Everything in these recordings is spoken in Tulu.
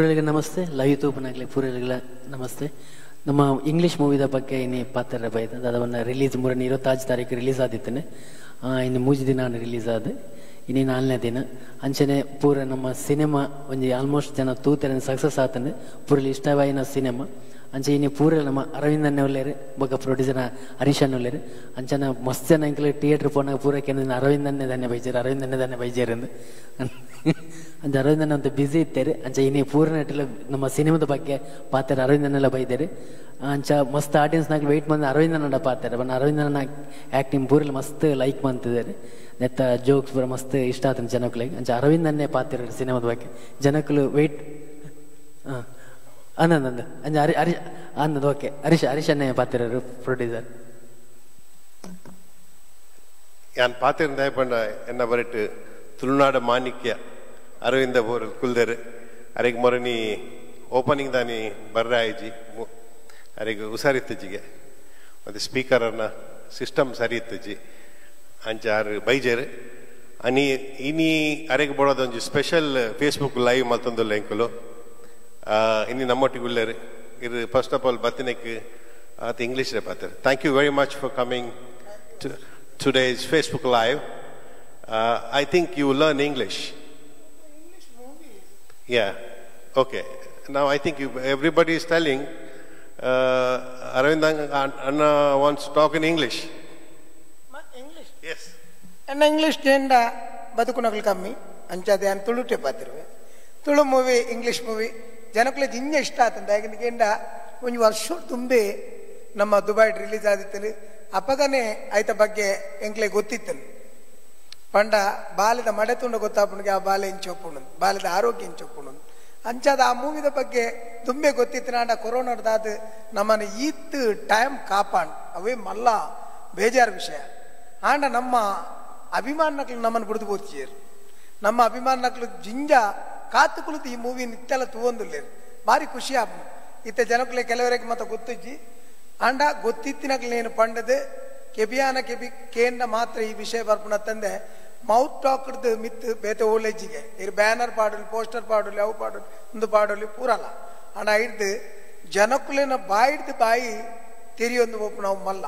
ನಮಸ್ತೆ, ಲೈವ್ ತೂಪನಾಗಲಿ ಪೂರೆಗಳ ನಮಸ್ತೆ. ನಮ್ಮ ಇಂಗ್ಲೀಷ್ ಮೂವಿದ ಬಗ್ಗೆ ಇನ್ನು ಪಾತ್ರ ಬೈದ ಅದನ್ನು ರಿಲೀಸ್ 3 25 ತಾರೀಕು ರಿಲೀಸ್ ಆದಿತ್ತನೆ. ಇನ್ನು 3 ದಿನ ರಿಲೀಸ್ ಆದ, ಇನ್ನು 4ನೇ ದಿನ. ಅಂಚನೆ ಪೂರ ನಮ್ಮ ಸಿನಿಮಾ ಒಂಜಿ ಆಲ್ಮೋಸ್ಟ್ ಜನ ತೂತೆರೆ ಸಕ್ಸಸ್ ಆತನೆ, ಪೂರಲ್ಲಿ ಇಷ್ಟವಾಯಿನ ಸಿನಿಮಾ. ಅಂಚೆ ಇನ್ನು ಪೂರ ನಮ್ಮ ಅರವಿಂದ್ ಉಲ್ಲೇರು, ಬೊಕ್ಕ ಪ್ರೊಡ್ಯೂಸರ್ ಹರೀಶ್ ಉಲ್ಲೇರು. ಅಂಚನ ಮಸ್ತ್ ಜನ ಎಂಕ್ಲೆ ಥಿಯೇಟ್ರ್ ಪೋನಾಗ ಪೂರ ಕೇಂದ್ರ ಅರವಿಂದನ್ನೇ ಧನ್ಯ ಬೈಜಾರು, ಅರವಿಂದನ್ನೇ ಧನ್ಯ ಬೈಜಾರು ಅಂದು. ಅಂಚ ಅರವಿಂದನ್ನ ಅಂತ ಬ್ಯುಸಿ ಇತ್ತೇರಿ. ಅಂಚ ಇನ್ನು ಪೂರ ನೆಟ್ಟಲ ನಮ್ಮ ಸಿನಿಮಾದ ಬಗ್ಗೆ ಪಾತ್ರ ಅರವಿಂದನ್ನೆಲ್ಲ ಬೈದೇರಿ. ಅಂಚ ಮಸ್ತ್ ಆಡಿಯನ್ಸ್ನಾಗ ವೆಯ್ಟ್ ಬಂದು ಅರವಿಂದನ ಪಾತ್ರ ಬಣ್ಣ ಅರವಿಂದನ ಆ್ಯಕ್ಟಿಂಗ್ ಪೂರಲ್ಲಿ ಮಸ್ತ್ ಲೈಕ್ ಮಂತಿದ್ದಾರೆ. ನೆತ್ತ ಜೋಕ್ಸ್ ಪೂರ ಮಸ್ತ್ ಇಷ್ಟ ಆತನ ಜನಕ್ಕಳಿಗೆ. ಅಂಚ ಅರವಿಂದನ್ನೇ ಪಾತ್ರ ಸಿನಿಮಾದ ಬಗ್ಗೆ ಜನಕ್ಕಲು ವೆಯ್ಟ್. ಹಾಂ, ಅಂದಂದು ಅಂಚ ಹರಿ ಹರಿ ಅಂದದು ಓಕೆ. ಹರೀಶ್ ಹರೀಶನ್ನೇ ಪಾತ್ರ ಪ್ರೊಡ್ಯೂಸರ್. ಯಾನ್ ಪಾತ್ರ ದಯಪಂಡ ಎನ್ನ ಬರಿಟ್ ತುಳುನಾಡ ಮಾಣಿಕ್ಯ ಅರವಿಂದ ಬೋರ್ ಕುಲ್ದೆರ್. ಅರೆಗ್ ಮೊರನಿ ಓಪನಿಂಗ್ ದಾನಿ ಬರ್ರೆ ಆಯ್ಜಿ, ಅರೆಗ್ ಹುಷಾರಿತ್ತಜಿಗೆ, ಮತ್ತು ಸ್ಪೀಕರನ್ನ ಸಿಸ್ಟಮ್ ಸರಿ ಇತ್ತಜಿ. ಅಂಚ ಆರು ಬೈಜೇರ್ ಅನಿ ಇನಿ ಅರೆಗ್ ಬೋಡೋದೊಂಜಿ special Facebook live ಮಲ್ತೊಂದುಲ್ಲ ಎಂಕುಲು. ಇನಿ ನಮ್ಮೊಟ್ಟಿಗೆ ಉಲ್ಲೇರು ಇರು. First of all ಬತ್ತಿನೆಕ್ ಆತ ಇಂಗ್ಲೀಷ್ ಪಾತ್ರ. Thank you very much for coming to today's Facebook live. I think you learn English. English movies. Yeah. Okay. Now I think everybody is telling Aravind Anna wants to talk in English. English? Yes. ಎನ್ನ English ಜೇಂಡ ಬದುಕುನಗಳು ಕಮ್ಮಿ ಅಂಚಾದೆ ಅನ್ ತುಳುಟೆ ಪಾತಿರುವೆ. ತುಳು movie, English movie ಜನಕ್ಕಲೆ ಜಿಂಜ ಇಷ್ಟ ಆತಂದ. ಯಾಕಂದ್ರೆ ಕೇಂಡ ಒಂಜಿ ವರ್ಷ ತುಂಬಿ ನಮ್ಮ ದುಬೈ ರಿಲೀಸ್ ಆದಿತ್ತನು. ಅಪಗನೆ ಐತ ಬಗ್ಗೆ ಎಂಕ್ಲೆ ಗೊತ್ತಿತ್ತನು. ಪಂಡ ಬಾಲ್ಯದ ಮಡೆ ತುಂಡ ಗೊತ್ತಾಪುಣಿಗೆ ಆ ಬಾಲೆ ಇಂಚೊಪ್ಪುಂಡು, ಬಾಲ್ಯದ ಆರೋಗ್ಯ ಇಂಚೊಪ್ಪುಂಡು. ಅಂಚಾದ ಆ ಮೂವಿದ ಬಗ್ಗೆ ತುಂಬೆ ಗೊತ್ತಿತ್ತು. ನಾಂಡ ಕೊರೋನಾಡ್ದಾದ ನಮ್ಮನ್ನು ಈತ್ ಟೈಮ್ ಕಾಪಾಂಡ್ ಅವೇ ಮಲ್ಲ ಬೇಜಾರು ವಿಷಯ. ಆಂಡ ನಮ್ಮ ಅಭಿಮಾನಕ್ಲು ನಮ್ಮನ್ನು ಬಿಡ್ದು ಬೋತಿಯರು. ನಮ್ಮ ಅಭಿಮಾನಕ್ಲು ಜಿಂಜ ಕಾತು ಕುಳಿತು ಈ ಮೂವಿ ನಿತ್ತೆಲ್ಲ ತೂವೊಂದುಲ್ಲೇರು, ಭಾರಿ ಖುಷಿ ಆಪು. ಇತ್ತ ಜನಕ್ಲೆ ಕೆಲವರಿಗೆ ಮತ್ತೆ ಗೊತ್ತಿಜ್ಜಿ. ಆಂಡ ಗೊತ್ತಿತ್ತಿನಕ್ಲೇನು ಪಂಡದು ಕೆಬಿಯಾನ ಕೆಬಿ ಕೇಂದ್ರ ಮಾತ್ರ ಈ ವಿಷಯ ಬರ್ಪುಣ ತಂದೆ ಮೌತ್ ಟಾಕ್ಡ್ದು ಮಿತ್ತು ಬೇತೆ ಓಲೇಜಿಗೆ ಇರು ಬ್ಯಾನರ್ ಪಾಡಲಿ, ಪೋಸ್ಟರ್ ಪಾಡಲಿ, ಅವು ಪಾಡಲಿ, ಒಂದು ಪಾಡಲಿ ಪೂರಲ್ಲ. ಆಂಡ ಹಿಡ್ದು ಜನಕ್ಕುಲೇನ ಬಾಯಿಡ್ದು ಬಾಯಿ ತೆರಿಯೊಂದು ಒಪ್ಪು ನಾವು ಮಲ್ಲ.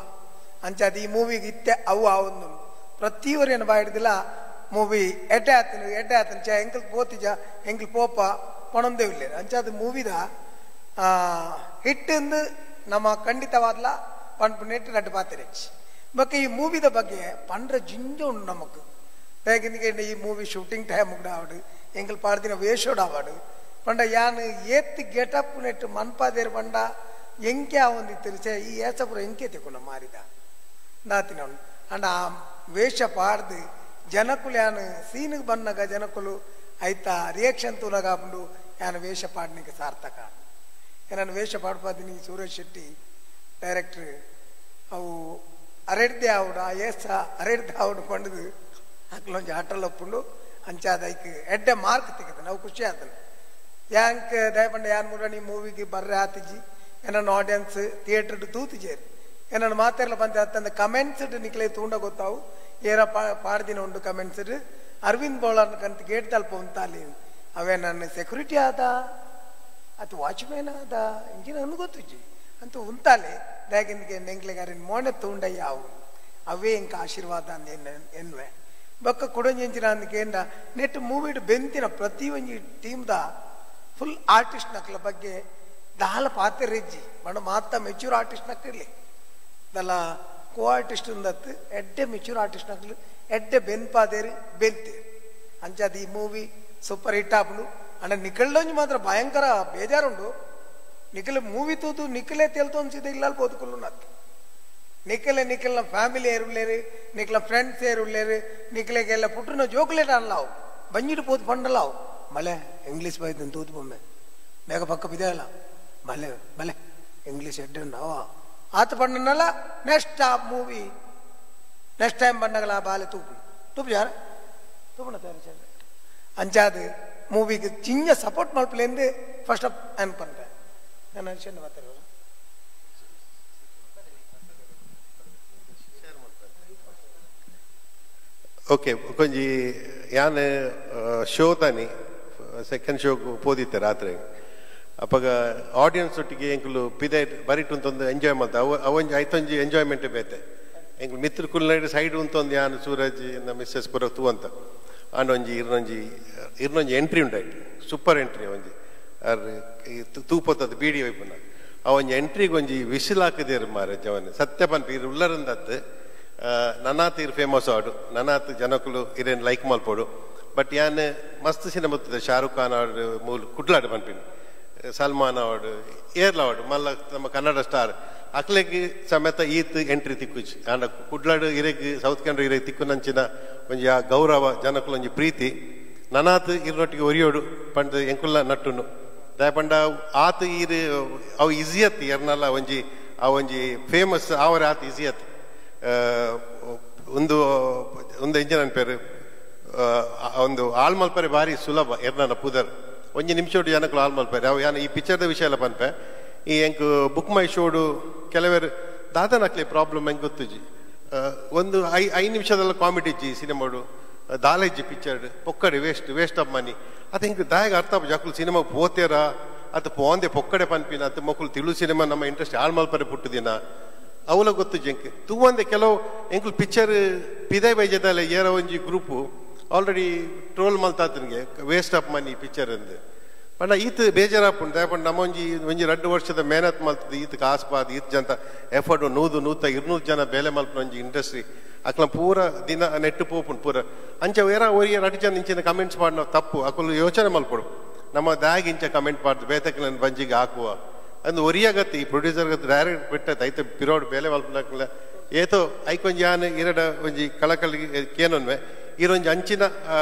ಅಂಚಾದ ಈ ಮೂವಿಗೆ ಇತ್ತೆ ಅವು ಆ ಒಂದು ಪ್ರತಿಯೊರೇನು ಬಾಯಿ ಹಿಡ್ದಿಲ್ಲ ಮೂವಿ ಎಡ್ಡೆ ಆತನು ಎಡ್ಡೆ ಆತನು ಚ ಎಂಕಲ್ ಪೋತಿಜ ಎಂಕಲ್ ಪೋಪ ಪಣೊಂದೇ ಇಲ್ಲ. ಅಂಚಾದ ಮೂವಿದ ಹಿಟ್ಟಿಂದು ನಮ್ಮ ಖಂಡಿತವಾದ್ಲ ಪಂಪು ನೆಟ್ಟು ನಟ್ಟು ಪಾತಿರಚ್ಚಿ. ಬೊಕ್ಕ ಈ ಮೂವಿದ ಬಗ್ಗೆ ಪಂಡ್ರ ಜಿಂಜ ಉಂಡು ನಮಕ್. ಹೇಗಿಂದ ಈ movie shooting time ಆವಡು, ಎಂಕಲ್ ಪಾಡ್ದಿನ ವೇಷೋಡ್ ಆವಡು. ಪಂಡ ಯಾನ್ ಏತ್ ಗೆಟಪ್ ನೆಟ್ಟು ಮನ್ಪಾದೇರು ಪಂಡ ಎಂಕೆ ಆವೊಂದಿತ್ತು ಚೇ ಈ ಏಸಪುರ ಎಂಕೆ ತಿಕ್ಕು ಮಾರಿದ ನಾತಿನವನು. ಅಂಡ ಆ ವೇಷ ಪಾಡ್ದು ಜನಕುಲು ಯಾನ್ ಸೀನಿಗೆ ಬನ್ನಾಗ ಜನಕುಲು ಐತ ರಿಯಾಕ್ಷನ್ ತೂನಾಗ ಆಪುಂಡು ಯಾನ್ ವೇಷ ಪಾಡ್ನಿಗೆ ಸಾರ್ಥಕ. ನಾನು ವೇಷ ಪಾಡ್ಪಾದಿನಿ ಸೂರಜ್ ಶೆಟ್ಟಿ ಡೈರೆಕ್ಟ್ರ್ ಅವು ಅರೆಡ್ದೆ ಆವಡು ಆ ಏಸ ಅರೆಡ್ದೆ ಆವಡು ಪಂಡದು ಅಕ್ಲೊಂಜಿ ಆಟಲ್ ಒಪ್ಪುಂಡು. ಅಂಚಾದ ಐಕ್ ಎಡ್ಡೆ ಮಾರ್ಕ್ ತೆಗೆದು ನಾವು ಖುಷಿ ಆತನು. ಯಾಂಕ್ ದಯಪಂಡ ಯಾನ್ ಮುರಣಿ ಮೂವಿಗೆ ಬರ್ರೆ ಆತಿಜಿ ಏನನ್ನು ಆಡಿಯನ್ಸ್ ಥಿಯೇಟರ್ ತೂತಿಜೇರು ಏನನ್ನು ಮಾತೆಲ್ಲ ಬಂದ ಅತ್ತಂದ ಕಮೆಂಟ್ಸ್ ನಿಕ್ಲೆ ತೂಂಡ ಗೊತ್ತಾವು ಏರ ಪಾಡ್ದಿನ ಉಂಡು ಕಮೆಂಟ್ಸ್. ಅರವಿಂದ್ ಬೋಳನ್ ಕಂತ ಗೇಟ್ ತಲ್ಪ ಉಂತಾಲಿ ಅವೇ ನನ್ನ ಸೆಕ್ಯೂರಿಟಿ ಆದ ಅದು ವಾಚ್ಮ್ಯಾನ್ ಆದ ಇಂಜಿನ ಅನ್ನು ಗೊತ್ತಿಜ್ಜಿ ಅಂತ ಉಂತಾಲೆ ದಾಗಿಂದಿಗೆ ನೆಂಗ್ಲೆಗಾರಿನ ಮೋನೆ ತೂಂಡ ಯಾವು ಅವೇ ಇಂಕ ಆಶೀರ್ವಾದ ಅಂದ ಎನ್ನುವೆ. ಬೊಕ್ಕ ಕುಡಂಜಿನ ಅಂದಕೇಂಡ ನೆಟ್ ಮೂವಿಡ್ ಬೆಂತಿನ ಪ್ರತಿ ಒಂಜಿ ಟೀಮ್ದ ಫುಲ್ ಆರ್ಟಿಸ್ಟ್ ನಕ್ಲ ಬಗ್ಗೆ ದಾಲ ಪಾತ್ರ ರೆಜ್ಜಿ ಬಣ್ಣ ಮಾತ ಮೆಚೂರ್ ಆರ್ಟಿಸ್ಟ್ ನಕ್ಕಿರ್ಲಿ ದಲ್ಲ ಕೋ ಆರ್ಟಿಸ್ಟ್ ಉಂದತ್ತು ಎಡ್ಡೆ ಮೆಚೂರ್ ಆರ್ಟಿಸ್ಟ್ ನಕ್ಲು ಎಡ್ಡೆ ಬೆನ್ಪಾದೇರು ಬೆಂತೇರು. ಅಂಚಾದ ಈ movie super hit ಆಪುಂಡು. ಅಂಡ ನಿಖಲ್ಡೊಂಜಿ ಮಾತ್ರ ಭಯಂಕರ ಬೇಜಾರುಂಡು. ನಿಖಲ್ ಮೂವಿ ತೂತು ನಿಖಲೇ ತೆಲ್ತು ಅನ್ಸಿದೆ ಇಲ್ಲ ಬೋದುಕುಲ್ಲು ನತ್ತು ನಿಖಲೆ ನಿಖಲ್ನ ಫ್ಯಾಮಿಲಿ ಏರುಳ್ಳೇರು, ನಿಖಲ ಫ್ರೆಂಡ್ಸ್ ಏರುಳ್ಳೇರು, ನಿಖಲೆಗೆಲ್ಲ ಪುಟ್ಟನ ಜೋಕ್ಲೇಟ್ ಅನ್ಲಾವು ಬಂಜಿட்டு ಪೋದು ಪಂಡಲಾವು ಮಲೆ ಇಂಗ್ಲೀಷ್ ಬೈದನ್ ತೂತು ಬೊಮ್ಮೆ ಬೇಗ ಪಕ್ಕ ಬಿದೆಯಲ್ಲ ಮಲೆ ಮಲೆ ಇಂಗ್ಲೀಷ್ ಎಡ್ಡೆ ಉಂಡು ಆತ ಪಂಡನಲ್ಲ. ನೆಕ್ಸ್ಟ್ ಆ movie next time ಬಂಡಗಲ ಆ ಬಾಲೆ ತೂಪು ತೂಪು ಯಾರ ತೂಪುಣ ತಯಾರು ಸರ್. ಅಂಚಾದ ಮೂವಿಗೆ ಚಿಂಜ ಸಪೋರ್ಟ್ ಮಲ್ಪಲೇಂದು ಫಸ್ಟ್ ಆಫ್ ಅನ್ಪಂಡ್ರೆ ನಾನು ಅನ್ಸಂಡು ಮಾತಾಡುವ. ಓಕೆ ಕೊಂಜಿ ಯಾನ್ ಶೋ ತಾನಿ ಸೆಕೆಂಡ್ ಶೋ ಪೋದಿತ್ತೆ ರಾತ್ರಿ. ಅಪಗ ಆಡಿಯನ್ಸ್ ಒಟ್ಟಿಗೆ ಎಂಕುಲು ಪಿದೆ ಬರಿಟು ಅಂತೊಂದು ಎಂಜಾಯ್ ಮಲ್ತ ಅವ ಅವೊಂಜಿ ಐತೊಂಜಿ ಎಂಜಾಯ್ಮೆಂಟ್ ಬೇತೆ ಎಂಕುಲು ಮಿತ್ರ ಕುಲ್ನೈಡ್ ಸೈಡ್ ಉಂತೊಂದು ಯಾನ್ ಸೂರಜ್ ಎನ್ನ ಮಿಸ್ಸಸ್ ಪೂರ ತೂವಂತ ಆಂಡ ಒಂಜಿ ಇರ್ನೊಂಜಿ ಇರ್ನೊಂಜಿ ಎಂಟ್ರಿ ಉಂಡಾಯ್ತು ಸೂಪರ್ ಎಂಟ್ರಿ ಒಂಜಿ ತೂಪೊತ್ತದ ಬೀಡಿ ವೈಪುನ ಆ ಒಂಜಿ ಎಂಟ್ರಿಗೆ ಒಂಜಿ ವಿಸಿಲ್ ಹಾಕಿದೇರು ಮಾರೆ ಜವನ್ ಸತ್ಯ ಪನ್ಪಿ ಇರು ಉಲ್ಲರಂದತ್ತು ನನಾತ್ ಇರು ಫೇಮಸ್ ಆಡು ನನಾತ್ ಜನಕುಲು ಇರೇನು ಲೈಕ್ ಮಲ್ಪೋಡು ಬಟ್ ಯಾನ್ ಮಸ್ತ್ ಸಿನಿಮಾ ಶಾರುಖ್ ಖಾನ್ ಆಡು ಮೂಲ ಕುಡ್ಲಾಡು ಪನ್ಪಿನಿ ಸಲ್ಮಾನ್ ಅವಾರ್ಡ್ ಏರ್ಲ ಅವಾರ್ಡ್ ಮಲ್ಲ ನಮ್ಮ ಕನ್ನಡ ಸ್ಟಾರ್ ಅಕ್ಲೆಗ್ ಸಮೇತ ಈತ್ ಎಂಟ್ರಿ ತಿಕ್ಕುಜಿ ಆಂಡ ಕುಡ್ಲಾಡು ಇರೆಗ್ ಸೌತ್ ಕನ್ನಡ ಇರೆಗ್ ತಿಕ್ಕುನಂಚಿನ ಒಂಜಿ ಆ ಗೌರವ ಜನಕುಲು ಒಂಜಿ ಪ್ರೀತಿ ನನಾತ್ ಇರ್ನೊಟ್ಟಿಗೆ ಒರಿಯೋಡು ಪಂಡ್ ಎಂಕುಲ್ಲ ನಟ್ಟುನು ದಾಯಪಂಡ ಆತ ಈರು ಅವು ಈಸಿ ಅತ್ ಎರ್ನಲ್ಲ ಒಂಜಿ ಆ ಒಂಜಿ ಫೇಮಸ್ ಆವರ ಆತ ಈಸಿ ಅತ್ ಒಂದು ಒಂದು ಇಂಜಿನ್ ಅನ್ಪೇರು ಒಂದು ಆಳ್ ಮಲ್ಪರೆ ಭಾರಿ ಸುಲಭ ಎರ್ನನ ಪುದರ್ ಒಂಜಿ ನಿಮಿಷೋಡು ಜನಕುಲು ಆಳ್ ಮಲ್ಪರೆ ಅವು ಯಾನ್ ಈ ಪಿಕ್ಚರ್ದ ವಿಷಯ ಎಲ್ಲ ಪನ್ಪೆ ಈ ಎಂಕ್ ಬುಕ್ ಮೈ ಶೋಡು ಕೆಲವರು ದಾದನಕ್ಲೆ ಪ್ರಾಬ್ಲಮ್ ಹೆಂಗೆ ಗೊತ್ತುಜಿ ಒಂದು ಐದು ನಿಮಿಷದಲ್ಲ ಕಾಮಿಡಿ ಇಜ್ಜಿ ಸಿನಿಮಾಡು ದಾಲೇಜಿ picture ಪೊಕ್ಕಡೆ waste waste of money ಅದು ಹಿಂಗೆ ದಾಯಗ ಅರ್ಥ ಜಕ್ಕುಲು ಸಿನಿಮಾ ಪೋತೇರ ಅದು ಪೋಂದೆ ಪೊಕ್ಕಡೆ ಪನ್ಪಿನ ಅದು ಮಕ್ಕಳು ತಿಳು ಸಿನಿಮಾ ನಮ್ಮ ಇಂಟ್ರೆಸ್ಟ್ ಆಳ್ ಮಲ್ಪರೆ ಪುಟ್ಟುದಿನ ಅವಲ ಗೊತ್ತು ಜಂಕ್ ತೂವಂದೆ ಕೆಲವು ಎಂಕುಲು ಪಿಕ್ಚರ್ ಪಿದೆ ಬೈಜದಲ್ಲ ಏರ ಒಂಜಿ group already troll ಮಲ್ತಾತನಿಗೆ waste of money picture ಅಂದು ಪಂಡ ಈತ ಬೇಜಾರಾಪುಂಡು ದಾಯಪಂಡ ನಮ್ಮ ಒಂಜಿ ಒಂಜಿ 2 ವರ್ಷದ ಮೇಹನತ್ ಮಲ್ತದೆ ಈತ ಕಾಸು ಈತ ಜಂತ ಎಫರ್ಟ್ 100 100 200 ಜನ ಬೇಲೆ ಮಲ್ಪನ ಒಂಜಿ ಇಂಡಸ್ಟ್ರಿ ಅಕ್ಲ ಪೂರ ದಿನ ನೆಟ್ಟು ಪೋಪುಂಡು ಪೂರ ಅಂಚ ವೇರ ಒರಿಯ 2 ಜನ ಇಂಚಿನ ಕಮೆಂಟ್ಸ್ ಮಾಡಿನ ತಪ್ಪು ಅಕುಲು ಯೋಚನೆ ಮಲ್ಪಡು ನಮ್ಮ ದಾಗ್ ಇಂಚ ಕಮೆಂಟ್ ಮಾಡ್ದು ಬೇತಕ್ಲನ್ ಬಂಜಿಗೆ ಹಾಕುವ ಅಂದು ಒರಿಯಾಗತ್ತೆ ಈ ಪ್ರೊಡ್ಯೂಸರ್ ಗತ್ತೆ ಡೈರೆಕ್ಟ್ ಬಿಟ್ಟತ್ತೆ ಐತೆ ಪಿರೋಡ್ ಬೇಲೆ ಮಲ್ಪನಕ್ಲ ಏತೋ ಐಕೊಂಜಿ ಯಾನ್ ಇರಡ ಒಂಜಿ ಕಳಕಳಿಗೆ ಕೇನೊನ್ವೆ ಇರೊಂಜಿ ಅಂಚಿನ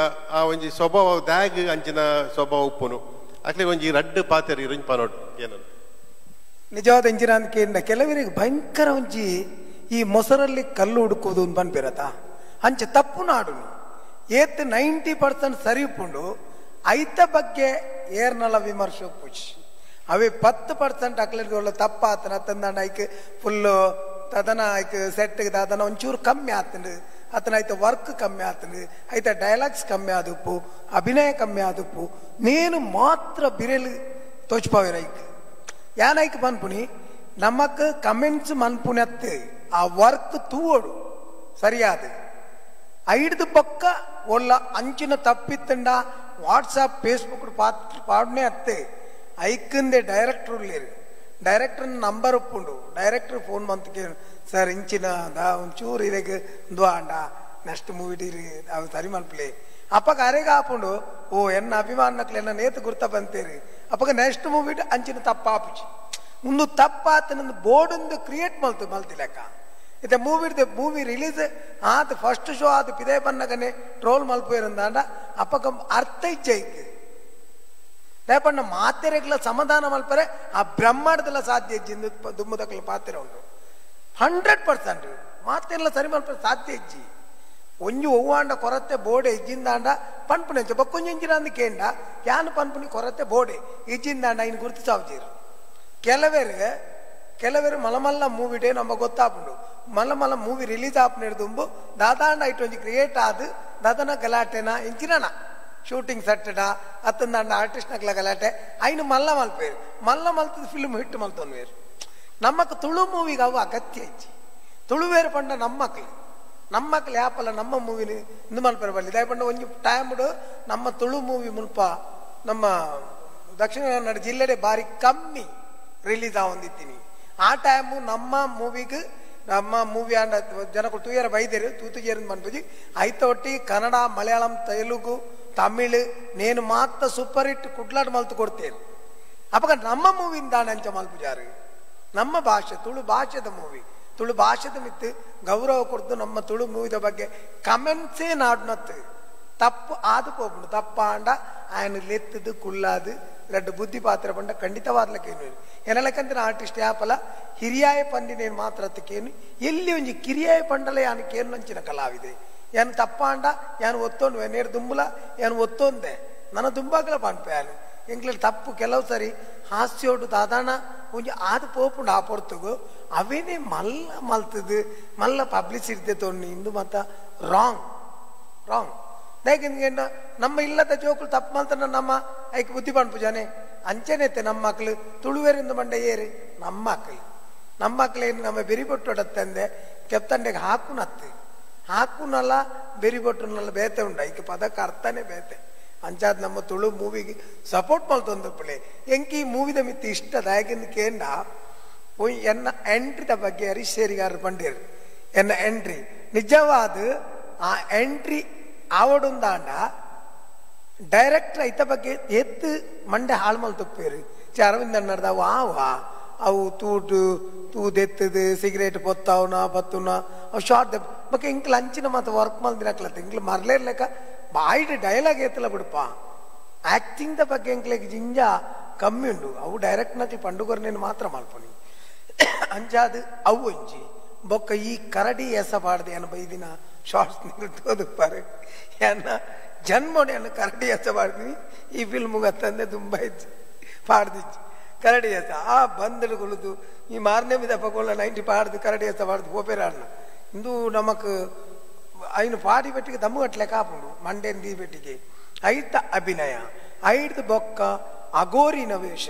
ಆ ಒಂಜಿ ಸ್ವಭಾವ ದಾಗ್ ಅಂಚಿನ ಸ್ವಭಾವ ಉಪ್ಪುನು ಅಕ್ಲೆ ಒಂಜಿ ರಡ್ಡು ಪಾತೆರ್ ಇರೊಂಜಿ ಪನೋಡು ಏನನ್ನು ನಿಜವಾದ ಇಂಜಿನ ಕೇಂದ್ರ ಕೆಲವರಿಗೆ ಭಯಂಕರ ಒಂಜಿ ಈ ಮೊಸರಲ್ಲಿ ಕಲ್ಲು ಹುಡುಕುವುದು ಪನ್ಪಿರತ ಅಂಚೆ ತಪ್ಪು ನಾಡು ಏತ್ 90% ಸರಿ ಉಪ್ಪುಂಡು ಐತ ಬಗ್ಗೆ ಏರ್ನಲ ವಿಮರ್ಶೆ ಪುಚ್ ಅವೇ 10% ಅಕ್ಲೆಗೆ ಒಳ್ಳೆ ತಪ್ಪಾತನ ತಂದಾಂಡ ಐಕ್ ಫುಲ್ಲು ತದನ ಐಕ್ ಸೆಟ್ಗೆ ದಾದನ ಒಂಚೂರು ಕಮ್ಮಿ ಆತಂಡು ಆತನ ಐತ ವರ್ಕ್ ಕಮ್ಮಿ ಆತಂಡು ಐತ ಡೈಲಾಗ್ಸ್ ಕಮ್ಮಿ ಆದುಪ್ಪು ಅಭಿನಯ ಕಮ್ಮಿ ಆದುಪ್ಪು ನೇನು ಮಾತ್ರ ಬಿರೆಲು ತೋಚ್ಪಾವಿರ ಐಕ್ ಯಾನೈಕ್ ಪನ್ಪುನಿ ನಮಕ್ ಕಮೆಂಟ್ಸ್ ಮನ್ಪುನತ್ತು ಆ ವರ್ಕ್ ತೂವೋಡು ಸರಿಯಾದ ಐಡ್ದು ಪಕ್ಕ ಒಳ್ಳ ಅಂಚಿನ ತಪ್ಪಿತ್ತಂಡ ವಾಟ್ಸಪ್ ಫೇಸ್ಬುಕ್ ಪಾಡನೆ ಅತ್ತೆ ಐಕ್ಕಿಂದೆ ಡೈರೆಕ್ಟರ್ ಉಳ್ಳೇರು ಡೈರೆಕ್ಟರ್ ನಂಬರ್ ಉಪ್ಪುಂಡು ಡೈರೆಕ್ಟರ್ ಫೋನ್ ಮಂತ್ಗೆ ಸರ್ ಇಂಚಿನ ದಾ ಒಂಚೂರು ಇದಕ್ಕೆ ಅಂಡ ನೆಕ್ಸ್ಟ್ ಮೂವಿ ಅವು ಸರಿ ಮಲ್ಪಲೆ ಅಪ್ಪಗ ಅರೆಗ ಆಪುಂಡು ಓ ಎನ್ನ ಅಭಿಮಾನಕ್ಲೆ ಎನ್ನ ನೇತು ಗುರ್ತ ಬಂತೇರಿ ಅಪ್ಪಗ ನೆಕ್ಸ್ಟ್ ಮೂವಿ ಅಂಚಿನ ತಪ್ಪ ಆಪುಚಿ ಒಂದು ತಪ್ಪಾತನೊಂದು ಬೋರ್ಡೊಂದು ಕ್ರಿಯೇಟ್ ಮಲ್ತು ಮಲ್ತಿಲೆಕ್ಕ ಇತ್ತೆ ಮೂವಿ ರಿಲೀಸ್ ಆತ ಫಸ್ಟ್ ಶೋ ಆತ ಪಿದೆ ಬನ್ನಗನೆ ಟ್ರೋಲ್ ಮಲ್ಪೋಯಿರಂದಾಂಡ ಅಪ್ಪಗ ಅರ್ಥ ಇಜ್ಜೈಕ್ ದಯಪಣ್ಣ ಮಾತೆರೆಗ್ಲ ಸಮಾಧಾನ ಮಲ್ಪರೆ ಆ ಬ್ರಹ್ಮಾಂಡದಲ್ಲ ಸಾಧ್ಯ ಇಜ್ಜಿ ದುಮ್ಮದಕ್ಲ ಪಾತ್ರೆ ಉಂಟು 100% ಮಾತೆಲ್ಲ ಸರಿ ಮಲ್ಪರೆ ಸಾಧ್ಯ ಇಜ್ಜಿ ಒಂಜಿ ಒವ್ವಾಂಡ ಕೊರತೆ ಬೋಡೆ ಇಜ್ಜಿಂದಾಂಡ ಪನ್ಪುನೆ ಬೊಕ್ಕೊಂಜಿ ಇಂಜಿನ ಅಂದ್ ಕೇಂಡ ಯಾನ್ ಪನ್ಪುನಿ ಕೊರತೆ ಬೋಡೆ ಇಜ್ಜಿಂದಾಂಡ ಇನ್ ಗುರ್ತು ಸಾವ್ಜೀರು ಕೆಲವರು ಮಲಮಲ್ಲ ಮೂವಿ ಡೇ ನಮಗೆ ಗೊತ್ತಾಪುಂಡು ಮಲಮಲ್ಲ ಮೂವಿ ರಿಲೀಸ್ ಆಪುನ ದುಂಬು ದಾದಾಂಡ ಐಟ್ ಒಂಜಿ ಕ್ರಿಯೇಟ್ ಆದ್ ದಾದನ ಗಲಾಟೆನ ಇಂಚಿನ ಶೂಟಿಂಗ್ ಸೆಟ್ಟಡ ಅತ್ತಂದಾಂಡ ಆರ್ಟಿಸ್ಟ್ ನಕ್ಲ ಗಲಾಟೆ ಐನು ಮಲ್ಲ ಮಲ್ಪೇರು ಮಲ್ಲ ಮಲ್ತದ ಫಿಲ್ಮ್ ಹಿಟ್ ಮಲ್ತೊನ್ವೇರು ನಮ್ಮಕ್ ತುಳು ಮೂವಿಗೆ ಅವು ಅಗತ್ಯ ಇಜ್ಜಿ ತುಳುವೇರು ಪಂಡ ನಮ್ಮಕ್ಲು ನಮ್ಮಕ್ಲು ಯಾಪಲ್ಲ ನಮ್ಮ ಮೂವಿನ ಇಂದು ಮಲ್ಪೇರು ಬಲ್ಲಿ ದಯಪಂಡ ಒಂಜಿ ಟೈಮ್ಡು ನಮ್ಮ ತುಳು ಮೂವಿ ಮುಲ್ಪ ನಮ್ಮ ದಕ್ಷಿಣ ಕನ್ನಡ ಜಿಲ್ಲೆಡೆ ಬಾರಿ ಕಮ್ಮಿ ರಿಲೀಸ್ ಆವೊಂದಿತ್ತೀನಿ ಆ ಟೈಮು ನಮ್ಮ ಮೂವಿಗೆ ನಮ್ಮ ಮೂವಿ ಅಂಡ ಜನಗಳು ತೂಯರ ಬೈದೇರು ತೂತುಜೇರು ಮನ್ಪುಜಿ ಐತ ಒಟ್ಟಿ ಕನ್ನಡ ಮಲಯಾಳಂ ತೆಲುಗು ತಮಿಳ್ ನೇನು ಮಾತ್ರ ಸೂಪರ್ ಹಿಟ್ ಕುಡ್ಲಾಡ್ ಮಲ್ತು ಕೊಡ್ತೇನೆ ಅಪ್ಪಗ ನಮ್ಮ ಮೂವಿಯಿಂದ ಅಂಚ ಮಲ್ಪುಜಾರು ನಮ್ಮ ಭಾಷೆ ತುಳು ಭಾಷೆದ ಮೂವಿ ತುಳು ಭಾಷೆದ ಮಿತ್ತು ಗೌರವ ಕೊಡ್ತು ನಮ್ಮ ತುಳು ಮೂವಿದ ಬಗ್ಗೆ ಕಮೆಂಟ್ಸೇ ನಾಡ್ನತ್ತು ತಪ್ಪು ಆದು ಪೋಪುಂಡು ತಪ್ಪಾಂಡ ఆయన ಲೆತ್ತದು ಕುಲ್ಲಾದು ರಡ್ಡು ಬುದ್ಧಿ ಪಾತ್ರ ಪಂಡ ಖಂಡಿತವಾದ್ಲಕ್ಕೇನು ಎನಲಕ್ಕಂತಿನ ಆರ್ಟಿಸ್ಟ್ ಯಾಪಲ ಹಿರಿಯಾಯ ಪಂಡಿನೇನು ಮಾತ್ರ ಅತ್ತಕ್ಕೇನು ಎಲ್ಲಿ ಒಂಜಿ ಕಿರಿಯಾಯ ಪಂಡಲ ಯಾನು ಕೇನು ಕಲಾವಿದೆ ಯಾನು ತಪ್ಪಾಂಡ ಯಾನು ಒತ್ತೊಂದು ನೇರು ದುಂಬುಲ ಯಾನು ಒತ್ತೊಂದೆ ನನ್ನ ದುಂಬಾಗಲ ಪನ್ಪೆ ಯಾನು ಎಂಗ್ಲ ತಪ್ಪು ಕೆಲವು ಸರಿ ಹಾಸ್ಯೋಡು ದಾದಾಣ ಒಂಜಿ ಆದು ಪೋಪುಂಡು ಆ ಪೊರ್ತುಗು ಅವೇನೇ ಮಲ್ಲ ಮಲ್ತದು ಮಲ್ಲ ಪಬ್ಲಿಸಿಟಿ ತೊಂಡು ಇಂದು ಮತ್ತ ರಾಂಗ್ ರಾಂಗ್ ದಾಯೆಗ್ ನಮ್ಮ ಇಲ್ಲದ ಜೋಕುಲು ತಪ್ಪು ಮಲ್ತನ ನಮ್ಮ ಐಕ್ ಬುದ್ಧಿ ಪನ್ಪುಜಾನೆ ಅಂಚನೆತ್ತೆ ನಮ್ಮ ಮಕ್ಳು ತುಳುವೆರಿಂದ ಮಂಡೆ ಏರು ನಮ್ಮ ಮಕ್ಳು ನಮ್ಮ ಮಕ್ಳೇನು ನಮ್ಮ ಬೆರಿಬೊಟ್ಟೊಡತ್ತಂದೆ ಕೆಪ್ತಂಡೆಗೆ ಹಾಕುನತ್ತು ಹಾಕುನಲ್ಲ ಬೆರಿಬೊಟ್ಟುನಲ್ಲ ಬೇತೆ ಉಂಡು ಐಕೆ ಪದಕ್ಕೆ ಅರ್ಥನೇ ಬೇತೆ ಅಂಚಾದ ನಮ್ಮ ತುಳು ಮೂವಿಗೆ ಸಪೋರ್ಟ್ ಮಲ್ತೊಂದು ಪಿಳ್ಳೆ ಎಂಕಿ ಈ ಮೂವಿದ ಮಿತ್ತು ಇಷ್ಟ ದಾಯಕಿಂದ ಕೇಂಡ ಎನ್ನ ಎಂಟ್ರಿದ ಬಗ್ಗೆ ಹರೀಶ್ ಶೇರಿಗಾರರು ಪಂಡೇರು ಎನ್ನ ಎಂಟ್ರಿ ನಿಜವಾದ ಆ ಎಂಟ್ರಿ ಆವಡುಂದಾಂಡ ಡೈರೆಕ್ಟರ್ ಐತ ಬಗ್ಗೆ ಎತ್ತು ಮಂಡೆ ಹಾಳು ಮಲ್ತುಪ್ಪೇರು ಚೆ ಅರವಿಂದ ಅಣ್ಣರ್ದ ಅವು ಆವಾ ಅವು ತೂಟು ತೂದೆತ್ತದು ಸಿಗರೇಟ್ ಪೊತ್ತಾವನ ಪತ್ತುನ ಅವು ಶಾರ್ಟ್ ಬೊಕ್ಕ ಇಂಕ್ಲ ಅಂಚಿನ ಮಾತ ವರ್ಕ್ ಮಲ್ದಿನಕ್ಲತ್ತ ಇಂಕ್ಲ ಮರ್ಲೇರ್ಲೆಕ್ಕ ಬಾಯಿಡ್ ಡೈಲಾಗ್ ಎತ್ತಲ ಬಿಡಪ್ಪ ಆ್ಯಕ್ಟಿಂಗ್ದ ಬಗ್ಗೆ ಎಂಕ್ಲೆಗ್ ಜಿಂಜ ಕಮ್ಮಿ ಉಂಡು ಅವು ಡೈರೆಕ್ಟ್ ನಕ್ಲು ಪಂಡುಗೊರ್ನೇನು ಮಾತ್ರ ಮಲ್ಪನಿ ಅಂಚಾದ ಅವು ಒಂಜಿ ಬೊಕ್ಕ ಈ ಕರಡಿ ಎಸ ಪಾಡ್ದು ಏನ ಬೈದಿನ ಶಾರ್ಟ್ಸ್ ತೋದುಪ್ಪಾರು ಏನ ಜನ್ಮೋಡೆ ಕರಡಿ ಎಸ ಪಾಡ್ದಿನಿ ಈ ಫಿಲ್ಮ್ಗೆ ತಂದೆ ತುಂಬ ಇತ್ತು ಪಾಡ್ದಿಚ್ಚು ಕರಡಿ ಎಸ ಆ ಬಂದಳು ಕೊಳುದು ಈ ಮಾರನೇ ಬಿದ ಪಗೋಳ 90 ಪಾಡ್ದು ಕರಡಿ ಎಸ ಪಾಡ್ದು ಪೋಪೇರಾಡ್ನ ಇಂದು ನಮಕ್ ಐನು ಪಾಡಿ ಬೆಟ್ಟಿಗೆ ದಮ್ಮು ಕಾಪುಂಡು ಮಂಡೇನು ದೀ ಬೆಟ್ಟಿಗೆ ಐತ ಅಭಿನಯ ಐಡ್ದು ಬೊಕ್ಕ ಅಗೋರಿನ ವೇಷ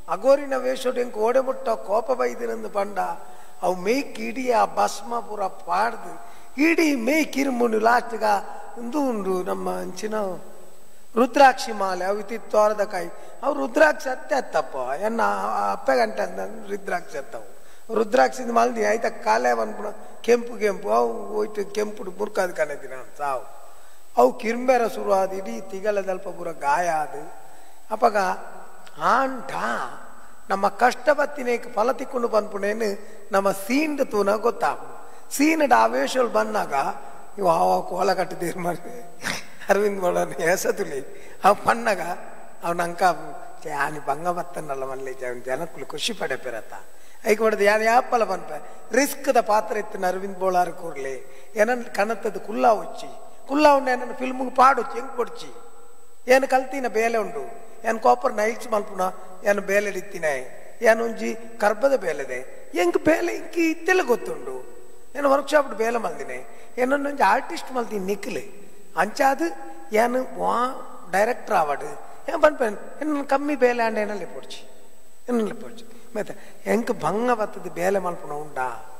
ಅಗೋರಿನ ವೇಷೋಡು ಎಂಕ್ ಓಡೆ ಮುಟ್ಟ ಕೋಪ ಬೈದಿನಂದು ಪಂಡ ಅವು ಮೇಯ್ಕ್ ಇಡೀ ಆ ಭಸ್ಮ ಪೂರ ಪಾಡ್ದು ಇಡೀ ಮೇಯ್ ಕಿರುಮುಂಡು ಲಾಸ್ಟ್ಗ ಇಂದು ಉಂಡು ನಮ್ಮ ಅಂಚಿನ ರುದ್ರಾಕ್ಷಿ ಮಾಲೆ ಅವು ತೋರದ ಕಾಯಿ ಅವು ರುದ್ರಾಕ್ಷಿ ಅತ್ತೆ ಅತ್ತಪ್ಪ ಎನ್ನ ಅಪ್ಪೆ ಗಂಟೆ ಅಂತ ರುದ್ರಾಕ್ಷಿ ಅತ್ತವು ರುದ್ರಾಕ್ಷಿದ ಮಲ್ದಿ ಆಯ್ತ ಕಾಲೇ ಬಂದ್ಬಿಡ ಕೆಂಪು ಕೆಂಪು ಅವು ಹೋಯ್ತು ಕೆಂಪು ಮುರ್ಕಾದ ಕಾಣದಿನ ಸಾವು ಅವು ಕಿರ್ಂಬೆರ ಶುರು ಆದ ಇಡೀ ತಿಗಲದಲ್ಪ ಪೂರ ಗಾಯ ಅದು ಅಪ್ಪಗ ಆಂಟ ನಮ್ಮ ಕಷ್ಟ ಬತ್ತಿನೇಕ್ ಫಲ ತಿಕ್ಕೊಂಡು ಬಂದ್ಪುಣೇನು ನಮ್ಮ ಸೀನ್ಡ್ ತೂನ ಗೊತ್ತಾಗ ಸೀನ್ಡ್ ಆವೇಶಲ್ ಬಂದಾಗ ಇವು ಆವ ಕೋಲ ಕಟ್ಟಿದ್ದೀರ್ ಮಾಡಿ ಅರವಿಂದ್ ಮಾಡೋಣ ಏಸ ತುಲಿ ಅವ್ ಪಣ್ಣಗ ಅವನ ಅಂಕ ಆನಿ ಬಂಗ ಬತ್ತನಲ್ಲ ಮಲ್ಲೆ ಜನಕ್ಕಳು ಖುಷಿ ಪಡೆ ಪೆರತ್ತ ಐಕ್ ಹೊಡೆದು ಯಾರು ಯಾಪಲ ಪನ್ಪೆ ರಿಸ್ಕ್ದ ಪಾತ್ರ ಇತ್ತು ಅರವಿಂದ್ ಬೋಳಾರು ಕೂರ್ಲೆ ಏನನ್ ಕಣತ್ತದ ಕುಲ್ಲಾ ಉಚ್ಚಿ ಕುಲ್ಲಾ ಉಂಡು ಏನನ್ನ ಫಿಲ್ಮ್ಗೆ ಪಾಡೊಚ್ಚಿ ಹೆಂಗೆ ಕೊಡ್ಚಿ ಏನು ಕಲ್ತಿನ ಬೇಲೆ ಉಂಡು ಏನು ಕಾಪರ್ ನೈಲ್ಸ್ ಮಲ್ಪುನ ಏನು ಬೇಲೆ ಇತ್ತಿನ ಏನು ಒಂಜಿ ಕರ್ಬದ ಬೇಲೆದೆ ಹೆಂಗೆ ಬೇಲೆ ಇಂಕಿ ಇತ್ತೆಲ್ಲ ಗೊತ್ತುಂಡು ಏನು ವರ್ಕ್ಶಾಪ್ ಬೇಲೆ ಮಲ್ದಿನಿ ಏನೊಂಜಿ ಆರ್ಟಿಸ್ಟ್ ಮಲ್ತೀನಿ ನಿಕ್ಲೆ ಅಂಚಾದು ಏನು ವಾ ಡೈರೆಕ್ಟರ್ ಆವಡು ಏನು ಪನ್ಪೆ ಏನು ಕಮ್ಮಿ ಬೇಲೆ ಅಂಡ ಏನಲ್ಲಿ ಪೊಡ್ಚಿ ಏನಲ್ಲಿ ಪೊಡ್ಚಿ ಮತ್ತೆ ಎಂಕ್ ಭಂಗ ಬತ್ತದ ಬೇಲೆ ಮಲ್ಪುನ ಉಂಡಾ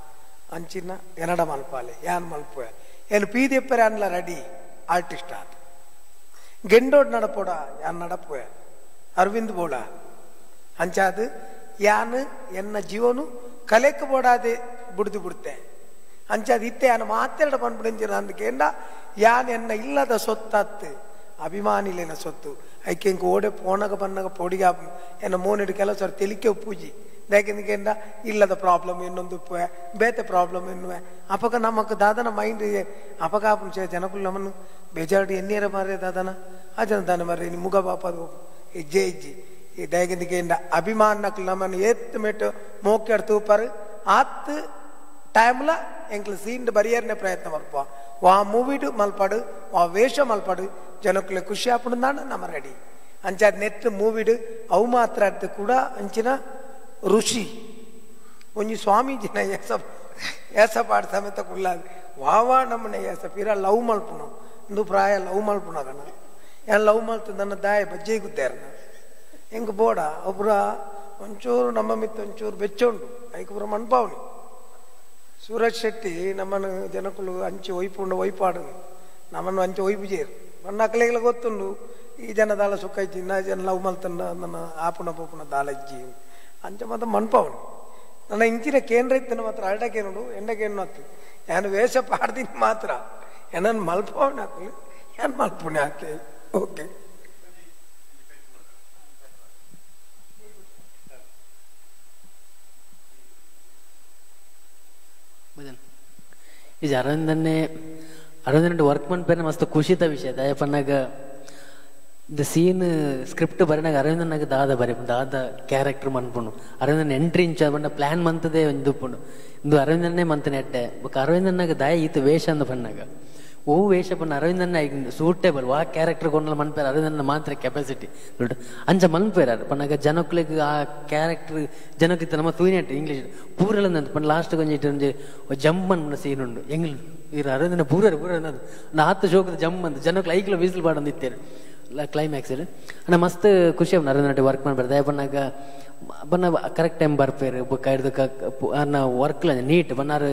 ಅಂಚಿನ ಎನಡ ಮಲ್ಪಾಲೆ ಯಾನ್ ಮಲ್ಪ ಏನು ಪೀದಿಯಪ್ಪರೆ ಅನ್ಲ ರೆಡಿ ಆರ್ಟಿಸ್ಟ್ ಆತ ಗೆಂಡೋಡ್ ನಡಪೋಡ ಯಾನ್ ನಡಪುವೆ ಅರವಿಂದ್ ಬೋಳ ಅಂಚಾದು ಯಾನ್ ಎನ್ನ ಜೀವನು ಕಲೆಕ್ ಬೋಡಾದೆ ಬುಡ್ದು ಬಿಡ್ತೆ ಅಂಚಾದು ಇತ್ತೆ ಯಾನ್ ಮಾತೆರಡ ಪನ್ಪುಡಿಂಚಿನ ಅಂದಕೇಂಡ ಯಾನ್ ಎನ್ನ ಇಲ್ಲದ ಸೊತ್ತತ್ತು ಅಭಿಮಾನಿಲೇನ ಸೊತ್ತು ಐಕೆ ಇಂಕ ಓಡೆ ಪೋಣಗ ಬನ್ನಗ ಪೊಡಿಗ ಎನ್ನ ಮೋನೆಡು ಕೆಲವು ಸರ್ ತೆಲಿಕೆ ಉಪ್ಪುಜಿ ಯಾಕೆಂದ ಇಲ್ಲದ ಪ್ರಾಬ್ಲಮ್ ಇನ್ನೊಂದು ಉಪ್ಪುವೆ ಬೇತೆ ಪ್ರಾಬ್ಲಮ್ ಎನ್ನುವೆ ಅಪಕ ನಮಕ್ ದಾದನ ಮೈಂಡ್ ಅಪಕ ಜನಕುಲು ನಮ್ಮನ್ನು ಬೇಜಾರು ಎನ್ನಿಯರ ಮಾರ್ರೆ ದಾದನ ಆ ಜನ ದಾನ ಮಾರ್ರೆ ಮುಗ ಬಾಪ ಹೆಜ್ಜೆ ಹೆಜ್ಜಿ ಈ ದಯಗಿಂದ ಅಭಿಮಾನಕ್ಲು ನಮ್ಮನ್ನು ಏತ್ ಮೆಟ್ಟು ಮೋಕ್ಯಾಡ್ ತೂಪರು ಆತ್ ಟೈಮ್ಲ ಎಂಕ್ಲು ಸೀನ್ ಬರಿಯರ್ನೆ ಪ್ರಯತ್ನ ಮಲ್ಪ ವಾ ಮೂವಿಡು ಮಲ್ಪಾಡು ವಾ ವೇಷ ಮಲ್ಪಾಡು ಜನಕ್ಕಲೆ ಖುಷಿ ಆಪುಂಡು ನಮ್ಮ ರೆಡಿ ಅಂಚಾದ ನೆಟ್ ಮೂವಿಡು ಅವು ಮಾತ್ರ ಅರ್ಥ ಕೂಡ ಅಂಚಿನ ಋಷಿ ಒಂಜಿ ಸ್ವಾಮೀಜಿನ ಏಸ ಏಸ ಪಾಡ್ ಸಮೇತ ಕುಲ್ಲಾದ ವಾವಾ ನಮ್ಮನೆ ಏಸ ಪಿರ ಲವ್ ಮಲ್ಪುನು ಇಂದು ಪ್ರಾಯ ಲವ್ ಮಲ್ಪುನ ಕಣ ಏನ್ ಲವ್ ಮಲ್ತು ನನ್ನ ದಾಯ ಬಜ್ಜೆ ಗುದ್ದೇರ್ನ ಹೆಂಗೆ ಬೋಡ ಒಬ್ಬರ ಒಂಚೂರು ನಮ್ಮ ಮಿತ್ತು ಒಂಚೂರು ಬೆಚ್ಚ ಉಂಡು ಐಕ್ ಪೂರ ಮನ್ಪಾವಣಿ ಸೂರಜ್ ಶೆಟ್ಟಿ ನಮ್ಮನ್ನು ಜನಕುಲು ಅಂಚೆ ಒಯ್ಪುಂಡು ಒಯ್ಪಾಡು ನಮ್ಮನ್ನು ಅಂಚೆ ಒಯ್ಪು ಜೇರು ನನ್ನ ಅಕ್ಕಲೆಗಳ ಗೊತ್ತುಂಡು ಈ ಜನ ದಾಲ ಸುಖ ಇಜ್ಜಿ ನಾ ಜನ ಲವ್ ಮಲ್ತನ್ನ ನನ್ನ ಆಪುಣ ಪೋಪುಣ ದಾಲಜ್ಜಿ ಅಂಚೆ ಮಾತ್ರ ಮನ್ಪಾವಣಿ ನನ್ನ ಇಂಚಿನ ಕೇಂದ್ರ ಇತ್ತನ ಮಾತ್ರ ಅರಡಕೇನುಡು ಎಂಡಕೇನು ಅತ್ತು ನಾನು ವೇಷ ಪಾಡ್ತೀನಿ ಮಾತ್ರ ಏನನ್ನು ಮಲ್ಪವಣೆ ಹಾಕಲಿ ಏನು ಮಲ್ಪುಣೆ ಹಾಕಿ ಓಕೆ ಇದು ಅರವಿಂದನ್ನೇ ಅರವಿಂದನ ವರ್ಕ್ ಮನ್ಪೇನೆ ಮಸ್ತ್ ಖುಷಿತ ವಿಷಯ ದಯಪನ್ನಾಗ the scene script ಬರೆನಾಗ ಅರವಿಂದನಾಗ ದಾದ ಬರೆ ದಾದ ಕ್ಯಾರೆಕ್ಟರ್ ಮನ್ಪುಂಡು ಅರವಿಂದನ ಎಂಟ್ರಿ ಇಂಚ ಬಣ್ಣ ಪ್ಲಾನ್ ಮಂತದೇ ಒಂದು ಇಂದು ಅರವಿಂದನ್ನೇ ಮಂತನೆ ಎಡ್ಡೆ ಬೊಕ್ಕ ಅರವಿಂದನಾಗ ದಾಯ ಈತ ವೇಷ ಅಂದ ಪನ್ನಾಗ ಓ ವೇಷ ಪನ್ನ ಅರವಿಂದನ್ನ ಸೂಟೇಬಲ್ ವಾ ಕ್ಯಾರೆಕ್ಟರ್ ಕೊಂಡಲ ಮನ್ಪೇರ ಅರವಿಂದನ್ನ ಮಾತ್ರ ಕೆಪಾಸಿಟಿ ಅಂಚ ಮನ್ಪೇರ ಪನ್ನಾಗ ಜನಕ್ಲೆಗ್ ಆ ಕ್ಯಾರೆಕ್ಟರ್ ಜನಕ್ಕೆ ನಮ್ಮ ತೂಯಿನೆಟ್ ಇಂಗ್ಲೀಷ್ ಪೂರೆಲ್ಲ ಪಂಡ ಲಾಸ್ಟ್ ಕೊಂಚ ಒಂಜಿ ಜಂಪ್ ಮನ್ಪುನ ಸೀನ್ ಉಂಡು ಎಂಗ್ಲ ಇರು ಅರವಿಂದನ ಪೂರ ಪೂರ ಆತ್ ಶೋಕದ ಜಂಪ್ ಅಂತ ಜನಕ್ಲೆ ಐಕ್ಲ ವಿಸಿಲ್ ಪಾಡೊಂದು ಇತ್ತೇರು ಕ್ಲೈಮ್ಯಾಕ್ಸ್ ಅಣ್ಣ ಮಸ್ತ್ ಖುಷಿ ಆಪುಂಡು ಅರವಿಂದನ ವರ್ಕ್ ಮಾಡ್ಬಾರ್ದು ದಯ ಪನ್ನಾಗ ಬನ್ನ ಕರೆಕ್ಟ್ ಟೈಮ್ ಬರ್ಪೇರು ಬೊಕ್ಕ ಐಡ್ದ್ ಅನ್ನ ವರ್ಕ್ಲ ನೀಟ್ ಬನ್ನಾರು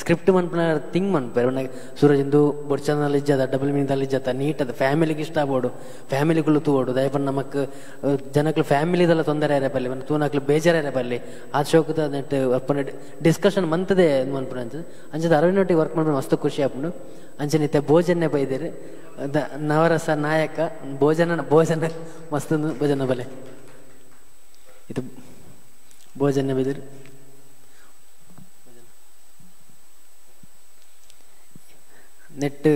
ಸ್ಕ್ರಿಪ್ಟ್ ಮನ್ಪುನ ಥಿಂಕ್ ಮನ್ಪೇರು ಬನ್ನ ಸೂರಜ್ ಇಂದು ಬೊಡ್ಚನಲ್ಲಿ ಇಜ್ಜದ ಡಬಲ್ ಮೀನಿಂಗ್ ಇಜ್ಜತ್ತ ನೀಟ್ ಅದು ಫ್ಯಾಮಿಲಿಗೆ ಇಷ್ಟ ಆಗ್ಬೋಡು ಫ್ಯಾಮಿಲಿಗಳು ತೂವೋಡು ದಯಪಣ್ಣ ನಮಕ್ ಜನಕ್ಲು ಫ್ಯಾಮಿಲಿದೆಲ್ಲ ತೊಂದರೆ ಇರ ಬಲ್ಲಿ ಬನ್ನ ತೂನಕ್ಲು ಬೇಜಾರ ಬಲ್ಲಿ ಆ ಶೋಕದ ನೆಟ್ ಡಿಸ್ಕಷನ್ ಮಂತದೆ ಮನ್ಪುನ ಅಂಚ ಅಂಚದ ಅರವಿಂದೊಟ್ಟಿಗೆ ವರ್ಕ್ ಮಾಡ್ಕೊಂಡು ಮಸ್ತ್ ಖುಷಿ ಆಪುಂಡು. ಅಂಚನಿತ್ತೆ ಭೋಜನೆ ಬೈದೇರು ನವರಸ ನಾಯಕ ಭೋಜನ ಭೋಜನ ಮಸ್ತ್ ಭೋಜನ ಬಲೆ ಇದು ಭೋಜನ ಬಿದಿರು ನೆಟ್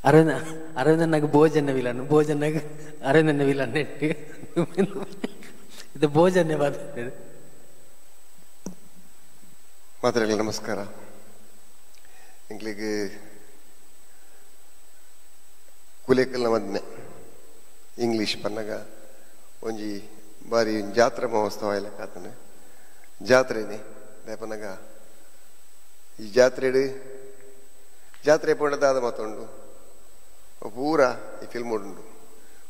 ಅರವಿಂದ ಅರವಿಂದನಾಗ ಭೋಜನ ವಿಲನ್ ಭೋಜನಾಗ ಅರವಿಂದನ ವಿಲನ್ ನೆಟ್ ಇದು ಭೋಜನ ಬಾದ. ಮಾತ್ರೆಗಳ ನಮಸ್ಕಾರ. ಎಂಗ್ಲಿಗೆ ಕುಲೇಕಲ್ನ ಮದ್ಮೆ ಇಂಗ್ಲೀಷ್ ಪನ್ನಗ ಒಂಜಿ ಬಾರಿ ಜಾತ್ರೆ ಮಹೋತ್ಸವ ಇಲ್ಲ ಕಾತನೆ ಜಾತ್ರೆನೆ ಪನ್ನಗ ಈ ಜಾತ್ರೆಡು ಜಾತ್ರೆ ಪೋಂಡದಾದ ಮತ್ತುಂಡು ಪೂರ ಈ ಫಿಲ್ಮ್ ಉಂಡು.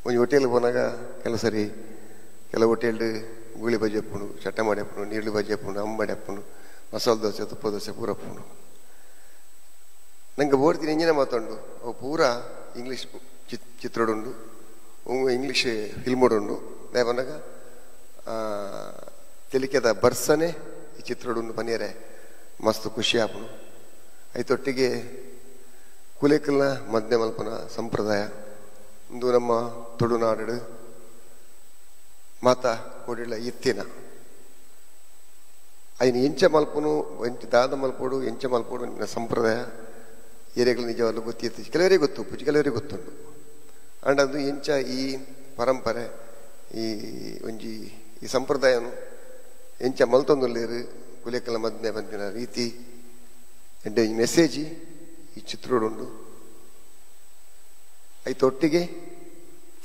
ಒಂಜಿ ಹೋಟೆಲ್ ಪೋನಾಗ ಕೆಲವು ಸರಿ ಕೆಲವು ಹೋಟೆಲ್ಡು ಗೂಳಿ ಬಜ್ಜಿ ಅಪ್ಪುಂಡು, ಚಟ್ಟ ಮಾಡಿ ಅಪ್ಪುಂಡು, ನೀರುಳ್ಳಿ ಬಜ್ಜಿ ಅಪ್ಪುಂಡು, ಅಂಬಾಡಿ ಅಪ್ಪುಂಡು, ಮಸಾಲೆ ದೋಸೆ, ತುಪ್ಪ ದೋಸೆ ಪೂರ ಅಪ್ಪುಂಡು. ನಂಗೆ ಬೋರ್ತಿನ ಇಂಜಿನ ಮಾತುಂಡು ಅವು ಪೂರ ಇಂಗ್ಲೀಷ್ ಚಿತ್ರಡುಂಡು, ಇಂಗ್ಲೀಷ್ ಫಿಲ್ಮ್ ಉಂಡು. ಪನ್ನಗ ತೆಲಿಕೆದ ಬರ್ಸನೆ ಈ ಚಿತ್ರಡುಂಡು ಪನಿಯರೆ ಮಸ್ತ್ ಖುಷಿ ಆಪುಂಡು. ಐತೊಟ್ಟಿಗೆ ಕುಲೇಕಲ್ನ ಮದ್ಯ ಮಲ್ಪನ ಸಂಪ್ರದಾಯ ಒಂದು ನಮ್ಮ ತುಳುನಾಡು ಮಾತಾ ಕೊಡಿಲ ಇತ್ತಿನ ಐನ ಎಂಚ ಮಲ್ಪನು ಎಂಚ ದಾದ ಮಲ್ಪೋಡು ಎಂಚ ಮಲ್ಪೋಡು ಸಂಪ್ರದಾಯ ಏರಿಯಾಗಳು ನಿಜವಾಗ್ಲೂ ಗೊತ್ತಿತ್ತು, ಕೆಲವರಿಗೆ ಗೊತ್ತು, ಪುಜಿ ಕೆಲವರಿಗೆ ಗೊತ್ತುಂಟು. ಅಂಡ್ ಅದು ಎಂಚ ಈ ಪರಂಪರೆ ಈ ಒಂಜಿ ಈ ಸಂಪ್ರದಾಯನು ಎಂಚ ಮಲ್ತೊಂದುಲ್ಲೇರು ಕುಲೇಕಲ ಮದ್ಮೆ ಬಂದಿನ ರೀತಿ ಎಂಡ್ ಈ ಮೆಸೇಜಿ ಈ ಚಿತ್ರೋಡುಂಡು. ಐತೊಟ್ಟಿಗೆ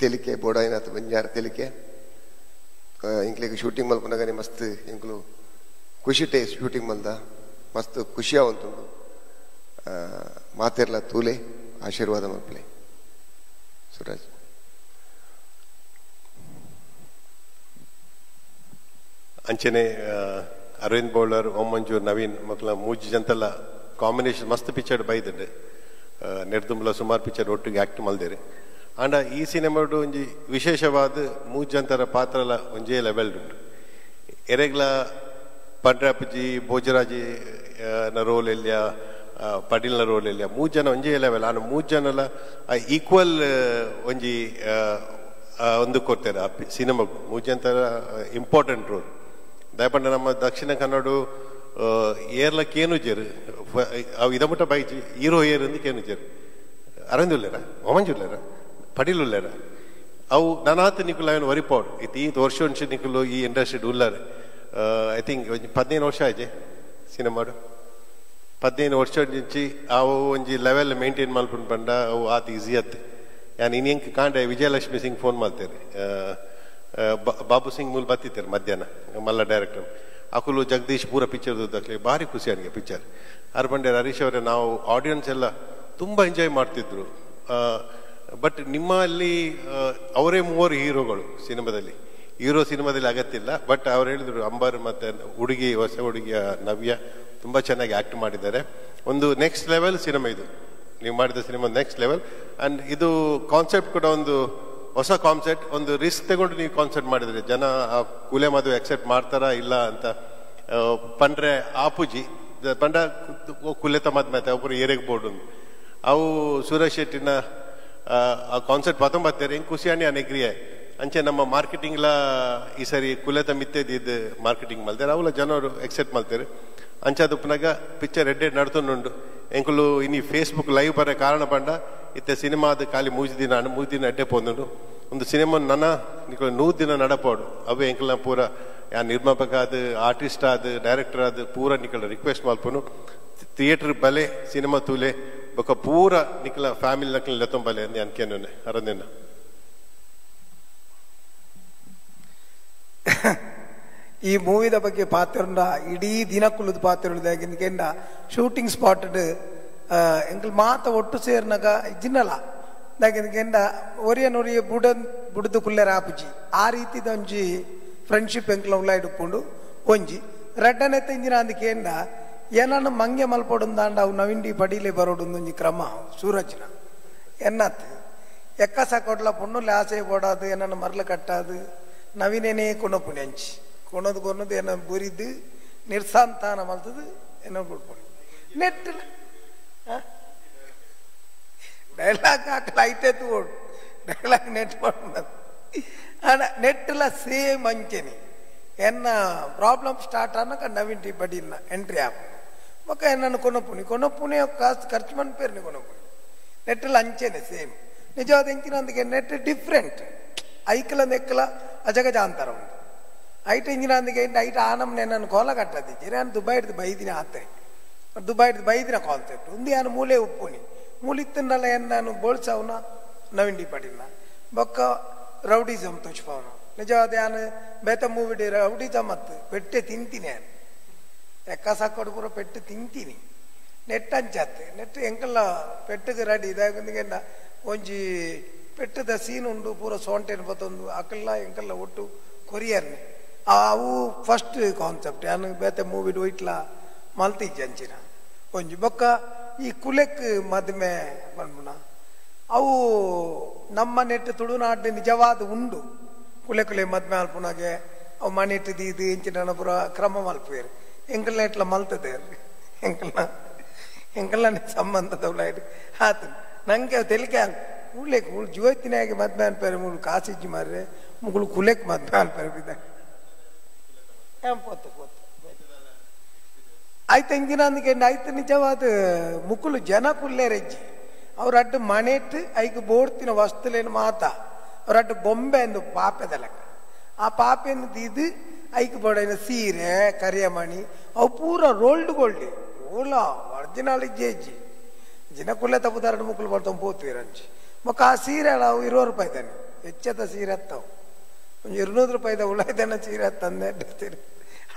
ತೆಲಿಕೆ ಬೋಡಾಯಿನಾಥ ಬಂಜಾರ ತೆಲಿಕೆ ಇಂಕ್ಲಿಗೆ ಶೂಟಿಂಗ್ ಮಲ್ಪನಗನೆ ಮಸ್ತ್ ಇಂಕ್ಲು ಖುಷಿಟೆ ಶೂಟಿಂಗ್ ಮಲ್ದ ಮಸ್ತ್ ಖುಷಿಯಾವಂತುಂಡು. ಮಾತೆರ್ಲ ತೂಲೆ ಆಶೀರ್ವಾದ ಮಲ್ಪಲೆ. ಸುರಾಜ್ ಅಂಚನೆ ಅರವಿಂದ್ ಬೌಳರ್, ಓಂ ಮಂಜು, ನವೀನ್ ಮಕ್ಕಳ ಮೂಜಿ ಜಂತೆಲ್ಲ ಕಾಂಬಿನೇಷನ್ ಮಸ್ತ್ ಪಿಕ್ಚರ್ ಬೈದಂಡೆ ನೆರ್ದುಂಬಲ ಸುಮಾರು ಪಿಕ್ಚರ್ ಒಟ್ಟಿಗೆ ಆ್ಯಕ್ಟ್ ಮಲ್ದೇರಿ. ಆಂಡ ಈ ಸಿನಿಮಾಡು ಒಂಜಿ ವಿಶೇಷವಾದ ಮೂಜಿ ಜಂತರ ಪಾತ್ರಲ ಒಂಜೇ ಲೆವೆಲ್ ಉಂಟು. ಎರೆಗ್ಲ ಪಂಡ್ರಾಪುಜಿ ಭೋಜರಾಜಿ ನ ರೋಲ್ ಎಲ್ಲಿಯ ಪಟೀಲ್ನ ರೋಲ್ ಎಲ್ಲಿಯ ಮೂರು ಜನ ಒಂಜೇ ಲೆವೆಲ್. ಆಂಡ ಮೂರು ಜನಲ ಈಕ್ವಲ್ ಒಂಜಿ ಒಂದು ಕೊಡ್ತಾರೆ ಆ ಸಿನಿಮಾಗೂ ಮೂರು ಜನ ಇಂಪಾರ್ಟೆಂಟ್ ರೋಲ್. ದಯಪಂಡ ನಮ್ಮ ದಕ್ಷಿಣ ಕನ್ನಡ ಏರ್ಲ ಕೇನುಜೇರು ಅವು ಇದಮುಟ್ಟ ಬೈಜಿ ಹೀರೋ ಏರ್ ಅಂದು ಕೇನುಜೇರು ಅರವಿಂದ್ ಉಲ್ಲೇರ ಒಮಂಜು ಉಲ್ಲೇರ ಪಟೀಲ್ ಉಲ್ಲೇರ ಅವು ನಾನಾತ ನಿಕುಲು ಅವನು ವರಿಪೋಡು ಇತ್ತು ಈ ವರ್ಷ ಒಂಚು ನಿಕುಲು ಈ ಇಂಡಸ್ಟ್ರಿ ಉಲ್ಲಾರೆ. I think 15 ವರ್ಷ ಆಯ್ತು ಸಿನಿಮಾಡು 15 ವರ್ಷ నుంచి ಅವು ಒಂಜಿ ಲೆವೆಲ್ ಮೇಂಟೈನ್ ಮಲ್ಪುಂಡು ಪಂಡ ಅವು ಆತ ಈಸಿ ಅತ್ತೆ. ಯಾನ್ ಇನ್ ಕಾಂಡೆ ವಿಜಯಲಕ್ಷ್ಮಿ ಸಿಂಗ್ ಫೋನ್ ಮಾಡ್ತೇನೆ, ಬಾಬು ಸಿಂಗ್ ಮೂಲ ಬತ್ತಿತ್ತಾರೆ ಮಧ್ಯಾಹ್ನ ಮಲ್ಲ ಡೈರೆಕ್ಟರ್ ಅಕುಲು ಜಗದೀಶ್ ಪೂರ ಪಿಕ್ಚರ್ ದುಡ್ಡು ಭಾರಿ ಖುಷಿ ನನಗೆ ಪಿಕ್ಚರ್. ಅರ್ಬಂಡೆ ಹರೀಶ್ ಅವರೇ ನಾವು ಆಡಿಯನ್ಸ್ ಎಲ್ಲ ತುಂಬ ಎಂಜಾಯ್ ಮಾಡ್ತಿದ್ರು. ಬಟ್ ನಿಮ್ಮಲ್ಲಿ ಅವರೇ ಮೂವರು ಹೀರೋಗಳು ಸಿನಿಮಾದಲ್ಲಿ, ಹೀರೋ ಸಿನಿಮಾದಲ್ಲಿ ಅಗತ್ಯ ಬಟ್ ಅವ್ರು ಹೇಳಿದರು ಅಂಬರ್ ಮತ್ತು ಹುಡುಗಿ ಹೊಸ ಹುಡುಗಿಯ ನವ್ಯ ತುಂಬ ಚೆನ್ನಾಗಿ ಆ್ಯಕ್ಟ್ ಮಾಡಿದ್ದಾರೆ. ಒಂದು next level cinema ಇದು, ನೀವು ಮಾಡಿದ cinema next level. And ಇದು ಕಾನ್ಸೆಪ್ಟ್ ಕೂಡ ಒಂದು ಹೊಸ ಕಾನ್ಸೆಪ್ಟ್, ಒಂದು ರಿಸ್ಕ್ ತಗೊಂಡು ನೀವು ಕಾನ್ಸೆಪ್ಟ್ ಮಾಡಿದ್ರಿ. ಜನ ಆ ಕೂಲೆ ಮದುವೆ ಅಕ್ಸೆಪ್ಟ್ ಮಾಡ್ತಾರಾ ಇಲ್ಲ ಅಂತ ಪಂಡ್ರೆ ಆಪುಜಿ ಪಂಡ ಕುಲೆತ ಮದ್ಮೆ ಒಬ್ಬರು ಏರೆಗ್ ಬೋರ್ಡ್ ಅವು ಸೂರಜ್ ಶೆಟ್ಟಿನ ಆ ಕಾನ್ಸೆಪ್ಟ್ ಪತ್ತೊಂಬತ್ತೇರು ಹೆಂಗೆ ಖುಷಿಯಾಣಿ ಅನೆಗ್ರಿಯೆ ಅಂಚೆ ನಮ್ಮ ಮಾರ್ಕೆಟಿಂಗ್ಲ ಈ ಸರಿ ಕುಲೆತ ಮಿತ್ತೆದ್ದು ಮಾರ್ಕೆಟಿಂಗ್ ಮಲ್ತಾರೆ ಅವಲ ಜನರು ಎಕ್ಸೆಪ್ಟ್ ಮಾಡ್ತಾರೆ. ಅಂಚಾದುಪ್ಪನಾಗ ಪಿಕ್ಚರ್ ಎಡ್ಡೆಡ್ ನಡ್ತೊಂಡುಂಡು. ಎಂಕುಲು ಇನಿ ಫೇಸ್ಬುಕ್ ಲೈವ್ ಬರ ಕಾರಣ ಪಂಡ ಇತ್ತೆ ಸಿನಿಮಾದ ಖಾಲಿ ಮೂಜಿ ದಿನ ಮೂರು ದಿನ ಅಡ್ಡೆ ಪೋಂದುಂಡು. ಒಂದು ಸಿನಿಮಾ ನನ್ನ ನಿಕುಲು 100 ದಿನ ನಡಪೋಡು ಅವು ಎಂಕಲ್ನ ಪೂರ ಯಾ ನಿರ್ಮಾಪಕ ಆದ ಆರ್ಟಿಸ್ಟ್ ಆದ ಡೈರೆಕ್ಟರ್ ಆದ ಪೂರ ನಿಕಲ ರಿಕ್ವೆಸ್ಟ್ ಮಲ್ಪನು ಥಿಯೇಟರ್ ಬಲೆ ಸಿನಿಮಾ ತೂಲೆ ಬೊಕ ಪೂರ ನಿಕಲ ಫ್ಯಾಮಿಲಿ ನಕಲ ಲೆತ್ತೊಂಬಲೆ ಅನ್ಕೇನು ಅರಂದಿನ. ಈ ಮೂವಿದ ಬಗ್ಗೆ ಪಾತ್ರ ಇಡೀ ದಿನ ಕುಲ್ಲದ ಪಾತ್ರ ಶೂಟಿಂಗ್ ಸ್ಪಾಟ್ ಎಂಕಲ್ ಮಾತ ಒಟ್ಟು ಸೇರ್ನಾಗ ಜಿನ್ನಲ ದಾಗಿಂದ ಒರಿಯ ನೊರಿಯ ಬುಡ ಬುಡ್ದು ಕುಲ್ಲೆರ ಆಪುಜಿ ಆ ರೀತಿದ ಒಂಜಿ ಫ್ರೆಂಡ್ಶಿಪ್ ಎಂಕಲ ಉಳ್ಳಾಯಿಡುಪ್ಪುಂಡು. ಒಂಜಿ ರಡ್ಡನೆ ತೆಂಜಿನ ಅಂದಕೇಂಡ ಏನನ್ನು ಮಂಗೆ ಮಲ್ಪೊಡುಂದಾಂಡ ಅವು ನವಿಂಡಿ ಪಡಿಲೆ ಬರೋಡು ಒಂಜಿ ಕ್ರಮ ಸೂರಜ್ನ ಎನ್ನತ್ ಎಕ್ಕಸ ಕೊಡ್ಲ ಪೊಣ್ಣು ಆಸೆ ಪೋಡಾದು ಏನನ್ನು ಮರಳು ಕಟ್ಟಾದು ನವೀನೇನೇ ಕೊನಪುಣಿ ಅಂಚಿ ಕೊನದು ಕೊನದು ಏನ ಬುರಿದು ನಿರ್ಸಾಂತಾನ ಮಲ್ತದು ಏನೋ ಬಿಡ್ಪುಣಿ ನೆಟ್ ಡೈಲಾಗ್ ಹಾಕಲ ಐತೆ ತೂಡು ಡೈಲಾಗ್ ನೆಟ್ ಮಾಡೋದು ಆಂಡ ನೆಟ್ಲ ಸೇಮ್ ಅಂಚೆನೆ ಎನ್ನ ಪ್ರಾಬ್ಲಮ್ ಸ್ಟಾರ್ಟ್ ಅನ್ನಕ ನವೀನ್ ಟಿ ಬಡಿನ ಎಂಟ್ರಿ ಆಪುಂಡು ಬೊಕ್ಕ ಎನ್ನನ್ನು ಕೊನಪುಣಿ ಕೊನಪುಣಿ ಕಾಸು ಖರ್ಚು ಮನ್ಪೇರ್ನಿ ಕೊನಪುಣಿ ನೆಟ್ಟಲ ಅಂಚೆನೆ ಸೇಮ್ ನಿಜವಾದ ಎಂಚಿನ ಅಂದಕ್ಕೆ ನೆಟ್ ಡಿಫ್ರೆಂಟ್ ಐಕಲ ನೆಕ್ಕಲ ಅಜಗಜಾಂತರ ಉಂಟು. ಐಟ್ ಇಂಜಿನ ಅಂದಕ್ಕೆ ಐಟ್ ಆನಮ್ನೆ ನನ್ನ ಕೋಲ ಕಟ್ಟದಿಜ್ಜಿ ನಾನು ದುಬೈಡ್ದು ಬೈದಿನ ಆತೆ ದುಬೈಡ್ದು ಬೈದಿನ ಕಾನ್ಸೆಪ್ಟ್ ಉಂದು ಯಾನು ಮೂಲೆ ಉಪ್ಪುನಿ ಮೂಲಿತ್ತನ್ನೆಲ್ಲ ಏನು ನಾನು ಬೋಳ್ಸವನ ನವೀನ್ ಡಿ ಪಡಿನ ಬೊಕ್ಕ ರೌಡಿಸಮ್ ತೋಚ್ಪವನ ನಿಜವಾದ ಯಾನು ಬೇತ ಮೂವಿಡಿ ರೌಡಿಸಮ್ ಅತ್ತು ಪೆಟ್ಟೆ ತಿಂತೀನಿ ಯಾನು ಎಕ್ಕ ಸಾಕೋಡು ಪೂರ ಪೆಟ್ಟು ತಿಂತೀನಿ ನೆಟ್ ಅಂಚಾತ್ ನೆಟ್ ಎಂಕಲ್ಲ ಪೆಟ್ಟಿಗೆ ರೆಡಿ ಇದಾಗೊಂದಿಗೆ ಒಂಜಿ ಪೆಟ್ಟದ ಸೀನ್ ಉಂಡು ಪೂರ ಸೋಂಟೆನ್ ಬತ್ತೊಂದು ಅಕಲ್ಲ ಎಂಕಲ್ಲ ಒಟ್ಟು ಕೊರಿಯರ್ನೆ ಅವು ಫಸ್ಟ್ ಕಾನ್ಸೆಪ್ಟ್ ಯಾನು ಬೇತೆ ಮೂವಿಡ್ ಒಯ್ಟ್ಲ ಮಲ್ತಿಜ್ಜಿ ಅಂಚಿನ ಒಂಜಿ ಬೊಕ್ಕ ಈ ಕುಲೆಕ್ ಮದ್ಮೆ ಪನ್ಪುನ ಅವು ನಮ್ಮ ನೆಟ್ಟು ತುಳುನಾಡು ನಿಜವಾದ ಉಂಡು ಕುಲೆ ಕುಲೆ ಮದ್ಮೆ ಅಲ್ಪುನಾಗೆ ಅವು ಮನೆಟ್ಟು ದೀದು ಇಂಚಿನ ಪೂರ ಕ್ರಮ ಮಲ್ಪುವೇರು ಎಂಕಲ್ ನೆಟ್ಲ ಮಲ್ತದೆ ಎಂಕಲ್ನ ಎಂಕಲ್ನ ಸಂಬಂಧದ ಆತು ನಂಗೆ ತೆಲಿಕೆ ಕುಲೆಕ್ ಮುಳು ಜೀವತ್ತಿನಾಗೆ ಮದ್ಮೆ ಅನ್ಪೇರೆ ಮುಳು ಕಾಸಿಜ್ಜಿ ಮಾರ್ರೆ ಮುಗುಳು ಕುಲೆಕ್ ಮದ್ಮೆ ಅನ್ಪೇರೆ ಬಿದ್ದ ಪೋತು ಪೋತು ಆಯ್ತು ಎಂಜಿನ ಅಂದಕ್ಕೆ ಆಯ್ತು ನಿಜವಾದ ಮುಕುಲು ಜನ ಕುಲ್ಲೇರೆಜ್ಜಿ ಅವ್ರ ಅಡ್ಡು ಮನೆಟ್ಟು ಐಕ್ ಬೋಡ್ತಿನ ವಸ್ತುಲೇನು ಮಾತ ಅವ್ರ ಅಡ್ಡು ಬೊಂಬೆ ಎಂದು ಪಾಪೆದ ಲೆಕ್ಕ ಆ ಪಾಪೆಯನ್ನು ದೀದು ಐಕ್ ಬೋಡೈನ ಸೀರೆ ಕರಿಯಮಣಿ ಅವು ಪೂರ ರೋಲ್ಡ್ ಗೋಲ್ಡ್ ಓಲಾ ಒರಿಜಿನಲ್ ಇಜ್ಜಿ ಜಿನ ಕುಲ್ಲೆ ತಪ್ಪುದಾರಡು ಮುಕ್ಕಲು ಬರ್ತಾವ ಪೋತೀರಂಚಿ ಮೊಕ್ಕ ಆ ಸೀರೆ ಅವು 20 ರೂಪಾಯಿ ತಾನೆ ಹೆಚ್ಚದ ಸೀರೆ ಹತ್ತವು ಒಂದು 200 ರೂಪಾಯಿದ ಉಳಾಯ್ದಾನ ಸೀರೆ ಹತ್ತಂದೆ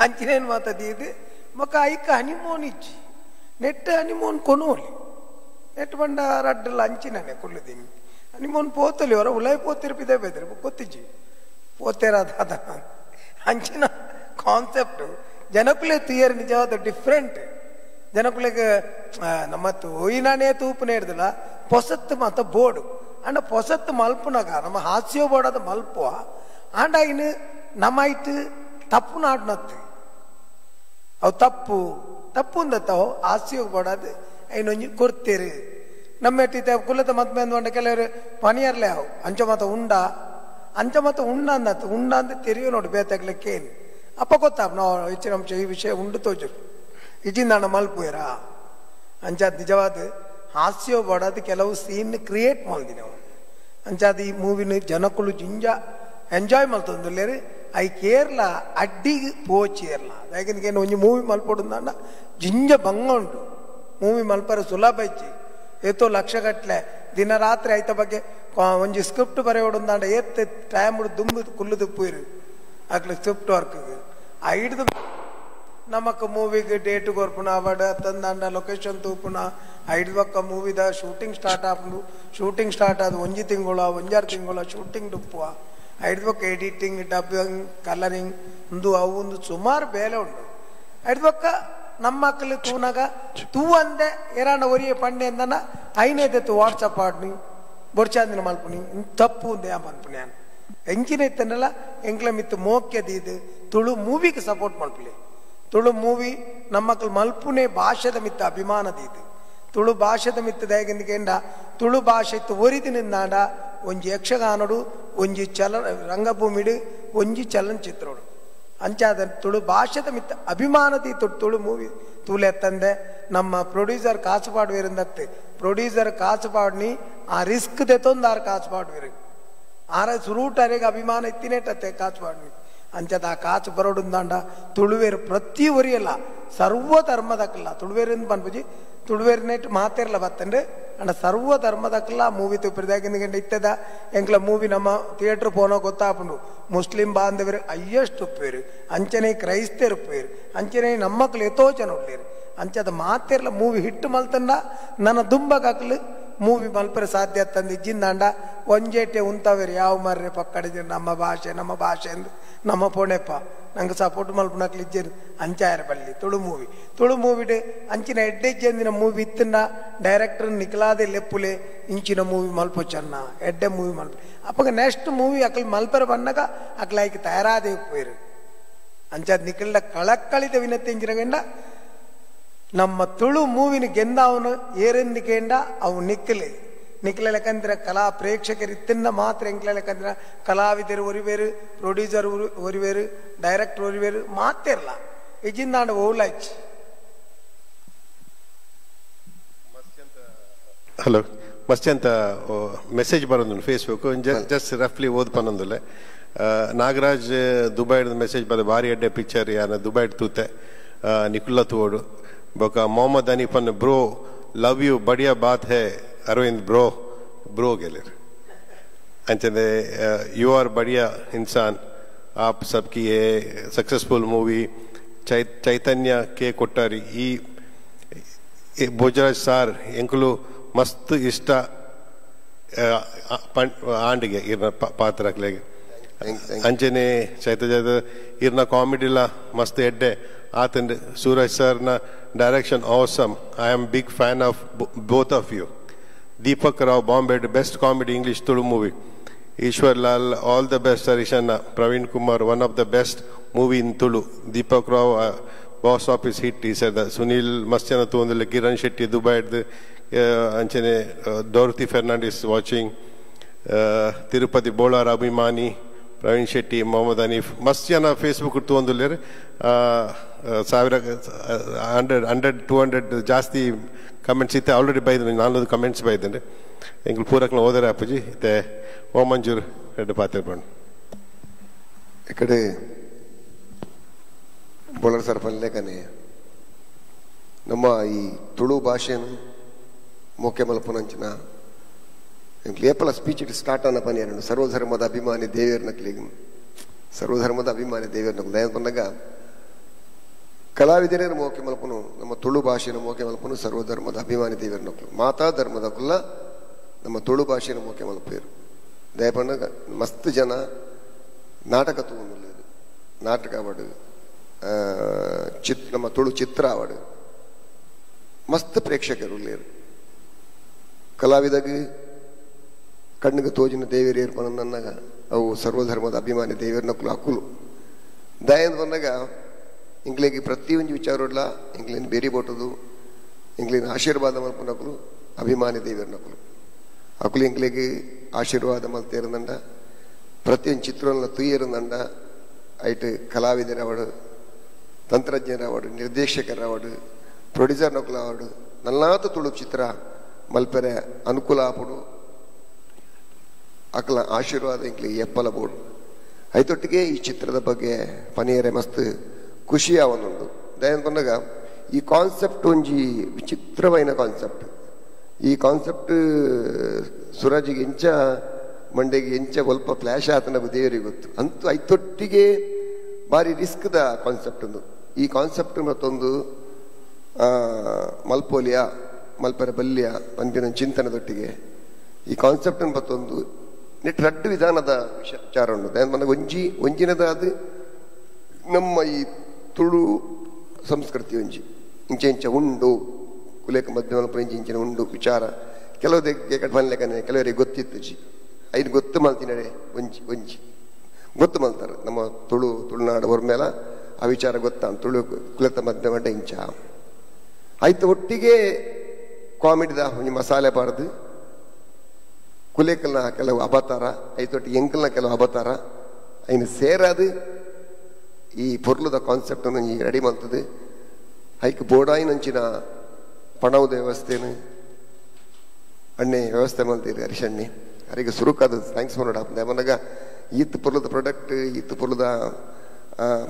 ಅಂಚಿನೇನು ಮಾತದೀದು ಮೊಕ್ಕ ಐಕ ಹನಿಮೂನ್ ಇಜ್ಜಿ ನೆಟ್ ಹನಿಮೂನ್ ಕೊನೋಲಿ ನೆಟ್ ಬಂಡ ರಡ್ಡಲ್ಲ ಅಂಚಿನೇ ಕುಲ್ಲುದೀನಿ ಹನಿಮೂನ್ ಪೋತಲಿ ಅವರ ಉಲಾಯ್ ಪೋತಿರ್ಪಿದೆ ಬೇದ್ರೆ ಗೊತ್ತಿಜ್ಜಿ ಪೋತೇರಾದ ಅಂಚಿನ ಕಾನ್ಸೆಪ್ಟು ಜನಕುಲೆ ತುಯರ್ ನಿಜವಾದ ಡಿಫ್ರೆಂಟ್ ಜನಕುಲೆಗೆ ನಮ್ಮ ತೋಯಿನಾನೇ ತೂಪುನೇ ಹಿಡ್ದಿಲ್ಲ ಪೊಸತ್ತು ಮಾತ ಬೋರ್ಡು ಅಂಡ ಪೊಸತ್ತು ಮಲ್ಪುನಾಗ ನಮ್ಮ ಹಾಸ್ಯ ಬೋರ್ಡ್ ಅದು ಮಲ್ಪುವ ಆಂಡ ಇನ್ನು ನಮ್ಮ ಇಟ್ಟು ತಪ್ಪು ನಾಡ್ನತ್ತು ಅವು ತಪ್ಪು ತಪ್ಪು ಅಂದತ್ತವು ಹಾಸ್ಯ ಬೋಡಾದು ಐನೊಂಜಿ ಕೊಡ್ತೀರಿ ನಮ್ಮ ಎಟ್ಟಿತ್ತೆ ಕುಲದ ಮದ್ಮೆ ಅಂದ್ಕೊಂಡ ಕೆಲವರು ಪನಿಯರ್ಲೆ ಅವು ಅಂಚ ಮಾತ ಉಂಡ ಅಂಚ ಮಾತ ಉಂಡ ಅಂದತ್ತು ಉಂಡ ಅಂತ ತೆರಿಯೋ ನೋಡಿ ಬೇತಾಗ್ಲಿಕ್ಕೇನು ಅಪ್ಪ ಗೊತ್ತಾಪ ನಾವು ಹೆಚ್ಚಿನ ಅಂಶ ಈ ವಿಷಯ ಉಂಡು ತೋಜರು ಇಜಿಂದಾಣ ಮಲ್ಪುಯರಾ ಅಂಚಾದ ನಿಜವಾದ ಹಾಸ್ಯ ಬೋಡಾದ ಕೆಲವು ಸೀನ್ ಕ್ರಿಯೇಟ್ ಮಾಡ್ದಿ ನಾವು ಅಂಚಾದ ಈ ಮೂವಿನ ಜನಕ್ಕಳು ಜಿಂಜ ಎಂಜಾಯ್ ಮಲ್ತೊಂದುಲ್ಲೇರು I Kerala ಅಡ್ಡಿಗೆ ಪೋಚೇರ್ಲ ಯಾಕೆಂದ್ರೆ ಒಂಜಿ ಮೂವಿ ಮಲ್ಪೊಡುಂದಾಂಡ ಜಿಂಜ ಭಂಗ ಉಂಟು ಮೂವಿ ಮಲ್ಪರ ಸುಲಭ ಇಜ್ಜಿ ಏತೋ ಲಕ್ಷ ಗಟ್ಟಲೆ ದಿನ ರಾತ್ರಿ ಐತ ಬಗ್ಗೆ ಒಂಜಿ ಸ್ಕ್ರಿಪ್ಟ್ ಬರೆಯೋಡುಂದಾಂಡ ಏತ್ ಟೈಮ್ ದುಂಬು ಕುಲ್ಲುದು ಪೂರು ಅಕ್ಲೆ ಸ್ಕ್ರಿಪ್ಟ್ ವರ್ಕ್ ಐಡ್ದು ನಮಕ್ ಮೂವಿಗೆ ಡೇಟ್ ಕೊರ್ಪುಣ ಅವಡ ತಂದಾಂಡ ಲೊಕೇಶನ್ ತೂಪುಣ ಐದು ಪಕ್ಕ ಮೂವಿದ ಶೂಟಿಂಗ್ ಸ್ಟಾರ್ಟ್ ಆಪುಂಡು ಶೂಟಿಂಗ್ ಸ್ಟಾರ್ಟ್ ಆದ ಒಂಜಿ ತಿಂಗಳ ಒಂಜಾರು ತಿಂಗಳ ಶೂಟಿಂಗ್ ಡುಪ್ಪುವ ಐದು ಪಕ್ಕ editing dubbing colouring ಒಂದು ಅವು ಒಂದು ಸುಮಾರು ಬೇಲೆ ಉಂಟು ಐದು ಪಕ್ಕ ನಮ್ಮ ಮಕ್ಕಳು ತೂನಾಗ ತೂ ಅಂದೆ ಏರಾಂಡ ಒರಿಯೆ ಪಂಡೆ ಅಂದನ ಐನೇದೆತ್ತು ವಾಟ್ಸಪ್ ಆಡ್ನಿ ಬೊಡ್ಚಾಂದಿನ ಮಲ್ಪುನಿ ತಪ್ಪು ಅಂದೆ ಮನ್ಪುನಿ ನಾನು ಎಂಚಿನ ಇತ್ತನಲ್ಲ ಎಂಕ್ಲ ಮಿತ್ತು ಮೋಕ್ಯದ ಇದು ತುಳು ಮೂವಿಗೆ ಸಪೋರ್ಟ್ ಮಲ್ಪುಲಿ ತುಳು ಮೂವಿ ನಮ್ಮಕ್ಕಳು ಮಲ್ಪುನೆ ಭಾಷೆದ ಮಿತ್ತ ಅಭಿಮಾನದ ಇದು ತುಳು ಭಾಷೆದ ಮಿತ್ತ ದಯಗಿಂದ ತುಳು ಭಾಷೆ ಇತ್ತು ಒರಿದಿನಿಂದಾಂಡ ಒಂಜಿ ಯಕ್ಷಗಾನಡು ಒಂಜಿ ಚಲ ರಂಗಭೂಮಿಡು ಒಂಜಿ ಚಲನಚಿತ್ರಡು ಅಂಚಾದ ತುಳು ಭಾಷೆದ ಮಿತ್ತ ಅಭಿಮಾನದ ತುಳು ಮೂವಿ ತೂಲೆತ್ತಂದೆ ನಮ್ಮ ಪ್ರೊಡ್ಯೂಸರ್ ಕಾಸು ಪಾಡುವಿರಿಂದತ್ತೆ ಪ್ರೊಡ್ಯೂಸರ್ ಕಾಸು ಪಾಡ್ನಿ ಆ ರಿಸ್ಕ್ ತೆತ್ತೊಂದು ಆರು ಕಾಸು ಪಾಡುವಿರು ಆರ ಸುರೂಟ್ ಅರೆಗೆ ಅಭಿಮಾನ ಇತ್ತಿನೇಟತ್ತೆ ಕಾಸು ಪಾಡ್ನಿ ಅಂಚದ ಆ ಕಾಸು ಬರೋಡುಂದಾಂಡ ತುಳುವೇರು ಪ್ರತಿ ಒರಿಯಲ್ಲ ಸರ್ವ ಧರ್ಮದಕ್ಕಲ್ಲ ತುಳುವೇರಿಂದ ಪನ್ಪುಜಿ ತುಳುವೇರು ನೆಟ್ ಮಾತೆರ್ಲ ಬತ್ತಂಡು ಅಂಡ ಸರ್ವ ಧರ್ಮದಕ್ಕಲ್ಲ ಮೂವಿ ತುಪ್ಪಿದಾಗಿಂದ ಇತ್ತದ ಎಂಕ್ಲ ಮೂವಿ ನಮ್ಮ ಥಿಯೇಟ್ರ್ ಪೋನೋ ಗೊತ್ತಾಪುಂಡು ಮುಸ್ಲಿಂ ಬಾಂಧವರು ಅಯ್ಯಷ್ಟು ಉಪ್ಪೇರು ಅಂಚನೆ ಕ್ರೈಸ್ತರು ಉಪ್ಪೇರು ಅಂಚನೆ ನಮ್ಮಕ್ಳು ಎತೋ ಜನ ಉಳ್ಳೇರು ಅಂಚದ ಮಾತೆರ್ಲ ಮೂವಿ ಹಿಟ್ಟು ಮಲ್ತಂಡ ನನ್ನ ದುಂಬಗಾಕ್ಲು ಮೂವಿ ಮಲ್ಪರೆ ಸಾಧ್ಯ ತಂದು ಇಜ್ಜಿಂದಾಂಡ ಒಂಜೇಟೆ ಉಂತವೇರು ಯಾವ ಮರ್ರೆ ಪಕ್ಕಡಿದ್ರು ನಮ್ಮ ಭಾಷೆ ನಮ್ಮ ಭಾಷೆ ಎಂದು ನಮ್ಮ ಪೋಣೆಪ್ಪ ನಂಗೆ ಸಪೋರ್ಟ್ ಮಲ್ಪನಕ್ಲು ಇಜ್ಜೇರು ಅಂಚಾಯರ ಬಲ್ಲಿ ತುಳು ಮೂವಿ ತುಳು ಮೂವಿಡ್ ಅಂಚಿನ ಎಡ್ಡೆ ಮೂವಿ ಇತ್ತನ್ನ ಡೈರೆಕ್ಟರ್ ನಿಕ್ಲಾದೆ ಲೆಪ್ಪುಲೆ ಇಂಚಿನ ಮೂವಿ ಮಲ್ಪೊಚ್ಚನ್ನ ಎಡ್ಡೆ ಮೂವಿ ಮಲ್ಪ ಅಪ್ಪಗ ನೆಕ್ಸ್ಟ್ ಮೂವಿ ಅಕ್ಲು ಮಲ್ಪರ ಬಣ್ಣಗ ಅಕ್ಲಾಯ್ಕೆ ತಯಾರಾದೆ ಪೋಯಿರು ಅಂಚಾದ ನಿಕ್ಲ ಕಳಕ್ಕಳಿದ ವಿನಂತಿ ಇಂಚಿನ ನಮ್ಮ ತುಳು ಮೂವಿನ ಗೆಂದ ಅವನು ಏರೆಂದಿಕೇಂಡ ಅವು ನಿಕ್ಕಲೆ ನಿಕ್ಲೆ ಲೆಕ್ಕಂದ್ರೆ ಕಲಾ ಪ್ರೇಕ್ಷಕರು ಇತ್ತಿಂದ ಮಾತ್ರ ಎಂಕ್ಲೆ ಲೆಕ್ಕಂದ್ರೆ ಕಲಾವಿದರು ಒರಿವೇರು ಪ್ರೊಡ್ಯೂಸರ್ ಒರಿವೇರು ಡೈರೆಕ್ಟರ್ ಒರಿವೇರು ಮಾತಿರಲ್ಲ ಇಜಿಂದಾಂಡ ಓಲಾಯ್ಚಿ. ಹಲೋ ಮಸ್ತ್ಯಂತ ಮೆಸೇಜ್ ಬರೋದು ಫೇಸ್ಬುಕ್ ಜಸ್ಟ್ ರಫ್ಲಿ ಓದ್ ಪನ್ನೊಂದುಲ್ಲೆ. ನಾಗರಾಜ್ ದುಬೈಡ್ ಮೆಸೇಜ್ ಬರ ಭಾರಿ ಅಡ್ಡೆ ಪಿಕ್ಚರ್ ಯಾನ ದುಬೈಡ್ ತೂತೆ ನಿಕುಲ್ಲ ತೋಡು ಬೊಕ ಮೊಹಮ್ಮದ್ ಹನೀಫನ್ bro love you ಬಡಿಯಾ ಬಾತ್ ಹೇ ಅರವಿಂದ್ ಬ್ರೋ ಬ್ರೋ ಗೆಲೇರ್ ಅಂಚನೆ you are ಬಡಿಯಾ ಇನ್ಸಾನ್ ಆಪ್ ಸಬ್ಕಿ A successful movie Chaitanya K Kottari ಈ ಭೋಜರಾಜ್ ಸಾರ್ ಎಂಕುಲು ಮಸ್ತ್ ಇಷ್ಟ ಆಂಡಿಗೆ ಇರ್ನ ಪಾತ್ರಕ್ಲೆಗೆ ಅಂಚನೆ ಚೈತನ್ಯ ಇರ್ನ ಕಾಮಿಡಿಲ ಮಸ್ತ್ ಎಡ್ಡೆ ಆತಂಡ್ ಸೂರಜ್ ಸರ್ನ direction awesome. I am big fan of both of you. Deepak Rao Bombay best comedy English Tulu movie. Eshwar Lal all the best Harishanna. Praveen Kumar one of the best movie in Tulu. Deepak Rao box office hit ಈ ಸದ. ಸುನೀಲ್ ಮಸ್ತ್ಯನ ತೂಂದಿಲ್ಲ. ಕಿರಣ್ ಶೆಟ್ಟಿ ದುಬೈಡ್ದು ಅಂಚನೆ Dorothy Fernandes watching. Tirupati Bolar ಅಭಿಮಾನಿ ಪ್ರವೀಣ್ ಶೆಟ್ಟಿ ಮೊಹಮ್ಮದ್ ಹನೀಫ್ ಮಸ್ತ್ ಜನ ಫೇಸ್ಬುಕ್ ತೂಂದುಲ್ಲೇರು. 1000 100 100 200 ಜಾಸ್ತಿ ಕಮೆಂಟ್ಸ್ ಇತ್ತೆ ಆಲ್ರೆಡಿ ಬೈದು 400 ಕಮೆಂಟ್ಸ್ ಬೈದಂಡೆ ಎಂಗ್ಲು ಪೂರಕ್ಲ ಓದರ ಅಪ್ಪುಜಿ ಇತ್ತೆ ಓ ಮಂಜೂರ್ ಎರಡು ಪಾತ್ರ ಬಂಡು. ಈ ಕಡೆ ಬೋಳರ್ ಸರ್ ಪನ್ಲೇಕನೆ ನಮ್ಮ ಈ ತುಳು ಭಾಷೆಯನ್ನು ಮೋಕೆ ಮಲ್ಪುನಂಚಿನ ಏಪಲ ಸ್ಪೀಚ್ ಇಟ್ಟು ಸ್ಟಾರ್ಟ್ ಅನ್ನ ಪನಿಯರು ಸರ್ವಧರ್ಮದ ಅಭಿಮಾನಿ ದೇವಿಯರ್ನಕ್ಲಿಗೆ ಸರ್ವಧರ್ಮದ ಅಭಿಮಾನಿ ದೇವಿಯರ್ನಕ್ಲು ದಯ ಬಂದಾಗ ಕಲಾವಿದರೇ ಮೋಕೆ ಮಲ್ಪನು ನಮ್ಮ ತುಳು ಭಾಷೆಯನ್ನು ಮೋಕೆ ಮಲ್ಪನು ಸರ್ವಧರ್ಮದ ಅಭಿಮಾನಿ ದೇವಿಯರ್ನಕ್ಲು ಮಾತಾ ಧರ್ಮದ ಕುಲ್ಲ ನಮ್ಮ ತುಳು ಭಾಷೆಯನ್ನು ಮೋಕೆ ಮಲ್ಪೇರು ದಯಪಣ್ಣಗ ಮಸ್ತ್ ಜನ ನಾಟಕ ತೂಂದುಲ್ಲೇರು ನಾಟಕ ಅವಡು ನಮ್ಮ ತುಳು ಚಿತ್ರ ಅವಡು ಮಸ್ತ್ ಪ್ರೇಕ್ಷಕರು ಉಳ್ಳೇರು ಕಲಾವಿದಗೆ ಕಣ್ಣಿಗೆ ತೋಜಿನ ದೇವಿಯರು ಏರ್ಪನನ್ನಾಗ ಅವು ಸರ್ವಧರ್ಮದ ಅಭಿಮಾನಿ ದೇವಿಯರ್ನಕ್ಲು ಅಕ್ಕುಲು ದಯಂದು ಬಂದಾಗ ಇಂಗ್ಲಿಗೆ ಪ್ರತಿಯೊಂದು ವಿಚಾರಲ್ಲ ಇಂಗ್ಲಿನ ಬೇರಿ ಬೋಟದು ಇಂಗ್ಲಿನ ಆಶೀರ್ವಾದ ಮಲ್ಪನಕ್ಲು ಅಭಿಮಾನಿ ದೇವಿಯರ್ನಕ್ಲು ಅಕ್ಕಲು ಇಂಗ್ಲಿಗೆ ಆಶೀರ್ವಾದ ಮಲ್ತೇರಂದಂಡ ಪ್ರತಿಯೊಂದು ಚಿತ್ರವನ್ನ ತುಯ್ಯರಂದಂಡ ಐಟ್ ಕಲಾವಿದರವಡು ತಂತ್ರಜ್ಞರವಡು ನಿರ್ದೇಶಕರವಡು ಪ್ರೊಡ್ಯೂಸರ್ನಕ್ಲು ಅವಡು ನಲ್ಲಾತ ತುಳು ಚಿತ್ರ ಮಲ್ಪೆರೆ ಅನುಕೂಲ ಆಪುಡು ಅಕಲ ಆಶೀರ್ವಾದ ಇಂಕ್ಲಿ ಎಪ್ಪಲ ಬೋಡು ಐತೊಟ್ಟಿಗೆ ಈ ಚಿತ್ರದ ಬಗ್ಗೆ ಪನಿಯರೆ ಮಸ್ತ್ ಖುಷಿ ಆವೊಂದುಂಡು ದಯನ್ ಪನ್ನಗ ಈ ಕಾನ್ಸೆಪ್ಟ್ ಒಂಜಿ ವಿಚಿತ್ರವೈನ ಕಾನ್ಸೆಪ್ಟ್ ಈ ಕಾನ್ಸೆಪ್ಟ್ ಸುರಾಜಿಗೆ ಎಂಚ ಮಂಡೆಗೆ ಎಂಚ ಸ್ವಲ್ಪ ಫ್ಲ್ಯಾಶ್ ಆತನ ದೇವರಿಗೆ ಗೊತ್ತು ಅಂತೂ ಐತೊಟ್ಟಿಗೆ ಭಾರಿ ರಿಸ್ಕ್ದ ಕಾನ್ಸೆಪ್ಟ್ ಒಂದು ಈ ಕಾನ್ಸೆಪ್ಟ್ ಮತ್ತೊಂದು ಮಲ್ಪೋಲಿಯ ಮಲ್ಪರ ಬಲ್ಯ ಪನ್ಪಿನ ಚಿಂತನದೊಟ್ಟಿಗೆ ಈ ಕಾನ್ಸೆಪ್ಟ್ ಮತ್ತೊಂದು ನೆಟ್ ರಡ್ಡು ವಿಧಾನದ ವಿಚಾರ ಉಂಟು ನನಗೆ ಒಂಜಿ ಒಂಜಿನದ ಅದು ನಮ್ಮ ಈ ತುಳು ಸಂಸ್ಕೃತಿ ಒಂಜಿ ಇಂಚೆ ಇಂಚ ಉಂಡು ಕುಲೇಕ ಮಧ್ಯಮ ಇಂಚೆ ಇಂಚಿನ ಉಂಡು ವಿಚಾರ ಕೆಲವು ಮಲ್ಲೆಕನೆ ಕೆಲವರಿಗೆ ಗೊತ್ತಿತ್ತು ಜಿ ಐದು ಗೊತ್ತು ಮಲ್ತಿನಡೆ ಒಂಜಿ ಒಂಜಿ ಗೊತ್ತು ಮಲ್ತಾರೆ ನಮ್ಮ ತುಳು ತುಳುನಾಡು ಹೊರ ಮೇಲೆ ಆ ವಿಚಾರ ಗೊತ್ತ ತುಳು ಕುಲತ ಮಧ್ಯಮ ಇಂಚ ಆಯ್ತು ಒಟ್ಟಿಗೆ ಕಾಮಿಡಿದ ಒಂಜಿ ಮಸಾಲೆ ಬಾರ್ದು ಕುಲೇಕಲ್ನ ಕೆಲವು ಅಬತಾರ ಐತೊಟ್ಟಿಗೆ ಎಂಕಲ್ನ ಕೆಲವು ಅಬತಾರ ಐನು ಸೇರಾದು ಈ ಪೊರ್ಲುದ ಕಾನ್ಸೆಪ್ಟ್ ಅನ್ನು ಈಗ ರೆಡಿ ಮಾಡ್ತದೆ ಐಕ್ ಬೋಡಾಯಿನಂಚಿನ ಪಣವುದ ವ್ಯವಸ್ಥೆನು ಅಣ್ಣೆ ವ್ಯವಸ್ಥೆ ಮಾಡ್ತೀರಿ ಹರೀಶಣ್ಣೆ ಅವರಿಗೆ ಸುರುಕಾದ thanks ಮಾಡೋಣ ಮನಗ ಈತ್ ಪೊರ್ಲುದ ಪ್ರಾಡಕ್ಟ್ ಈತ್ ಪೊರ್ಲುದ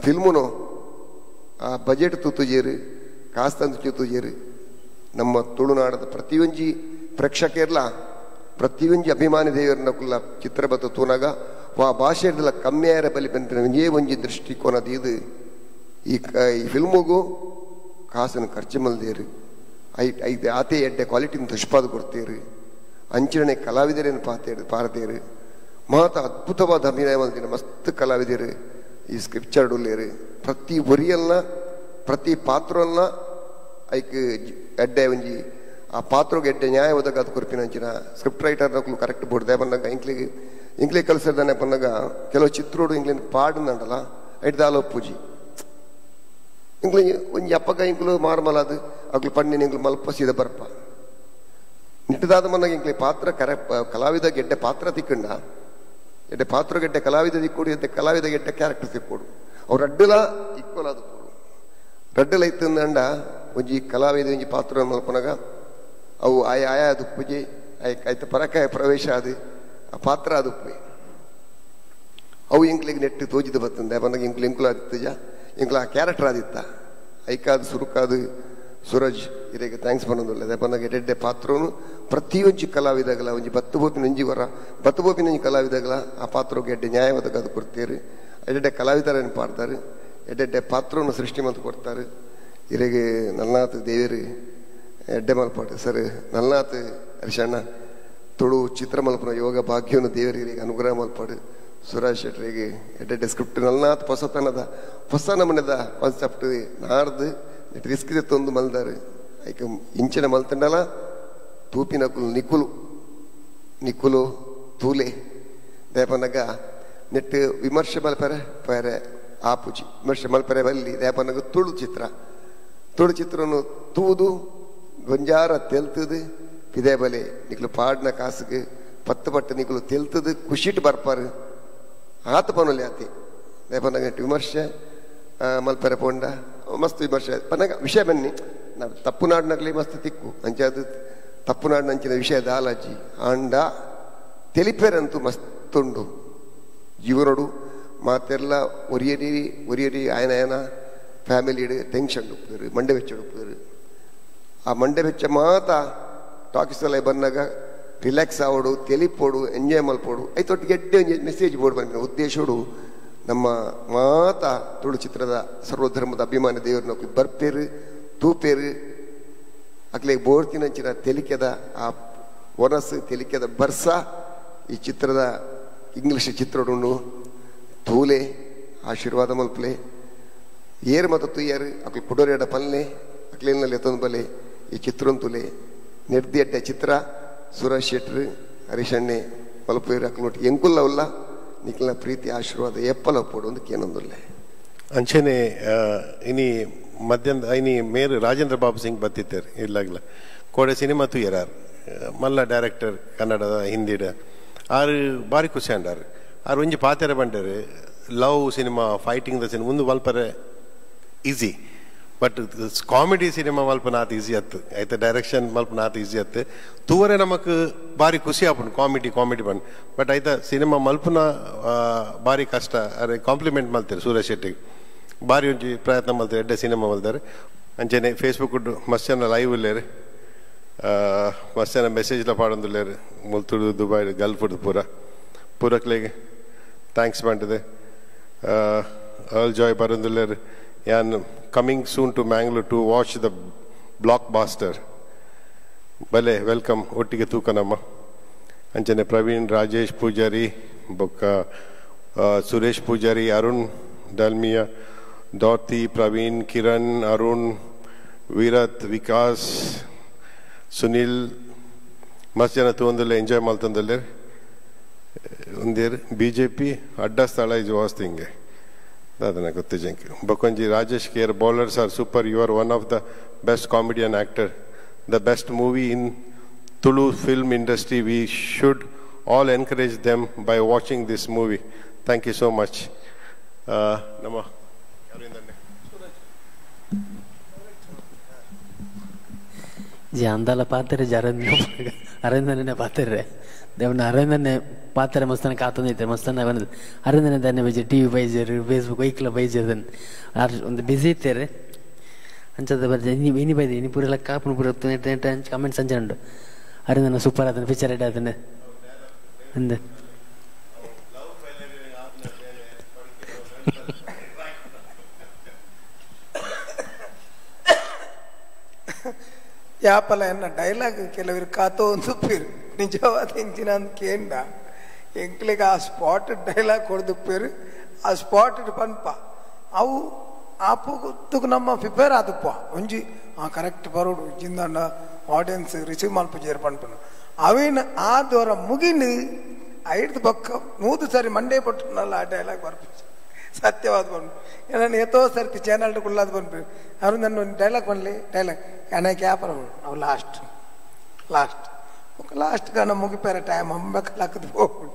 ಫಿಲ್ಮುನು ಆ ಬಜೆಟ್ ತೂತುಜೇರು ಕಾಸ್ ತಂದು ತೂತುಜೇರು ನಮ್ಮ ತುಳುನಾಡದ ಪ್ರತಿಯೊಂಜಿ ಪ್ರೇಕ್ಷಕರ್ಲ ಪ್ರತಿಯೊಂಜಿ ಅಭಿಮಾನಿ ದೇವರನ್ನ ಕುಲ್ಲ ಚಿತ್ರ ಬತ್ತ ತೂನಾಗ ವಾ ಭಾಷೆಡ್ದಲ ಕಮ್ಮಿಯಾರ ಬಲಿ ಪನ್ಪಿನ ಒಂಜೇ ಒಂಜಿ ದೃಷ್ಟಿಕೋನ ದೀದು ಈ ಈ ಫಿಲ್ಮುಗು ಕಾಸನ್ನು ಖರ್ಚು ಮಲ್ದೇರು I ಐದು ಆತೆ ಎಡ್ಡೆ ಕ್ವಾಲಿಟಿನ ತುಷ್ಪಾದ ಕೊಡ್ತೇರು ಅಂಚನೆ ಕಲಾವಿದರೇನು ಪಾತೇರು ಪಾರತೇರು ಮಾತ ಅದ್ಭುತವಾದ ಅಭಿನಯ ಮಲ್ದಿನ ಮಸ್ತ್ ಕಲಾವಿದರು ಈ ಸ್ಕ್ರಿಪ್ಚರ್ ಉಲ್ಲೇರು ಪ್ರತಿ ಒರಿಯಲ್ನ ಪ್ರತಿ ಪಾತ್ರವನ್ನ ಐಕ್ ಎಡ್ಡೆ ಒಂಜಿ ಆ ಪಾತ್ರಗೆ ಎಡ್ಡೆ ನ್ಯಾಯ ಒದಗಾದ ಕೊರ್ಪಿನ ಅಂಚಿನ ಸ್ಕ್ರಿಪ್ಟ್ ರೈಟರ್ನಕ್ಲು ಕರೆಕ್ಟ್ ಬೋಡ್ದೆ ಬಂದಾಗ ಇಂಕ್ಲಿಗೆ ಇಂಕ್ಲಿ ಕಲಿಸಿದಾನೆ ಬಂದಾಗ ಕೆಲವು ಚಿತ್ರೋಡು ಇಂಗ್ಲಿನ ಪಾಡುಂಡಲ್ಲ ಐಡ್ದಾಲೋ ಪೂಜಿ ಇಂಕ್ಲಿ ಒಂಜಿ ಅಪ್ಪಗ ಇಂಕ್ಲು ಮಾರ್ಮಲಾದು ಅಗ್ಲು ಪಣ್ಣಿನ ಇಂಕ್ಲು ಮಲ್ಪ ಸೀದ ಬರ್ಪ ನಿಟ್ಟದಾದ ಮನ್ನಾಗ ಇಂಕ್ಲಿ ಪಾತ್ರ ಕರೆ ಕಲಾವಿದ ಗೆಡ್ಡೆ ಪಾತ್ರ ತಿಕ್ಕಂಡ ಎಡ್ಡೆ ಪಾತ್ರ ಗೆಡ್ಡೆ ಕಲಾವಿದ ತಿಕ್ಕೊಡು ಎಡ್ಡೆ ಕಲಾವಿದ ಗೆಡ್ಡೆ ಕ್ಯಾರೆಕ್ಟರ್ ತಿಕ್ಕೊಡು ಅವ್ರು ರಡ್ಡುಲ ಈಕ್ವಲ್ ಅದು ಕೊಡು ರಡ್ಡುಲ ಇತ್ತಂದಂಡ ಒಂಜಿ ಕಲಾವಿದ ಒಂಜಿ ಪಾತ್ರ ಮಲ್ಪನಾಗ ಅವು ಆಯ ಆಯಾ ದುಪ್ಪುಜಿ ಆಯ್ತು ಪರಕಾಯ ಪ್ರವೇಶ ಅದು ಆ ಪಾತ್ರ ಅದು ಅವು ಇಂಕ್ಲಿಗೆ ನೆಟ್ಟು ತೋಜಿದ ಬತ್ತಂದೆ ಬಂದಾಗ ಇಂಕ್ಲು ಇಂಕ್ಲು ಆದಿತ್ತಜ ಇಂಕ್ಲು ಆ ಕ್ಯಾರೆಕ್ಟರ್ ಆದಿತ್ತ ಐಕಾದು ಸುರುಕಾದು ಸೂರಜ್ ಇರೆಗೆ thanks ಪನ್ನೊಂದುಲ್ಲ ಬಂದಾಗ ಎಡ್ಡೆ ಪಾತ್ರನು ಪ್ರತಿಯೊಂಜಿ ಕಲಾವಿದಾಗಲ ಒಂಜಿ ಬತ್ತು ಬೋಪಿನ ಒಂಜಿ ವರ ಬತ್ತು ಬೋಪಿನ ಒಂಜಿ ಕಲಾವಿದಾಗಲ ಆ ಪಾತ್ರಕ್ಕೆ ಎಡ್ಡೆ ನ್ಯಾಯವಾದ ಅದು ಕೊಡ್ತೀರಿ ಎಡ್ಡೆ ಕಲಾವಿದರನ್ನು ಪಾಡ್ತಾರೆ ಎಡ್ಡೆಡ್ಡೆ ಪಾತ್ರವನ್ನು ಸೃಷ್ಟಿ ಮಂತ್ ಕೊಡ್ತಾರೆ ಇರೆಗೆ ನಲ್ನಾಥ್ ದೇವರು ಎಡ್ಡೆ ಮಲ್ಪಾಡು ಸರ್ ನಲ್ನಾಥ್ ಹರಿಶಣ್ಣ ತುಳು ಚಿತ್ರ ಮಲ್ಪನ ಯೋಗ ಭಾಗ್ಯವನ್ನು ದೇವರಿಗೆ ಅನುಗ್ರಹ ಮಲ್ಪಾಡು ಸುರಾಜ್ ಶೆಟ್ಟರಿಗೆ ಎಡ್ಡೆಡ್ಡೆ ಸ್ಕ್ರಿಪ್ಟ್ ನಲ್ನಾಥ್ ಹೊಸತನದ ಹೊಸ ನಮೂನೆದ ಕಾನ್ಸೆಪ್ಟ್ ನಾಡ್ದು ರಿಸ್ಕ್ ತೊಂದು ಮಲ್ದಾರು ಐಕ ಇಂಚಿನ ಮಲ್ತಂಡಲ ತೂಪಿನಕುಲು ನಿಕುಲು ನಿಕುಲು ತೂಲೆ ದೇಪನಗ ನೆಟ್ಟು ವಿಮರ್ಶೆ ಮಲ್ಪರೆ ಪೇರೆ ಆಪುಜಿ ವಿಮರ್ಶೆ ಮಲ್ಪರೆ ಬಲ್ಲಿ ದೇಪನಗ ತುಳು ಚಿತ್ರ ತುಳು ಚಿತ್ರನು ತೂದು ಗೊಂಜಾರ ತೆಲ್ತದು ಪಿದೆ ಬಲೆ ನಿಕ್ಲು ಪಾಡ್ನ ಕಾಸುಗೆ ಪತ್ತು ಪಟ್ಟು ನಿಕ್ಲು ತೆಲ್ತದು ಖುಷಿಟ್ ಬರ್ಪಾರು ಆತ ಪನೊಲಿ ಆತಿ ದೇಪನಗ ವಿಮರ್ಶೆ ಮಲ್ಪರೆ ಪೋಂಡ ಮಸ್ತ್ ವಿಮರ್ಶೆ ಪನ್ನಗ ವಿಷಯ ಬನ್ನಿ ನಾವು ತಪ್ಪು ನಾಡಿನಾಗಲಿ ಮಸ್ತ್ ತಿಕ್ಕು ಅಂಚಾದ ತಪ್ಪು ನಾಡಿನ ಅಂಚಿನ ವಿಷಯ ದಾಲಾಜಿ ಆಂಡ ತೆಲಿಪೇರಂತೂ ಮಸ್ತುಂಡು ಜೀವನೋಡು ಮಾತೆಲ್ಲ ಒರಿಯರಿ ಒರಿಯರಿ ಆಯನ ಆಯನ ಫ್ಯಾಮಿಲಿ ಟೆನ್ಷನ್ ಉಪ್ಪುದು ಮಂಡೆ ಬೆಚ್ಚ ಉಪ್ಪುದು ಆ ಮಂಡೆ ಬೆಚ್ಚ ಮಾತ ಟಾಕೀಸಲ್ಲ ಬಂದಾಗ ರಿಲ್ಯಾಕ್ಸ್ ಆವಡು ತೆಲಿಪೋಡು ಎಂಜಾಯ್ ಮಲ್ಪೋಡು ಐತೊಟ್ಟಿಗೆ ಎಡ್ಡೆ ಒಂಜಿ ಮೆಸೇಜ್ ಬೋರ್ಡ್ ಬಂದಿನ ಉದ್ದೇಶೋಡು ನಮ್ಮ ಮಾತ ತುಳು ಚಿತ್ರದ ಸರ್ವಧರ್ಮದ ಅಭಿಮಾನಿ ದೇವರನ್ನ ಬರ್ಪೇರು ತೂಪೇರು ಅಕ್ಲೆ ಬೋರ್ತಿನಂಚಿನ ತೆಲಿಕೆದ ಆ ಒನಸು ತೆಲಿಕೆದ ಬರ್ಸ ಈ ಚಿತ್ರದ ಇಂಗ್ಲಿಷ್ ಚಿತ್ರಡುಂಡು ತೂಲೆ ಆಶೀರ್ವಾದ ಮಲ್ಪಲೆ ಏರು ಮತ್ತು ತುಯ್ಯಾರು ಅಕ್ಲು ಕುಡೋರಿಯಡ ಪಲ್ಲೆ ಅಕ್ಲೇನಲ್ಲಿ ಎತ್ತೊಂದು ಬಲೆ ಈ ಚಿತ್ರೊಂತುಲೆ ನಿರ್ದಿ ಅಡ್ಡೆ ಚಿತ್ರ ಸುರೇಶ್ ಶೆಟ್ರು ಹರೀಶಣ್ಣೆ ಮಲ್ಪೇರು ಅಕ್ಲು ಎಂಕುಲ್ಲ ಉಲ್ಲ ನಿಕ್ಲ ಪ್ರೀತಿ ಆಶೀರ್ವಾದ ಎಪ್ಪಲ ಪೋಡು ಒಂದು ಕೇನೊಂದುಲ್ಲೆ ಅಂಚನೆ ಇನಿ ಮಧ್ಯಾಹ್ನ ಇನಿ ಮೇರು ರಾಜೇಂದ್ರ ಬಾಬು ಸಿಂಗ್ ಬತ್ತಿತ್ತಾರೆ ಇಲ್ಲಾಗ್ಲ ಕೋಡೆ ಸಿನಿಮಾ ತುಯ್ಯರಾರು ಮಲ್ಲ ಡೈರೆಕ್ಟರ್ ಕನ್ನಡದ ಹಿಂದಿಡ ಆರು ಬಾರಿ ಖುಷಿ ಅಂಡಾರು ಆರು ಒಂಜಿ ಪಾತೆರೆ Bandaru love cinema fighting the cinema ಮುಂದೆ ಮಲ್ಪರೆ easy but comedy cinema ಮಲ್ಪನ ಆತ ಈಸಿ ಅತ್ತು ಆಯ್ತು ಡೈರೆಕ್ಷನ್ ಮಲ್ಪನ ಆತ ಈಸಿ ಅತ್ತು ತೂವರೆ ನಮಕ್ ಬಾರಿ ಖುಷಿ ಆಪುಂಡು ಕಾಮಿಡಿ ಕಾಮಿಡಿ ಬನ್ ಬಟ್ ಆಯ್ತಾ ಸಿನಿಮಾ ಮಲ್ಪನ ಬಾರಿ ಕಷ್ಟ ಅರೆ ಕಾಂಪ್ಲಿಮೆಂಟ್ ಮಲ್ತಾರೆ ಸೂರ್ಯ ಶೆಟ್ಟಿಗೆ ಬಾರಿ ಒಂಜಿ ಪ್ರಯತ್ನ ಮಲ್ತಾರೆ ಎಡ್ಡೆ ಸಿನಿಮಾ ಮಲ್ತಾರೆ ಅಂಚನೆ ಫೇಸ್ಬುಕ್ ಮಸ್ತ್ ಜನ ಲೈವ್ ಉಲ್ಲೇರು ಮಸ್ತ್ ಜನ ಮೆಸೇಜ್ಲ ಪಾಡೊಂದುಲ್ಲೇರು ಮುಲ್ತುಡು ದುಬೈ ಗಲ್ಫ್ ಪೂರ ಪೂರಕ್ಲೆಗ್ thanks ಬಂಟಿದೆ ಅರ್ಲ್ ಜಾಯ್ ಬರೊಂದುಲ್ಲೇರು ಯಾನ್ coming soon to Mangalore to watch the blockbuster ಬಲೆ welcome ಒಟ್ಟಿಗೆ ತೂಕನಮ್ಮ ಅಂಚನೆ ಪ್ರವೀಣ್ ರಾಜೇಶ್ ಪೂಜಾರಿ ಬೊಕ್ಕ ಸುರೇಶ್ ಪೂಜಾರಿ ಅರುಣ್ ಡಾಲ್ಮಿಯಾ ಡಾರ್ತಿ ಪ್ರವೀಣ್ ಕಿರಣ್ ಅರುಣ್ ವೀರತ್ ವಿಕಾಸ್ ಸುನಿಲ್ ಮಸ್ತ್ ಜನ ತೂವೊಂದುಲ್ಲೆ ಎಂಜಾಯ್ ಮಲ್ತೊಂದುಲ್ಲೆರ್ ಒಂದೇರ್ ಬಿಜೆಪಿ ಅಡ್ಡ ಸ್ಥಳ is was ಹಿಂಗೆ ದಾದನ ಗೊತ್ತಿಜಂಕ್ ಬೊಕೊಂಜಿ Rajesh care bowlers are super you are one of the best comedian actor the best movie in Tulu film industry we should all encourage them by watching this movie thank you so much ನಮ್ಮ G ಅಂದಲ ಪಾತ್ರೆ ಅರವಿಂದ ಅರವಿಂದನೇ ಪಾತ್ರೆ ದೇವನ ಅರವಿಂದನೇ ಪಾತ್ರೆ ಮಸ್ತನ ಕಾತಂದೈತೆ ಮಸ್ತನ ಬಂದು ಅರವಿಂದನೇ ದಾನೆ ಬೈಜೆ ಟಿ ವಿ ಬೈಜರು ಫೇಸ್ಬುಕ್ ವೈಕ್ಲ ಬೈಜರ್ ಆರ್ ಒಂದು ಬಿಸಿ ಇತ್ತೇರೆ ಅಂಚದ ಬರ್ಜೆ ಇನಿ ಇನಿ ಬೈದೆ ಇನಿ ಪೂರೆಲ್ಲ ಕಾಪುನ ಪೂರ ಕಮೆಂಟ್ಸ್ ಅಂಚೆ ಉಂಡು ಅರವಿಂದನ ಸೂಪರ್ ಆತನ ಪಿಕ್ಚರ್ ರೆಡಿ ಆತನ ಅಂದೆ. ಯಾಪಲ ಎನ್ನ ಡೈಲಾಗ್ ಕೆಲವರು ಕಾತೋ ಒಂದು ಪೇರು ನಿಜವಾದ ಇಂಚಿನ ಅಂತ ಕೇಂಡ ಎಂಕ್ಲಿಗೆ ಆ ಸ್ಪಾಟ್ ಡೈಲಾಗ್ ಕೊಡ್ದು ಪೇರು ಆ ಸ್ಪಾಟ್ ಪನ್ಪ ಅವು ಆ ಪುತ್ತಕ್ಕೆ ನಮ್ಮ ಪ್ರಿಪೇರ್ ಆದಪ್ಪ ಒಂಜಿ ಆ ಕರೆಕ್ಟ್ ಬರೋಡು ಜಿಂದಾಂಡ ಆಡಿಯನ್ಸ್ ರಿಸೀವ್ ಮಲ್ಪುಜೇರು ಪನ್ಪನು ಅವೇನು ಆ ದೂರ ಮುಗಿನ ಐದು ಪಕ್ಕ ನೂದು ಸರಿ ಮಂಡೇ ಪಟ್ಟನಲ್ಲ ಆ ಡೈಲಾಗ್ ಬರ್ಪಿச்சு ಸತ್ಯವಾದ ಬಂದು ನಾನು ಎತ್ತೋ ಸರ್ತಿ ಚಾನಲ್ ಕುಳ್ಳಾದ ಬಂದ್ಬಿಟ್ಟು ಅವರು ನನ್ನ ಒಂದು ಡೈಲಾಗ್ ಬರಲಿ ಡೈಲಾಗ್ ಅನೇಕ ವ್ಯಾಪಾರ ಅವು last last last ಕಾಣ ಮುಗಿಪೇರ ಟೈಮ್ ಅಂಬಕಲಾಕದು ಹೋಗ್ಬಿಡು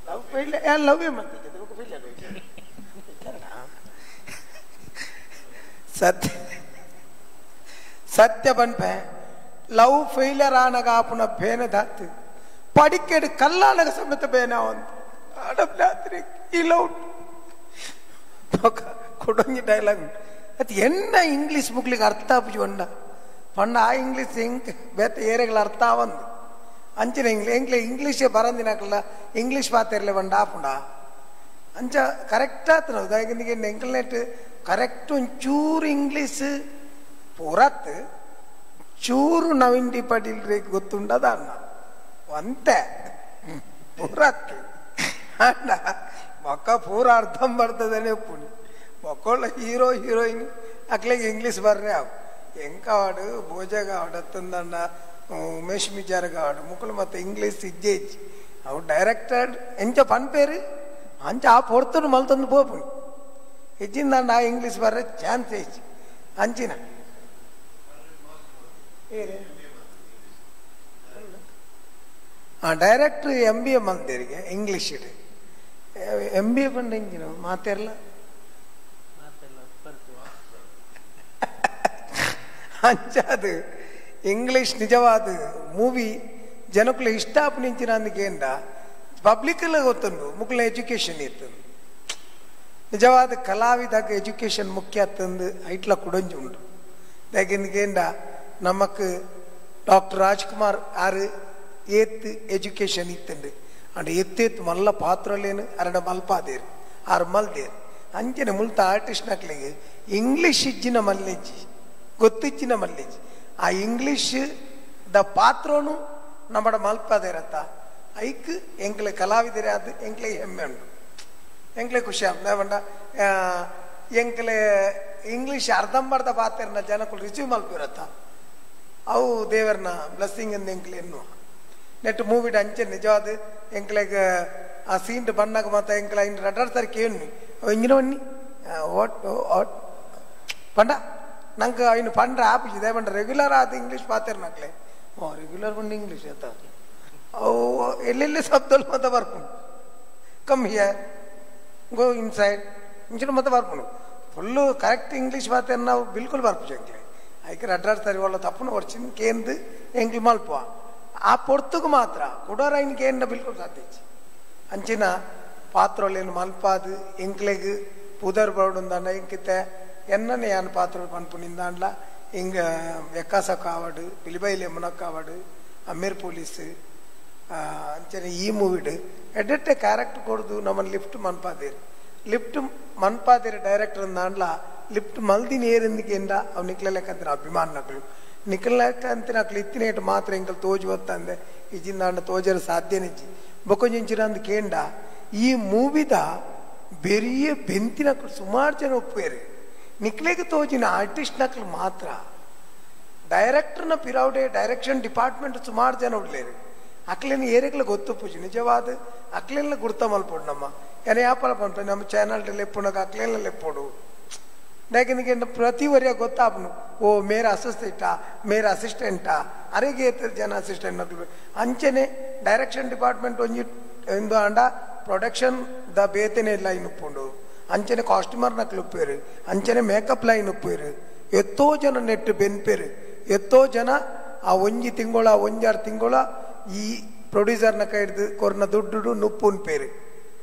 ಲವ್ ಫೇಲ್ ಲವ್ವೇ ಮಾಡ್ತಿದ್ದೆ ಸತ್ಯ ಸತ್ಯ ಬನ್ಪೆ ಲವ್ ಫೇಲಿಯರ್ ಆನಗ ಆಪುನ ಬೇನೆ ದಾತು ಪಡಿಕೆಡು ಕಲ್ಲಾನಗ ಸಮೇತ ಬೇನೆ ಅಂತ ಕೊಡೊಂಜಿ ಡೈಲಾಗ್ ಅದು ಎನ್ನ ಇಂಗ್ಲೀಷ್ ಮುಗ್ಲಿಗೆ ಅರ್ಥ ಆಪುಜಿ ಒಂಡ ಪಂಡ ಆ ಇಂಗ್ಲೀಷ್ ಎಂಕ್ ಬೇತೆ ಏರೆಗಳ ಅರ್ಥ ಆವಂದು ಅಂಚಿನ ಇಂಗ್ಲಿ ಎಂಕ್ಲೆ ಇಂಗ್ಲೀಷೇ ಬರಂದಿನಕಲ್ಲ ಇಂಗ್ಲೀಷ್ ಪಾತೆರ್ಲೆ ಬಂಡ ಆಪುಂಡ ಅಂಚ ಕರೆಕ್ಟ್ ಆತನ ಉದಾಹರಣೆಗೆ ಎಂಕ್ಲೆಟ್ ಕರೆಕ್ಟ್ ಒಂಚೂರು ಇಂಗ್ಲೀಷ್ ಪೂರತ್ ಚೂರು ನವೀನ್ ಡಿ ಪಾಟೀಲ್ ರೇಖೆ ಗೊತ್ತುಂಡದ ಅನ್ನ ಒಂತೆ ಪೂರತ್ ಅಣ್ಣ ಮೊಕ್ಕ ಪೂರ ಅರ್ಥ ಬರ್ತದೇನೆ ಪುಣಿ ಒಕ್ಕೊಳ್ಳ ಹೀರೋ ಹೀರೋಯಿನ್ ಅಕ್ಲಿಗೆ ಇಂಗ್ಲೀಷ್ ಬರ್ರೆ ಅವು ಎಂಕಾವಾಡು ಭೋಜಗಾವಾಡು ಅತ್ತಂದಣ್ಣ ಉಮೇಶ್ ಮಿಜಾರ್ಗಾವಾಡು ಮುಕ್ಕಳು ಮತ್ತು ಇಂಗ್ಲೀಷ್ ಇಜ್ಜೆ ಇಜ್ಜಿ ಅವು ಡೈರೆಕ್ಟರ್ ಎಂಚ ಪನ್ಪೇರು ಅಂಚ ಆ ಪೊರ್ತನು ಮಲ್ತಂದು ಪೋಪುಣಿ ಹೆಚ್ಚಿಂದಂಡ ಆ ಇಂಗ್ಲೀಷ್ ಬರ್ರೆ ಚಾನ್ಸ್ ಹೆಚ್ಚು ಅಂಚಿನ director M B A ಮಂತೇರಿಗೆ English ಇಡು M B A ಪಂಡ ಇಂಜಿನ ಮಾತೆರ್ಲ ಅಂಚಾದು ಇಂಗ್ಲೀಷ್ ನಿಜವಾದ ಮೂವಿ ಜನಕ್ಕೂ ಇಷ್ಟ ನಿಂಚಿನ ಅಂದಕೇಂಡ ಪಬ್ಲಿಕ್ಕೆಲ್ಲ ಗೊತ್ತುಂಡು ಮುಕ್ಕಳ ಎಜುಕೇಷನ್ ಇತ್ತು ನಿಜವಾದ ಕಲಾವಿದಾಗ ಎಜುಕೇಷನ್ ಮುಖ್ಯ ತಂದು ಐಟ್ಲ ಕುಡಂಜಿ ಉಂಟು ಯಾಕೆಂದ ನಮಕ್ ಡಾಕ್ಟರ್ ರಾಜ್ಕುಮಾರ್ ಆರು ಏತ್ ಎಜುಕೇಷನ್ ಇತ್ತಂಡು ಅಂಡ್ ಎತ್ತೇತ್ ಮಲ್ಲ ಪಾತ್ರಲೇನು ಅರಡ ಮಲ್ಪಾದೇರು ಆರು ಮಲ್ದೇರು ಅಂಚನೆ ಮುಲ್ತ ಆರ್ಟಿಸ್ಟ್ ನಕ್ಲಿಗೆ ಇಂಗ್ಲೀಷ್ ಇಜ್ಜಿನ ಮಲ್ಲೆಜ್ಜಿ ಗೊತ್ತಿಜ್ಜಿನ ಮಲ್ಲೆಜ್ಜಿ ಆ ಇಂಗ್ಲೀಷ್ the ಪಾತ್ರನು ನಮ್ಮಡ ಮಲ್ಪಾದೇರತ್ತ ಐಕ್ ಎಂಕ್ಲೆ ಕಲಾವಿದರೆ ಅದು ಎಂಕ್ಲೆ ಹೆಮ್ಮೆ ಉಂಟು ಎಂಕ್ಲೆ ಖುಷಿ ಆಗ ಎಂಕ್ಲೆ ಇಂಗ್ಲೀಷ್ ಅರ್ಧಂಬರ್ಧ ಪಾತ್ರನ ಜನಕ್ಕೂ ರಿಸೀವ್ ಮಲ್ಪಿರತ್ತ ಅವು ದೇವರನ್ನ ಬ್ಲೆಸ್ಸಿಂಗ್ ಅಂದ ಎಂಕ್ಲೆ ಎನ್ನುವ ನೆಟ್ ಮೂವಿಡ್ ಅಂಚೆ ನಿಜವಾದ ಎಂಕ್ಲೆಗ್ ಆ ಸೀನ್ ಬಣ್ಣಾಗ ಮತ್ತೆ ಎಂಕ್ಲೆ ಐನ್ ರಡರ್ ಸರಿ ಕೇಳಿ ಅವು ಇಂಜಿನ ಬನ್ನಿ what what ಪಂಡ ನಂಗೆ ಐನು ಪಂಡ್ರ ಆಪಿಸಿದೆ ಪಂಡ ರೆಗ್ಯುಲರ್ ಆದ ಇಂಗ್ಲೀಷ್ ಪಾತೇರ್ ನಕ್ಲೆ ಓ ರೆಗ್ಯುಲರ್ ಬಂದು ಇಂಗ್ಲೀಷ್ ಆತ ಅವು ಎಲ್ಲೆಲ್ಲಿ ಶಬ್ದలు ಮತ್ತೆ ಬರ್ಪುಂಡು come here go inside ಇಂಚಿನ ಮತ್ತೆ ಬರ್ಪುಂಡು full correct English ಪಾತೇರ್ ನಾವು ಬಿಲ್ಕುಲ್ ಬರ್ಪುಜಿ ಎಂಕ್ಲೆ ಐಕೆ ರಡ್ರಾಡ್ ಸರಿ ಒಳ್ಳೆ ತಪ್ಪುನ ವರ್ಷಿನ ಕೇಂದು ಎಂಕ್ಲಿ ಮಲ್ಪುವ ಆ ಪೊರ್ತುಗು ಮಾತ್ರ ಕುಡೋರ ಐನ್ ಬಿಲ್ಕುಲ್ ಸಾಧ್ಯ ಅಂಚಿನ ಪಾತ್ರೊಲೇನು ಮಲ್ಪಾದು ಎಂಕ್ಲೆಗ್ ಪುದರ್ ಬರೋಡುಂದಾಂಡ ಎಂಕಿತ್ತೆ ಎನ್ನನೆ ಯಾನ್ ಪಾತ್ರ ಪನ್ಪುನಿಂದಾಂಡ್ಲ ಹಿಂಗ ವ್ಯಕ್ಕಾಸ ಕಾವಡು ಪಿಲಿಬೈಲಿ ಮುನಕ್ಕಾವಡು ಅಮೀರ್ ಪೊಲೀಸ್ ಅಂಚನೆ ಈ ಮೂವಿಡ್ ಎಡೆಟ್ಟೆ ಕ್ಯಾರೆಕ್ಟರ್ ಕೊಡ್ದು ನಮ್ಮನ್ನು ಲಿಫ್ಟ್ ಮನ್ಪಾದೇರು ಲಿಫ್ಟ್ ಮನ್ಪಾದೇರು ಡೈರೆಕ್ಟರ್ ಅಂದಾಂಡ್ಲ ಲಿಫ್ಟ್ ಮಲ್ದಿನ ಏರಿಂದಿಗೆಂಡ ಅವು ನಿಕ್ಲಲೆಕ್ಕಂತಿನ ಅಭಿಮಾನಗಳು ನಿಕ್ಲಲೆಕ್ಕಂತಿನ ಅಕ್ಲು ಇತ್ತಿನೇಟು ಮಾತ್ರ ಎಂಕಲ್ ತೋಜು ಬತ್ತಂದೆ ಇಜಿಂದಾಂಡ ತೋಜರ ಸಾಧ್ಯನಿಜ್ಜಿ ಬೊಕೊಂಜಿಂಚಿರಂದು ಕೇಂಡ ಈ ಮೂವಿದ ಬೆರಿಯ ಬೆಂತಿನ ಸುಮಾರು ಜನ ಒಪ್ಪೇರು ನಿಕ್ಲೆಗೆ ತೋಜಿನ ಆರ್ಟಿಸ್ಟ್ ನಕ್ಲು ಮಾತ್ರ ಡೈರೆಕ್ಟರ್ನ ಪಿರೌಡೆ ಡೈರೆಕ್ಷನ್ ಡಿಪಾರ್ಟ್ಮೆಂಟ್ ಸುಮಾರು ಜನ ಉಡ್ಲೇರು ಅಕ್ಲೇನು ಏರೆಗ್ಲ ಗೊತ್ತುಪ್ಪುಜಿ ನಿಜವಾದ ಅಕ್ಲೆಲ್ಲ ಗುರ್ತ ಮಲ್ಪೊಡು ನಮ್ಮ ಏನೇ ಯಾಪಲ ಪನ್ಪ ನಮ್ಮ ಚಾನಲ್ ಲೆಪ್ಪುನಗ ಅಕ್ಲೆಲ್ಲ ಲೆಪ್ಪೊಡು ಯಾಕೆಂದ್ರೆ ಪ್ರತಿ ವರಿಯ ಗೊತ್ತಾಪನು ಓ ಮೇರ ಅಸಿಸ್ಟೆಂಟಾ ಮೇರ ಅಸಿಸ್ಟೆಂಟಾ ಅರೆಗೆ ಜನ ಅಸಿಸ್ಟೆಂಟ್ ನಕ್ಲು ಅಂಚನೆ ಡೈರೆಕ್ಷನ್ ಡಿಪಾರ್ಟ್ಮೆಂಟ್ ಒಂಜಿ ಎಂದು ಅಂಡ ಪ್ರೊಡಕ್ಷನ್ the ಬೇತನೆ ಲೈನ್ ಉಪ್ಪುಂಡು ಅಂಚನೆ ಕಾಸ್ಟ್ಯೂಮರ್ ನಕ್ಲು ಉಪ್ಪೇರು ಅಂಚನೆ ಮೇಕಪ್ ಲೈನ್ ಉಪ್ಪೇರು ಎತ್ತೋ ಜನ ನೆಟ್ಟು ಬೆನ್ಪೇರು, ಎತ್ತೋ ಜನ ಆ ಒಂಜಿ ತಿಂಗಳ ಒಂಜಾರು ತಿಂಗಳ ಈ ಪ್ರೊಡ್ಯೂಸರ್ನ ಕೈ ಹಿಡ್ದು ಕೊರ್ನ ದುಡ್ಡು ನುಪ್ಪು ಉನ್ಪೇರು.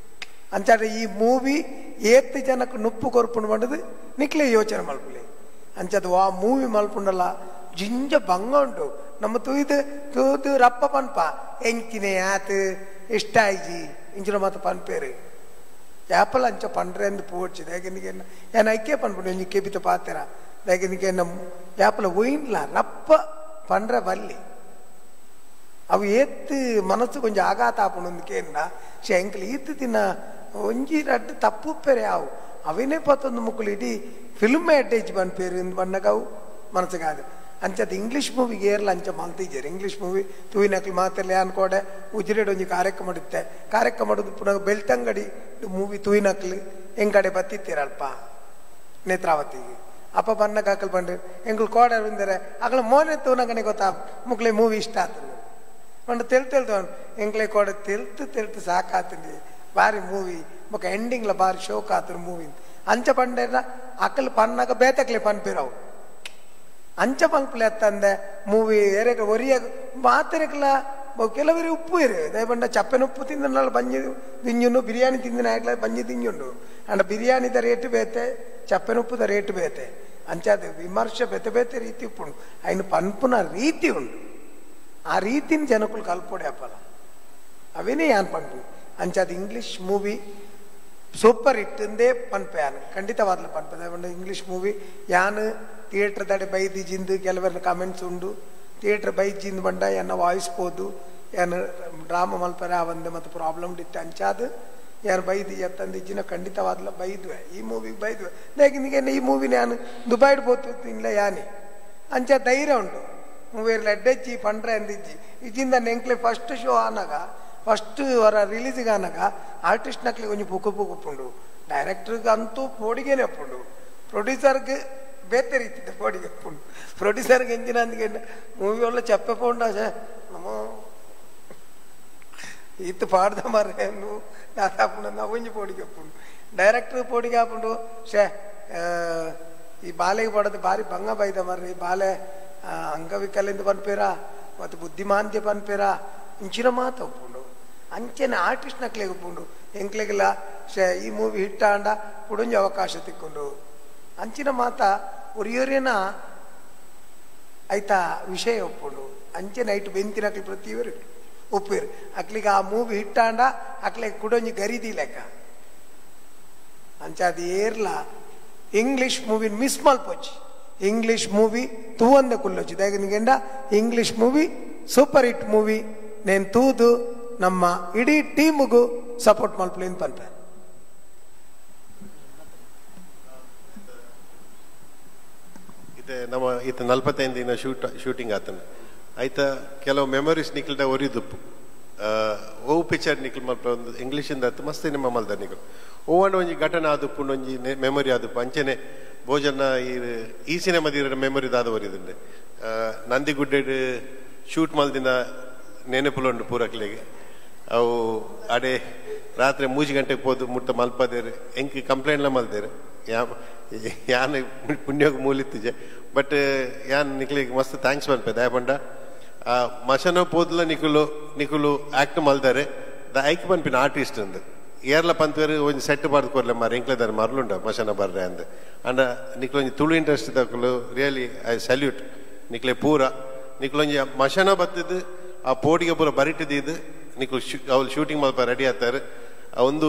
ಅಂಚಾಡ ಈ ಮೂವಿ ಏತ್ ಜನಕ್ಕೆ ನುಪ್ಪು ಕೊರ್ಪುಂಡು ಪಂಡದು ನಿಕ್ಲೆ ಯೋಚನೆ ಮಲ್ಪುಲೆ. ಅಂಚದು ಆ ಮೂವಿ ಮಲ್ಪುಂಡಲ್ಲ ಜಿಂಜ ಭಂಗ ಉಂಟು. ನಮ್ಮ ತೂಯ್ದು ತೂದು ರಪ್ಪ ಪನ್ಪ ಎಂಕಿನೇ ಆತು ಇಷ್ಟ ಆಯ್ಜಿ ಇಂಚಿನ ಮಾತ ಪನ್ಪೇರು. ಯಾಪಲ ಅಂಚ ಪಂಡ್ರೆ ಅಂದು ಪೋಡ್ಚಿ ದಾಯಕನಿಗೆ ಏನ ಐಕೆ ಪನ್ಪುಂಡು ಒಂಜಿ ಕೆಬಿತ ಪಾತೆರ ದಾಯಕನಿಗೆ ನಮ್ಮ ಯಾಪಲ ಒಯ್ನ್ಲ ರಪ್ಪ ಪಂಡ್ರೆ ಬಲ್ಲಿ ಅವು ಏತ್ ಮನಸ್ಸು ಕೊಂಚ ಆಘಾತ ಆಪುಂಡು ಕೇಂದ್ರ ಶೇ ಎಂಕಲ್ ಈತ್ ದಿನ ಒಂಜಿ ರಡ್ಡು ತಪ್ಪು ಪೇರೆ ಅವು ಅವಿನೇ ಪತ್ತೊಂದು ಮುಕ್ಕಳು ಇಡೀ ಫಿಲ್ಮೇ ಅಡ್ಡೇಜ್ ಪನ್ಪೇರು ಇಂದು ಬಣ್ಣಗ ಅವು ಮನಸ್ಸಿಗಾದು. ಅಂಚದ ಇಂಗ್ಲೀಷ್ ಮೂವಿಗೆ ಏರ್ಲ ಅಂಚ ಮಲ್ತಿಜಾರೆ. ಇಂಗ್ಲೀಷ್ ಮೂವಿ ತೂಯಿನಕ್ಲು ಮಾತೆಲ್ಲ ಅನ್ಕೋಡೆ ಉಜಿರೇಡ್ ಒಂಜಿ ಕಾರ್ಯಕ್ರಮ ಇತ್ತೆ ಕಾರ್ಯಕ್ರಮ ಪುನಃ ಬೆಳ್ತಂಗಡಿ ಮೂವಿ ತೂಯಿನಕ್ಲು ಎಂಕಡೆ ಬತ್ತಿತ್ತೀರಲ್ಪ ನೇತ್ರಾವತಿಗೆ ಅಪ್ಪ ಬನ್ನಕ ಹಾಕಲ್ ಬಂಡ್ರಿ ಎಂಗ್ಳು ಕೋಡೆ ಬಂದರೆ ಅಗಲ ಮೋನೆ ತೂನಗನೆ ಗೊತ್ತಾ ಮುಕ್ಲೆ ಮೂವಿ ಇಷ್ಟ ಆತಂದು ಪಂಡ ತೆಲ್ ತೆಲ್ತು ಎಂಕ್ಲೆ ಕೋಡೆ ತೆಲ್ತು ತೆಲ್ತು ಸಾಕಾತಂದು ಬಾರಿ ಮೂವಿ ಬೊಕ ಎಂಡಿಂಗ್ಲ ಬಾರಿ ಶೋಕ್ ಆತರು ಮೂವಿ ಅಂಚ ಪಂಡೇರ ಅಕಲ್ ಪನ್ನಾಗ ಬೇತಕ್ಲೆ ಪನ್ಪಿರವು ಅಂಚ ಪನ್ಪುಲೆ ಅತ್ತಂದೆ ಮೂವಿ ಎರೆಗ ಒರಿಯ ಮಾತೆರೆಕ್ಲ ಕೆಲವರು ಉಪ್ಪು ಇರು ದಯಪಂಡ ಚಪ್ಪೆನ ಉಪ್ಪು ತಿಂದನಾಳ ಬಂಜಿ ತಿಂಜುಂಡು ಬಿರಿಯಾನಿ ತಿಂದಿನ ಆಗ್ಲ ಬಂಜಿ ತಿಂಜುಂಡು ಅಂಡ ಬಿರಿಯಾನಿದ ರೇಟ್ ಬೇತೆ ಚಪ್ಪೆನ ಉಪ್ಪುದ ರೇಟ್ ಬೇತೆ ಅಂಚಾದ ವಿಮರ್ಶೆ ಬೇತೆ ಬೇತೆ ರೀತಿ ಉಪ್ಪುಂಡು ಅಯ್ನ ಪನ್ಪುನ ರೀತಿ ಉಂಡು ಆ ರೀತಿನ ಜನಕ್ಕಳು ಕಲ್ಪೊಡೆ ಅಪ್ಪಲ ಅವೇನೇ ಯಾನ್ ಪನ್ಪು. ಅಂಚಾದ English movie super ಹಿಟ್ಟಂದೇ ಪನ್ಪೆ ಯಾನ್ ಖಂಡಿತವಾದ್ಲ ಪನ್ಪೆ. ದಯಪಂಡ ಇಂಗ್ಲೀಷ್ ಮೂವಿ ಯಾನ್ ಥಿಯೇಟ್ರ್ ದಡೆ ಬೈದಿ ಜಿಂದು ಕೆಲವರ ಕಮೆಂಟ್ಸ್ ಉಂಡು ಥಿಯೇಟ್ರ್ ಬೈಜಿಂದು ಬಂಡ ಎನ್ನ ವಾಯ್ಸ್ ಪೋದು ಯಾನ್ ಡ್ರಾಮಾ ಮಲ್ಪರೆ ಆ ಒಂದೆ ಮತ್ತು ಪ್ರಾಬ್ಲಮ್ ಇತ್ತು ಅಂಚಾದ ಯಾರು ಬೈದಿ ಎತ್ತಂದಿಜ್ಜಿನ ಖಂಡಿತವಾದ್ಲ ಬೈದ್ವೆ ಈ ಮೂವಿಗೆ ಬೈದ್ವೆ ಯಾಕೆ ಈ ಮೂವಿನ ಯಾನು ದುಬೈಡ್ ಪೋತು ಇಲ್ಲ ಯಾನೆ ಅಂಚ ಧೈರ್ಯ ಉಂಟು ಮೂವಿಯಲ್ಲಿ ಅಡ್ಡೆಚ್ಚಿ ಪಂಡ್ರೆ ಅಂದಿಜ್ಜಿ ಇಜ್ಜಿಂದ ನೆಂಕ್ಲೆ ಫಸ್ಟ್ ಶೋ ಆನಾಗ ಫಸ್ಟ್ ಅವರ ರಿಲೀಸಿಗೆ ಆನಾಗ ಆರ್ಟಿಸ್ಟ್ ನಕ್ಲಿ ಒಂಜಿ ಪುಕ್ಕು ಪುಕ್ಕುಂಡು ಡೈರೆಕ್ಟರ್ಗೆ ಅಂತೂ ಪೋಡಿಗೆನೆ ಅಪ್ಪುಂಡು ಪ್ರೊಡ್ಯೂಸರ್ಗೆ ಬೇತೆ ರೀತಿದ ಪೋಡಿಗೆ ಅಪ್ಪುಂಡು ಪ್ರೊಡ್ಯೂಸರ್ಗೆ ಎಂಜಿನ ಅಂದಿಗೆ ಮೂವಿ ಒಳ್ಳೆ ಚಪ್ಪೆ ಪೋಂಡ ನಮ್ಮ ಇತ್ತು ಪಾಡ್ದ ಮಾರ್ರೆ ದಾದಾಪುಂಡು ನಾವು ಒಂಜಿ ಪೋಡಿಗೆ ಅಪ್ಪುಂಡು ಡೈರೆಕ್ಟರ್ ಪೋಡಿಗೆ ಹಾಪುಂಡು ಶೇ ಈ ಬಾಲೆಗೆ ಪಡೋದು ಭಾರಿ ಭಂಗ ಬೈದ ಮಾರ್ರೆ ಈ ಬಾಲೆ ಅಂಗವಿಕಲಿಂದ ಪನ್ಪೇರ ಮತ್ತು ಬುದ್ಧಿಮಾಂದ್ಯ ಪನ್ಪೇರ ಇಂಚಿನ ಮಾತು ಒಪ್ಪುಂಡು ಅಂಚೆನೆ ಆರ್ಟಿಸ್ಟ್ ನಕ್ಲೆಗೆ ಒಪ್ಪುಂಡು ಎಂಕ್ಲೆಗೆಲ್ಲ ಶೇ ಈ ಮೂವಿ ಹಿಟ್ ಆಂಡ ಕುಡೊಂಜಿ ಅವಕಾಶ ತಿಕ್ಕೊಂಡು ಅಂಚಿನ ಮಾತ ಒರಿಯೊರಿನ ಆಯ್ತಾ ವಿಷಯ ಒಪ್ಪುಂಡು ಅಂಚೆನೆ ಐಟು ಬೆಂತಿನಕ್ಲಿ ಪ್ರತಿಯವರು ಒಪ್ಪಿರು ಅಕ್ಲಿಗೆ ಆ ಮೂವಿ ಹಿಟ್ಟಾಂಡ ಅಕ್ಲಿಗೆ ಕುಡೊಂಜಿ ಗರಿದಿ ಲೆಕ್ಕ ಅಂಚ ಅದು ಏರ್ಲ English movie miss ಮಲ್ಪೊಚ್ಚಿ English movie ತೂವಂದ ಕುಲ್ಲೊಚ್ಚಿ ದಾಯಕನಿಗೆಂಡ English movie super hit movie ನೇನು ತೂದು ನಮ್ಮ ಇಡೀ ಟೀಮ್ಗೂ ಸಪೋರ್ಟ್ ಮಲ್ಪಲೇನು ಪನ್ಪೆ. ಇದು ನಮ್ಮ ಈತ 45 ದಿನ ಶೂಟಿಂಗ್ ಆತನ ಆಯ್ತಾ ಕೆಲವು ಮೆಮೊರೀಸ್ ನಿಖಲ್ದ ಒರಿದುಪ್ಪು ಓ ಪಿಕ್ಚರ್ ನಿಖಲ್ ಮಲ್ಪ ಒಂದು ಇಂಗ್ಲೀಷಿಂದ ಆತು ಮಸ್ತ್ ನಿಮ್ಮ ಮಲ್ದ ನಿಖಲ್ ಓವಂಡ ಒಂಜಿ ಘಟನೆ ಆದುಪ್ಪು ಒಂಜಿ ಮೆಮೊರಿ ಆದುಪ್ಪು ಅಂಚೆನೆ ಭೋಜನ ಈ ಸಿನಿಮಾದ ಮೆಮೊರಿ ದಾದ ಒರಿದುಂಡೆ ನಂದಿಗುಡ್ಡೆಡ್ ಶೂಟ್ ಮಲ್ದಿನ ನೆನಪುಲುಂಡು ಪೂರಕ್ಲೆಗೆ ಅವು ಅಡೆ ರಾತ್ರಿ 3 ಗಂಟೆಗೆ ಪೋದು ಮುಟ್ಟ ಮಲ್ಪದೇರು ಎಂಕ್ ಕಂಪ್ಲೇಂಟ್ಲ ಮಲ್ದೇರು ಯಾನ್ ಪುಣ್ಯೋಗ ಮೂಲಿತ್ತಿಜೆ ಬಟ್ ಯಾನ್ ನಿಕ್ಲಿಗೆ ಮಸ್ತ್ thanks ಮಲ್ಪೆ ದಯಪಂಡ ಮಶನ ಪೋದ್ಲ ನಿಕುಲು ನಿಕುಲು ಆಕ್ಟ್ ಮಲ್ದಾರೆ the ಐಕ್ ಪನ್ಪಿನ ಆರ್ಟಿಸ್ಟ್ ಅಂದು ಏರ್ಲ ಪಂತೇರು ಒಂಜಿ ಸೆಟ್ ಬಾರ್ದು ಕೊರ್ಲೆ ಮಾರ ಎಂಕ್ಲೆದಾರೆ ಮರಲುಂಡ ಮಶನ ಬರ್ರೆ ಅಂದ್ ಅಂಡ ನಿಕ್ಲು ಒಂಜಿ ತುಳು ಇಂಟ್ರೆಸ್ಟ್ ದಕುಲು really I salute ನಿಕ್ಲೆ ಪೂರ ನಿಕ್ಲೊಂಜಿ ಮಶನ ಬತ್ತಿದ್ದು ಆ ಪೋಡಿಗೆ ಪೂರ ಬರಿಟಿದ್ದು ನಿಕ್ಲು ಅವ್ಲು ಶೂಟಿಂಗ್ ಮಲ್ಪ ರೆಡಿ ಆಗ್ತಾರೆ ಒಂದು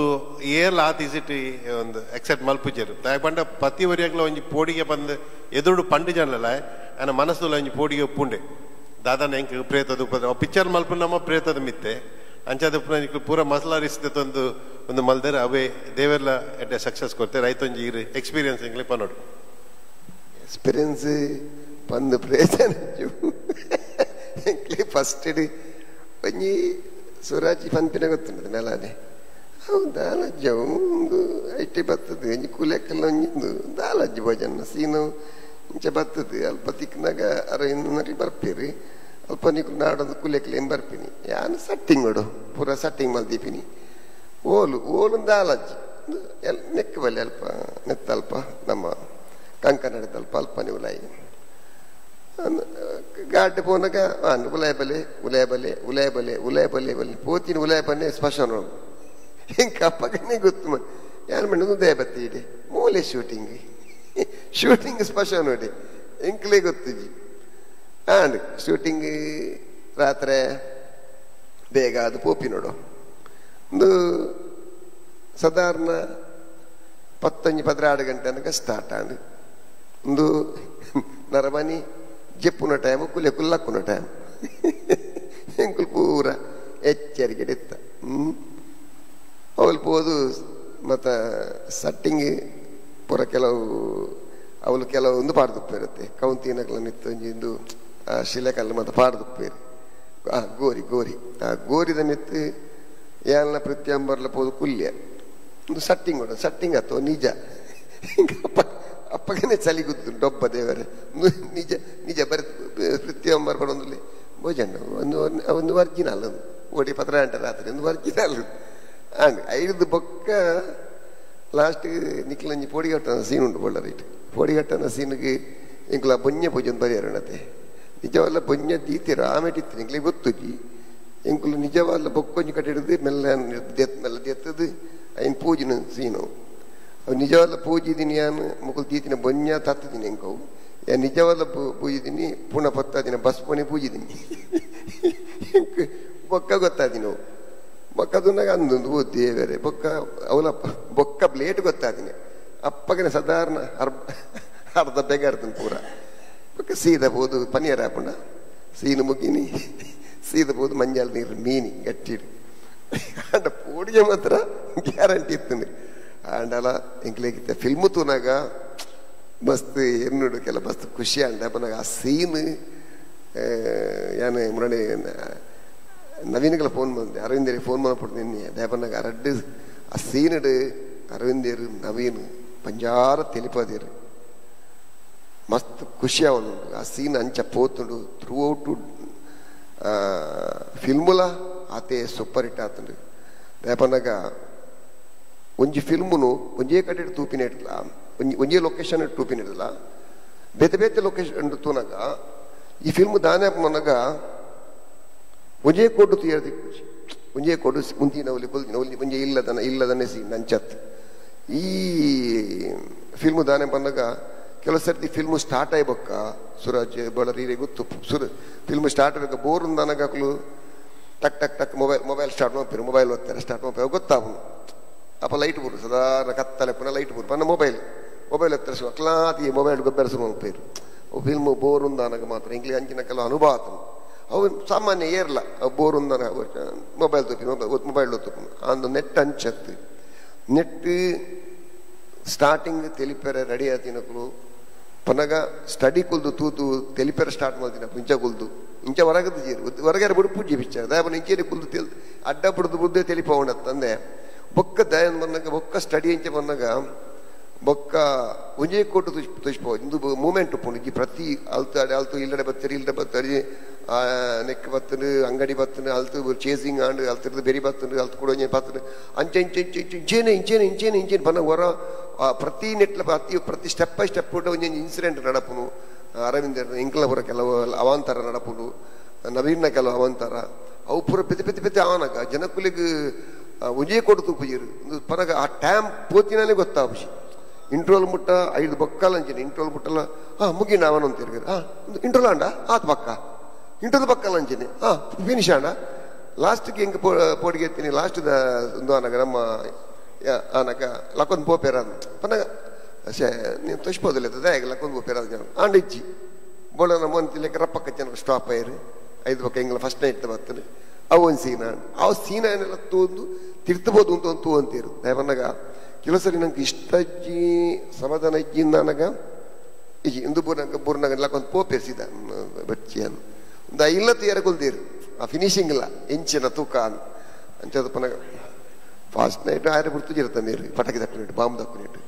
ಏರ್ಲ ಆತ ಇಸಿಟ್ ಒಂದು ಎಕ್ಸೆಪ್ಟ್ ಮಲ್ಪುಜೆರು ದಾಯಪಂಡ ಪ್ರತಿ ಒರಿಯಾಗ್ಲ ಒಂಜಿ ಪೋಡಿಗೆ ಬಂದು ಎದುರು ಪಂಡು ಜನಲ ಆನ ಮನಸ್ಸುಲ ಒಂಜಿ ಪೋಡಿಗೆ ಉಪ್ಪುಂಡೆ ದಾದಾನ ಎಂಕ್ ಪ್ರೇತದ ಉಪ್ಪದ ಪಿಕ್ಚರ್ ಮಲ್ಪು ನಮ್ಮ ಪ್ರೇತದ ಮಿತ್ತೆ ಅಂಚಾದ ನಿಕ್ಲು ಪೂರ ಮಸಲಾ ರಿಸಿದ ಒಂದು ಒಂದು ಮಲ್ದರೆ ಅವೇ ದೇವೆರ್ಲ ಎಡ್ಡೆ ಸಕ್ಸಸ್ ಕೊಡ್ತಾರೆ ರೈತೊಂಜಿ ಇರು ಎಕ್ಸ್ಪೀರಿಯನ್ಸ್ ಎಂಕ್ಲೆ ಪನ್ನೋಡು ಎಕ್ಸ್ಪೀರಿಯನ್ಸ್ ಪಂದು ಪ್ರಯೋಜನ ಎಂಕ್ಲೆ ಫಸ್ಟ್ ಒಂಜಿ ಸುರಾಜಿ ಪನ್ಪಿನ ಗೊತ್ತುಂಟು ಮೇಲಾನೆ ಅವು ದಾಲಜ್ಜ ಒಂದು IT ಬರ್ತದೆ ಒಂಜಿ ಕೂಲೆಕ್ಕಲ್ಲ ಒಂಜಿಂದು ದಾಲಜ್ಜಿ ಭೋಜನ ಸೀನು ಇಂಚ ಬರ್ತದೆ ಅಲ್ಪ ತಿಕ್ನಾಗ ಅರ ಇನ್ನೂರಿಗೆ ಬರ್ಪೀರಿ ಅಲ್ಪ ನಿಕ್ಲು ನಾಡೊಂದು ಕೂಲೆಕ್ಕಲ್ಲ ಏನ್ ಬರ್ಪಿನಿ ಯಾನು ಸಟ್ಟಿಂಗ್ ನೋಡು ಪೂರ ಸಟ್ಟಿಂಗ್ ಮಲ್ದೀಪಿನಿ ಓಲು ಓಲು ದಾಲಜ್ಜಿ ಎಲ್ ನೆಕ್ಕ ಬಲ್ಲಿ ಅಲ್ಪ ನೆತ್ತ ಅಲ್ಪ ನಮ್ಮ ಕಂಕನಾಡಿದಲ್ಪ ಅಲ್ಪನೆ ಉಲಾಯಿ ಗಾಡ್ ಪೋನಗ ಉಲಾಯ ಬಲೆ ಉಲಾಯ ಬಲೆ ಉಲಾಯ ಬಲೆ ಉಲಾಯ ಬಲೆ ಬಲೆ ಪೋತಿನ ಉಲಾಯ ಬನ್ನೆ ಸ್ಮಶಾನ ಹಿಂಗೆ ಅಪ್ಪಗನೇ ಗೊತ್ತು ಯಾರು ಮಣ್ಣು ದೇಬತ್ತಿ ಇಡಿ ಮೂಲೆ ಶೂಟಿಂಗ್ ಶೂಟಿಂಗ್ ಸ್ಮಶಾನ ನೋಡಿ ಎಂಕ್ಲೇ ಗೊತ್ತಿಜಿ. ಆಂಡ್ ಶೂಟಿಂಗ್ ರಾತ್ರಿ ಬೇಗ ಅದು ಪೋಪಿ ನೋಡು ಒಂದು ಸಾಧಾರಣ 10-12 ಗಂಟೆ ಅನಕ ಸ್ಟಾರ್ಟ್ ಆಂಡ್ ಒಂದು ನರಮನಿ ಜೆಪ್ಪುನ ಟೈಮ್ ಕುಲೆ ಕುಲ್ಲಕ್ಕುನ ಟೈಮ್ ಎಂಕುಲು ಪೂರ ಎಚ್ಚರಿಕೆ ಇತ್ತ. ಅವಳು ಪೋದು ಮತ್ತು ಸಟ್ಟಿಂಗ್ ಪೂರ ಕೆಲವು ಅವಳು ಕೆಲವೊಂದು ಪಾಡ್ದುಪ್ಪೇರುತ್ತೆ ಕೌಂತಿನಕಲ ನಿತ್ತು ಒಂಜಿ ಆ ಶಿಲೆಕಲ್ಲು ಮತ್ತು ಪಾಡ್ದುಪ್ಪೇರು ಆ ಗೋರಿ ಗೋರಿ ಆ ಗೋರಿದ ಮಿತ್ತು ಏಲ್ನ ಪ್ರತ್ಯಾಂಬರ್ಲ ಪೋದು ಕುಲ್ಯ ಒಂದು ಸಟ್ಟಿಂಗ್ ಕೊಡ ಸಟ್ಟಿಂಗ್ ಅಥವಾ ನಿಜ ಅಪ್ಪ ಅಪ್ಪಗನೇ ಚಲಿ ಗುದ್ದು ಡೊಬ್ಬ ದೇವರೇ ನಿಜ ನಿಜ ಬರ ಪ್ರತ್ಯಾಂಬರ್ ಬಡೊಂದು ಭೋಜನ ಒಂದು ಒಂದು ಒರಿಜಿನಲ್ ಓಡಿ ಪತ್ರ ಗಂಟೆ ರಾತ್ರಿ ಒಂದು ಒರಿಜಿನಲ್ ಆಂಡ್ ಐದು ಬೊಕ್ಕ ಲಾಸ್ಟ್ ನಿಕ್ಲಂಜಿ ಪೋಡಿಗಟ್ಟನ ಸೀನ್ ಉಂಟು ಬಳ್ಳಾರಿಟ್ ಪೋಡಿಗಟ್ಟನ ಸೀನ್ಗೆ ಇಂಕುಲ ಬೊಂಜೆ ಪೂಜೆ ಬರೆಯರಣತೆ ನಿಜವಲ್ಲ ಬೊಂಜೆ ದೀತಿರ ಆಮೇಟಿತ್ತು ನಿಂಕ್ಲೆ ಗೊತ್ತುಜಿ ಎಂಕುಲು ನಿಜವಲ್ಲ ಬೊಕ್ಕೊಂಜಿ ಕಟ್ಟಿಡಿದು ಮೆಲ್ಲ ಮೆಲ್ಲ ದೆತ್ತದು ಐನ್ ಪೂಜಿನ ಸೀನು ಅವು ನಿಜವಲ್ಲ ಪೂಜಿದ್ದೀನಿ ಯಾನು ಮುಕುಲು ದೀತಿನ ಬೊಂಜ ತತ್ತಿದ್ದೀನಿ ಎಂಕವು ಯಾ ನಿಜವಲ್ಲ ಪೂಜಿದ್ದೀನಿ ಪುನಃ ಪತ್ತಾದಿನ ಬಸ್ ಪೋನೆ ಪೂಜಿದ್ದೀನಿ ಬೊಕ್ಕ ಗೊತ್ತಾದಿನ ಅವು ಬೊಕ್ಕದುನಾಗ ಅಂದೊಂದು ಓದ್ತಿ ಬೇರೆ ಬೊಕ್ಕ ಅವಲಪ್ಪ ಬೊಕ್ಕ ಪ್ಲೇಟ್ ಗೊತ್ತಾದಿನಿ ಅಪ್ಪಗನೆ ಸಾಧಾರಣ ಅರ್ಧ ಬೆಗಾಡ್ತಾನೆ ಪೂರ ಬೊಕ್ಕ ಸೀದಾ ಹೋದು ಪನಿಯರ್ ಹಾಪುಂಡ ಸೀನು ಮುಗಿನಿ ಸೀದಾ ಹೋದು ಮಂಜಾಲ ನೀರು ಮೀನಿ ಗಟ್ಟಿಡು ಅಂಡ ಪೋಡಿಗೆ ಮಾತ್ರ ಗ್ಯಾರಂಟಿ ಇತ್ತು. ಆಂಡಲ ಎಂಕ್ಲೇಗಿತ್ತ ಫಿಲ್ಮ್ ತೂನಾಗ ಮಸ್ತ್ ಎನ್ನುಡು ಕೆಲ ಮಸ್ತ್ ಖುಷಿ ಅಂಡ ಪನಾಗ ಆ ಸೀನ್ ಯಾನು ಮುರಣಿ ನವೀನಗಳ ಫೋನ್ ಬಂದೆ ಅರವಿಂದರಿಗೆ ಫೋನ್ ಮಾಡ್ಬಿಡ್ತೀನಿ ದೇಪನಾಗ ಅರಡ್ಡು ಆ ಸೀನಡು ಅರವಿಂದೇರು ನವೀನ್ ಪಂಜಾರ ತಿಳಿಪದಿರು ಮಸ್ತ್ ಖುಷಿ ಅವನು ಆ ಸೀನ್ ಅಂಚ ಪೋತುಂಡು ಥ್ರೂ ಔಟ್ ಫಿಲ್ಮುಲ ಆತೆ ಸೂಪರ್ ಹಿಟ್ ಆತುಂಡು. ದೇಪನಾಗ ಒಂಜಿ ಫಿಲ್ಮುನು ಒಂಜೇ ಕಡೆ ತೂಪಿನ ಇಡ್ಲ ಒಂಜಿ ಒಂಜೇ ಲೊಕೇಶನ್ ತೂಪಿನ ಇಡ್ಲ ಬೇತೆ ಬೇತೆ ಲೊಕೇಶನ್ ತೂನಾಗ ಈ ಫಿಲ್ಮ್ ದಾನೆ ಮನಗ ಒಂಜೇ ಕೊಡು ತುಯರ್ದಿ ಒಂಜೇ ಕೊಡು ಮುಂದಿನ ಒಲಿ ಕೊಲ್ದಿನ ಒಲಿ ಒಂಜೆ ಇಲ್ಲದನ ಇಲ್ಲದನೆ ಸಿ ನಂಚತ್ ಈ ಫಿಲ್ಮ್ ದಾನೆ ಬಂದಾಗ ಕೆಲವು ಸರ್ತಿ ಫಿಲ್ಮ್ ಸ್ಟಾರ್ಟ್ ಆಯ್ಬಕ್ಕ ಸುರಾಜ್ ಬಳ್ಳಾರಿ ಗೊತ್ತು ಸುರ ಫಿಲ್ಮ್ ಸ್ಟಾರ್ಟ್ ಆಗಬೇಕು ಬೋರ್ ನನಗಾಕ್ಲು ಟಕ್ ಟಕ್ ಟಕ್ mobile mobile start ಮಾಡ್ತೀರಿ ಮೊಬೈಲ್ ಓದ್ತಾರೆ ಸ್ಟಾರ್ಟ್ ಮಾಡ್ತಾರೆ ಗೊತ್ತಾಗು ಅಪ್ಪ ಲೈಟ್ ಬರು ಸಾಧಾರಣ ಕತ್ತಲೆ ಪುನಃ ಲೈಟ್ ಬರು ಪನ್ನ ಮೊಬೈಲ್ ಮೊಬೈಲ್ ಹತ್ತಿರ ಅಕ್ಲಾತಿ ಮೊಬೈಲ್ ಗೊಬ್ಬರ ಶುರು ಮಾಡ್ತೀರಿ ಫಿಲ್ಮ್ ಬೋರ್ ಉಂದಾನಾಗ ಮಾತ್ರ ಇಂಗ್ಲಿ ಅಂಚಿನ ಕೆಲವು ಅನುಭವ ಆತನು ಅವು ಸಾಮಾನ್ಯ ಏರ್ಲ ಬೋರ್ ಉಂದಾನ ಮೊಬೈಲ್ ತೂಪಿ ಮೊಬೈಲ್ ತೂಪು ಅಂದು ನೆಟ್ ಅಂಚತ್ತು ನೆಟ್ ಸ್ಟಾರ್ಟಿಂಗ್ ತೆಲಿಪೆರೆ ರೆಡಿ ಆತಿನಕಲು ಪನಗ ಸ್ಟಡಿ ಕುಲ್ದು ತೂತು ತೆಲಿಪೆರೆ ಸ್ಟಾರ್ಟ್ ಮಾಡ್ತೀನಿ ಇಂಚ ಕುಲ್ದು ಇಂಚ ಹೊರಗದ್ದು ಜೀರು ಹೊರಗಾರ ಬಿಡು ಪೂಜೆ ಪಿಕ್ಚರ್ ದಯಪನ ಇಂಚೇರಿ ಕುಲ್ದು ತೆಲ್ ಅಡ್ಡ ಬಿಡ್ದು ಬುದ್ದೆ ತೆಲಿಪವಣ ತಂದೆ ಬೊಕ್ಕ ದಯನ್ ಬಂದಾಗ ಬೊಕ್ಕ ಸ್ಟಡಿ ಇಂಚ ಬಂದಾಗ ಬೊಕ್ಕ ಒಂಜೇ ಕೊಟ್ಟು ತುಷ್ಪ ಇಂದು ಮೂಮೆಂಟ್ ಉಪ್ಪುಂಡು ಇಜ್ಜಿ ಪ್ರತಿ ಅಲ್ತು ಅಡೆ ಅಲ್ತು ಇಲ್ಲಡೆ ಬತ್ತರಿ ಇಲ್ಲಡೆ ಬತ್ತರಿ ನೆಕ್ ಬತ್ತನು ಅಂಗಡಿ ಬತ್ತನು ಅಲ್ತು ಚೇಸಿಂಗ್ ಆಂಡ್ ಅಲ್ತಿರ್ದು ಬೆರಿ ಬತ್ತನು ಅಲ್ತು ಕೂಡ ಒಂಜೆ ಬತ್ತನು ಅಂಚೆ ಇಂಚೆ ಇಂಚೆ ಇಂಚೆ ಇಂಚೇನೆ ಇಂಚೇನೆ ಇಂಚೇನೆ ಇಂಚೇನೆ ಬನ್ನ ಹೊರ ಪ್ರತಿ ನೆಟ್ಲ ಪ್ರತಿ ಪ್ರತಿ step by step ಒಂಜೊಂಜಿ ಇನ್ಸಿಡೆಂಟ್ ನಡಪುನು ಅರವಿಂದ ಇಂಕ್ಲ ಪುರ ಕೆಲವು ಅವಾಂತರ ನಡಪುನು ನವೀನ ಕೆಲವು ಅವಾಂತರ ಅವು ಪೂರ ಪೆತಿ ಪೆತಿ ಪೆತಿ ಆವನಾಗ ಜನಕುಲಿಗೆ ಒಂಜೇ ಕೊಡು ತೂಪುಜೀರು ಪನಗ ಆ ಟ್ಯಾಮ್ ಪೋತಿನಲ್ಲೇ ಗೊತ್ತಾಪುಜಿ ಇಂಟ್ರೋಲ್ ಮುಟ್ಟ 5 ಬೊಕ್ಕಲ ಅಂಚಿನ ಇಂಟ್ರೋಲ್ ಮುಟ್ಟಲ್ಲ ಹಾಂ ಮುಗಿ ನಾವನ ಅಂತ ತಿರ್ಗಿರು ಹಾಂ ಇಂಟ್ರೋಲ್ ಅಂಡ ಆತ್ ಪಕ್ಕ ಇಂಟ್ರೋಲ್ ಪಕ್ಕಲ ಅಂಚಿನಿ ಹಾಂ ಫಿನಿಶ್ ಅಂಡ ಲಾಸ್ಟ್ಗೆ ಹೆಂಗೆ ಪೋಡಿಗೆ ಎತ್ತೀನಿ ಲಾಸ್ಟ್ ಒಂದು ಆನಗ ನಮ್ಮ ಆನಗ ಲಕ್ಕೊಂದು ಪೋಪೇರ ಪನಗ ಶೇ ನೀನು ತುಷ್ಪೋದಿಲ್ಲ ದಾಯಗ ಲಕ್ಕೊಂದು ಪೋಪೇರ ಜನ ಆಂಡ ಇಜ್ಜಿ ಬೋಳ ನಮ್ಮ ಒಂದು ಲೆಕ್ಕ ರಪ್ಪಕ್ಕ ಜನ ಸ್ಟಾಪ್ ಆಯಿರು 5 ಬೊಕ್ಕ ಎಂಗ್ಲ ಫಸ್ಟ್ ನೈಟ್ ಬರ್ತದೆ ಅವು ಒಂದು ಸೀನ ಆ ಸೀನ ಏನೆಲ್ಲ ತೂಂದು ತಿರ್ತಬೋದು ಅಂತ ಒಂದು ತೂ ಅಂತೀರು ದಯಪನ್ನಾಗ ಕೆಲವು ಸರಿ ನಂಗೆ ಇಷ್ಟ ಅಜ್ಜಿ ಸಮಾಧಾನ ಇಜ್ಜಿ ನನಗ ಇಜ್ಜಿ ಇಂದು ಬೂರ್ನಾಗ ಬೂರ್ನಾಗ ಲಕ್ಕೊಂದು ಪೋಪೇರಿಸಿದ ಬಚ್ಚಿ ಅನ್ ಒಂದು ಇಲ್ಲ ತೀರ ಕೊಲ್ತೀರು ಆ ಫಿನಿಶಿಂಗ್ ಇಲ್ಲ ಎಂಚಿನ ತೂಕ ಅನ್ ಅಂಚದ ಪನಗ ಫಾಸ್ಟ್ ನೈಟ್ ಆಯ್ರೆ ಬಿಡ್ತು ನೀರು ಪಟಾಕಿ ದಕ್ಕನಿಟ್ಟು ಬಾಂಬ್ ದಕ್ಕನಿಟ್ಟು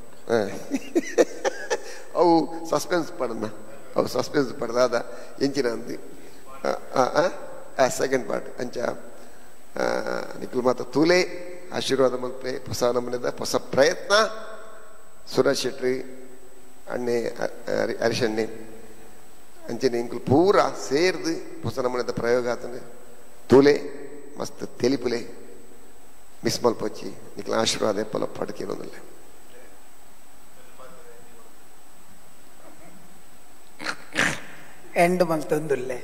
ಅವು ಸಸ್ಪೆನ್ಸ್ ಪಡನ್ನ ಅವು ಸಸ್ಪೆನ್ಸ್ ಪಡೆದಾದ ಎಂಚಿನ ಅಂದು ಸೆಕೆಂಡ್ ಪಾರ್ಟ್ ಅಂಚ ನಿಖಿಲ್ ಮಾತ ತೂಲೆ ಆಶೀರ್ವಾದ ಮಲ್ಪೆ ಹೊಸ ನಮೂನೆದ ಹೊಸ ಪ್ರಯತ್ನ ಸುರೇಶ್ ಶೆಟ್ಟಿ ಅಣ್ಣೆ ಹರಿಶಣ್ಣೆ ಅಂಚನೆ ಇಂಕುಲು ಪೂರ ಸೇರ್ದು ಹೊಸ ನಮೂನೆದ ಪ್ರಯೋಗ ಆತಂಡು ತೂಲೆ ಮಸ್ತ್ ತೆಲಿಪುಲೆ ಮಿಸ್ ಮಲ್ಪೊಚ್ಚಿ ನಿಕ್ಲ ಆಶೀರ್ವಾದ ಎಪ್ಪಲ ಪಡ್ಕೇನೊಂದಿಲ್ಲ. ಎಂಡ್ ಮಲ್ತೊಂದುಲ್ಲೆ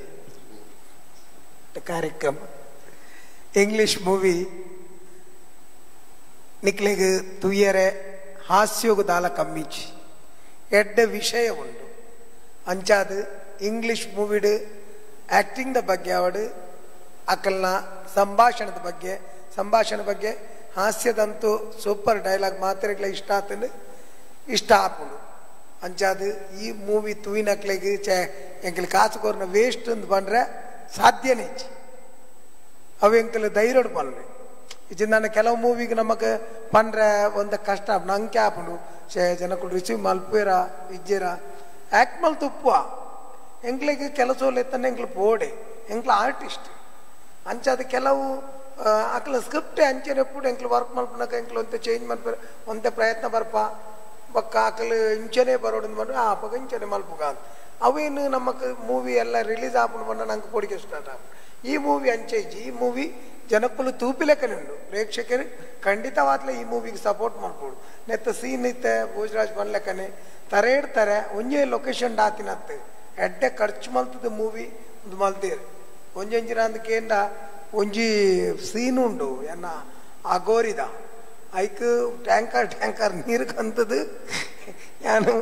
ಕಾರ್ಯಕ್ರಮ ಇಂಗ್ಲಿಷ್ ಮೂವಿ ನಿಕ್ಲೆಗ್ ತುಯ್ಯರೆ ಹಾಸ್ಯೋಗು ದಾಲ ಕಮ್ಮಿಚಿ ಎಡ್ಡೆ ವಿಷಯ ಉಂಡು. ಅಂಚಾದ ಇಂಗ್ಲಿಷ್ ಮೂವಿಡ್ ಆ್ಯಕ್ಟಿಂಗ್ದ ಬಗ್ಗೆ ಅವಡು ಅಕಲ್ನ ಸಂಭಾಷಣದ ಬಗ್ಗೆ ಸಂಭಾಷಣೆ ಬಗ್ಗೆ ಹಾಸ್ಯದಂತೂ ಸೂಪರ್ ಡೈಲಾಗ್ ಮಾತ್ರೆಗಳ ಇಷ್ಟ ಆತಂದು ಇಷ್ಟ ಆಪುಂಡು. ಅಂಚಾದ ಈ ಮೂವಿ ತೂಯಿನಕ್ಲೆಗ್ ಚೆ ಎಂಕಲ್ ಕಾಸು ಕೊರ್ನ ವೇಸ್ಟ್ ಅಂದ್ ಪಂಡ್ರೆ ಸಾಧ್ಯನೇ ಇಜ್ಜಿ. ಅವು ಎಂಕಲ್ ಧೈರ್ಯಡ್ ಪನ್ಲೆ ಇಜ್ಜಿ. ನಾನು ಕೆಲವು ಮೂವಿಗೆ ನಮಕ್ ಪಂಡ್ರೆ ಒಂದು ಕಷ್ಟ ನಂಗೆ ಆಪುಂಡು ಚೆ ಜನಕ್ಕಳು ರಿಸೀವ್ ಮಲ್ಪೇರ ಇಜ್ಜೇರ ಆ್ಯಕ್ಟ್ ಮಲ್ತು ಉಪ್ಪುವ ಎಂಕ್ಲೆಗ್ ಕೆಲಸ ಎತ್ತನೆ ಎಂಕ್ಲು ಪೋಡೆ ಎಂಕ್ಲ ಆರ್ಟಿಸ್ಟ್. ಅಂಚಾದ ಕೆಲವು ಅಕ್ಲ ಸ್ಕ್ರಿಪ್ಟೇ ಅಂಚನೆ ಪೂಡ ಎಂಕ್ಲು ವರ್ಕ್ ಮಲ್ಪನಕ ಎಂಕ್ಲು ಒಂತೆ ಚೇಂಜ್ ಮಲ್ಪೇರ ಒಂತೆ ಪ್ರಯತ್ನ ಬರ್ಪ ಬೊಕ್ಕ ಅಕಲ್ ಇಂಚನೆ ಬರೋಡು ಬಂದ್ರೆ ಆ ಅಪಗ ಇಂಚನೆ ಮಲ್ಪುಗ ಅವೇನು ನಮಕ್ ಮೂವಿ ಎಲ್ಲ ರಿಲೀಸ್ ಆಪುಂಡು ಬಂದ ನಂಗೆ ಪೋಡಿಗೆ ಸ್ಟಾರ್ಟ್ ಆಪುಂಡು. ಈ ಮೂವಿ ಅಂಚೆ ಇಜ್ಜಿ. ಈ ಮೂವಿ ಜನಕ್ಕಲು ತೂಪಿಲೆಕ್ಕನೆ ಉಂಡು. ಪ್ರೇಕ್ಷಕರು ಖಂಡಿತವಾದ್ಲೇ ಈ ಮೂವಿಗೆ ಸಪೋರ್ಟ್ ಮಾಡ್ಬೋದು. ನೆತ್ತ ಸೀನ್ ಇತ್ತೆ ಭೋಜರಾಜ್ ಬನ್ಲೆಕ್ಕನೆ ತರೇಡ್ತಾರೆ ಒಂಜೇ ಲೊಕೇಶನ್ ಆತಿನತ್ತೆ ಎಡ್ಡೆ ಖರ್ಚು ಮಲ್ತದ ಮೂವಿ ಒಂದು ಮಲ್ತೇರು ಒಂಜೊಂಜಿನ ಅಂದ್ ಕೇಂದ್ರ ಒಂಜಿ ಸೀನ್ ಉಂಡು ಎನ್ನ ಅಗೋರಿದ ಐಕ್ ಟ್ಯಾಂಕರ್ ಟ್ಯಾಂಕರ್ ನೀರು ಕಂತದು ನಾನು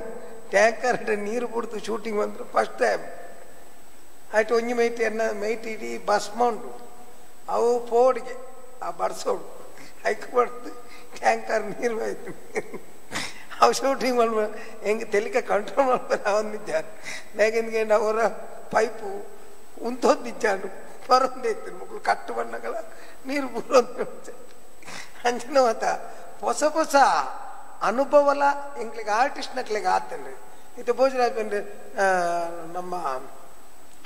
ಟ್ಯಾಂಕರ್ ನೀರು ಬಿಡ್ತು ಶೂಟಿಂಗ್ ಬಂದರು ಫಸ್ಟ್ ಟೈಮ್ ಆಯ್ತು. ಒಂಜಿ ಮೈಟ್ ಎನ್ನ ಮೈಟ್ ಇಡೀ ಭಸ್ಮ ಉಂಟು ಅವು ಪೋಡಿಗೆ ಆ ಬಡ್ಸೋಡು ಐಕ್ ಬಡ್ದು ಟ್ಯಾಂಕರ್ ನೀರು ಹೋಯ್ತು. ಅವು ಶೂಟಿಂಗ್ ಮಾಡ್ಬ ಹೆಂಗೆ ತೆಲಿಕ ಕಂಟ್ರೋಲ್ ಮಾಡ್ಬಾರ ಅವನಿದ್ದಾನೆ ಹೇಗೆಂದ್ರೆ ಅವರ ಪೈಪು ಉಂತೊಂದಿಚ್ಚಾನು ಬರೊಂದಿತ್ತು ಮಕ್ಕಳು ಕಟ್ಟು ಬಣ್ಣಗಳ ನೀರು ಬರೋದು. ಅಂಚಿನ ಮತ್ತ ಹೊಸ ಹೊಸ ಅನುಭವಲ ಎಂಕ್ಲಿಗೆ ಆರ್ಟಿಸ್ಟ್ ನಕ್ಲಿಗೆ ಆತನ್ರಿ. ಇದು ಭೋಜರಾಜ್ ಬಂದ್ರೆ ನಮ್ಮ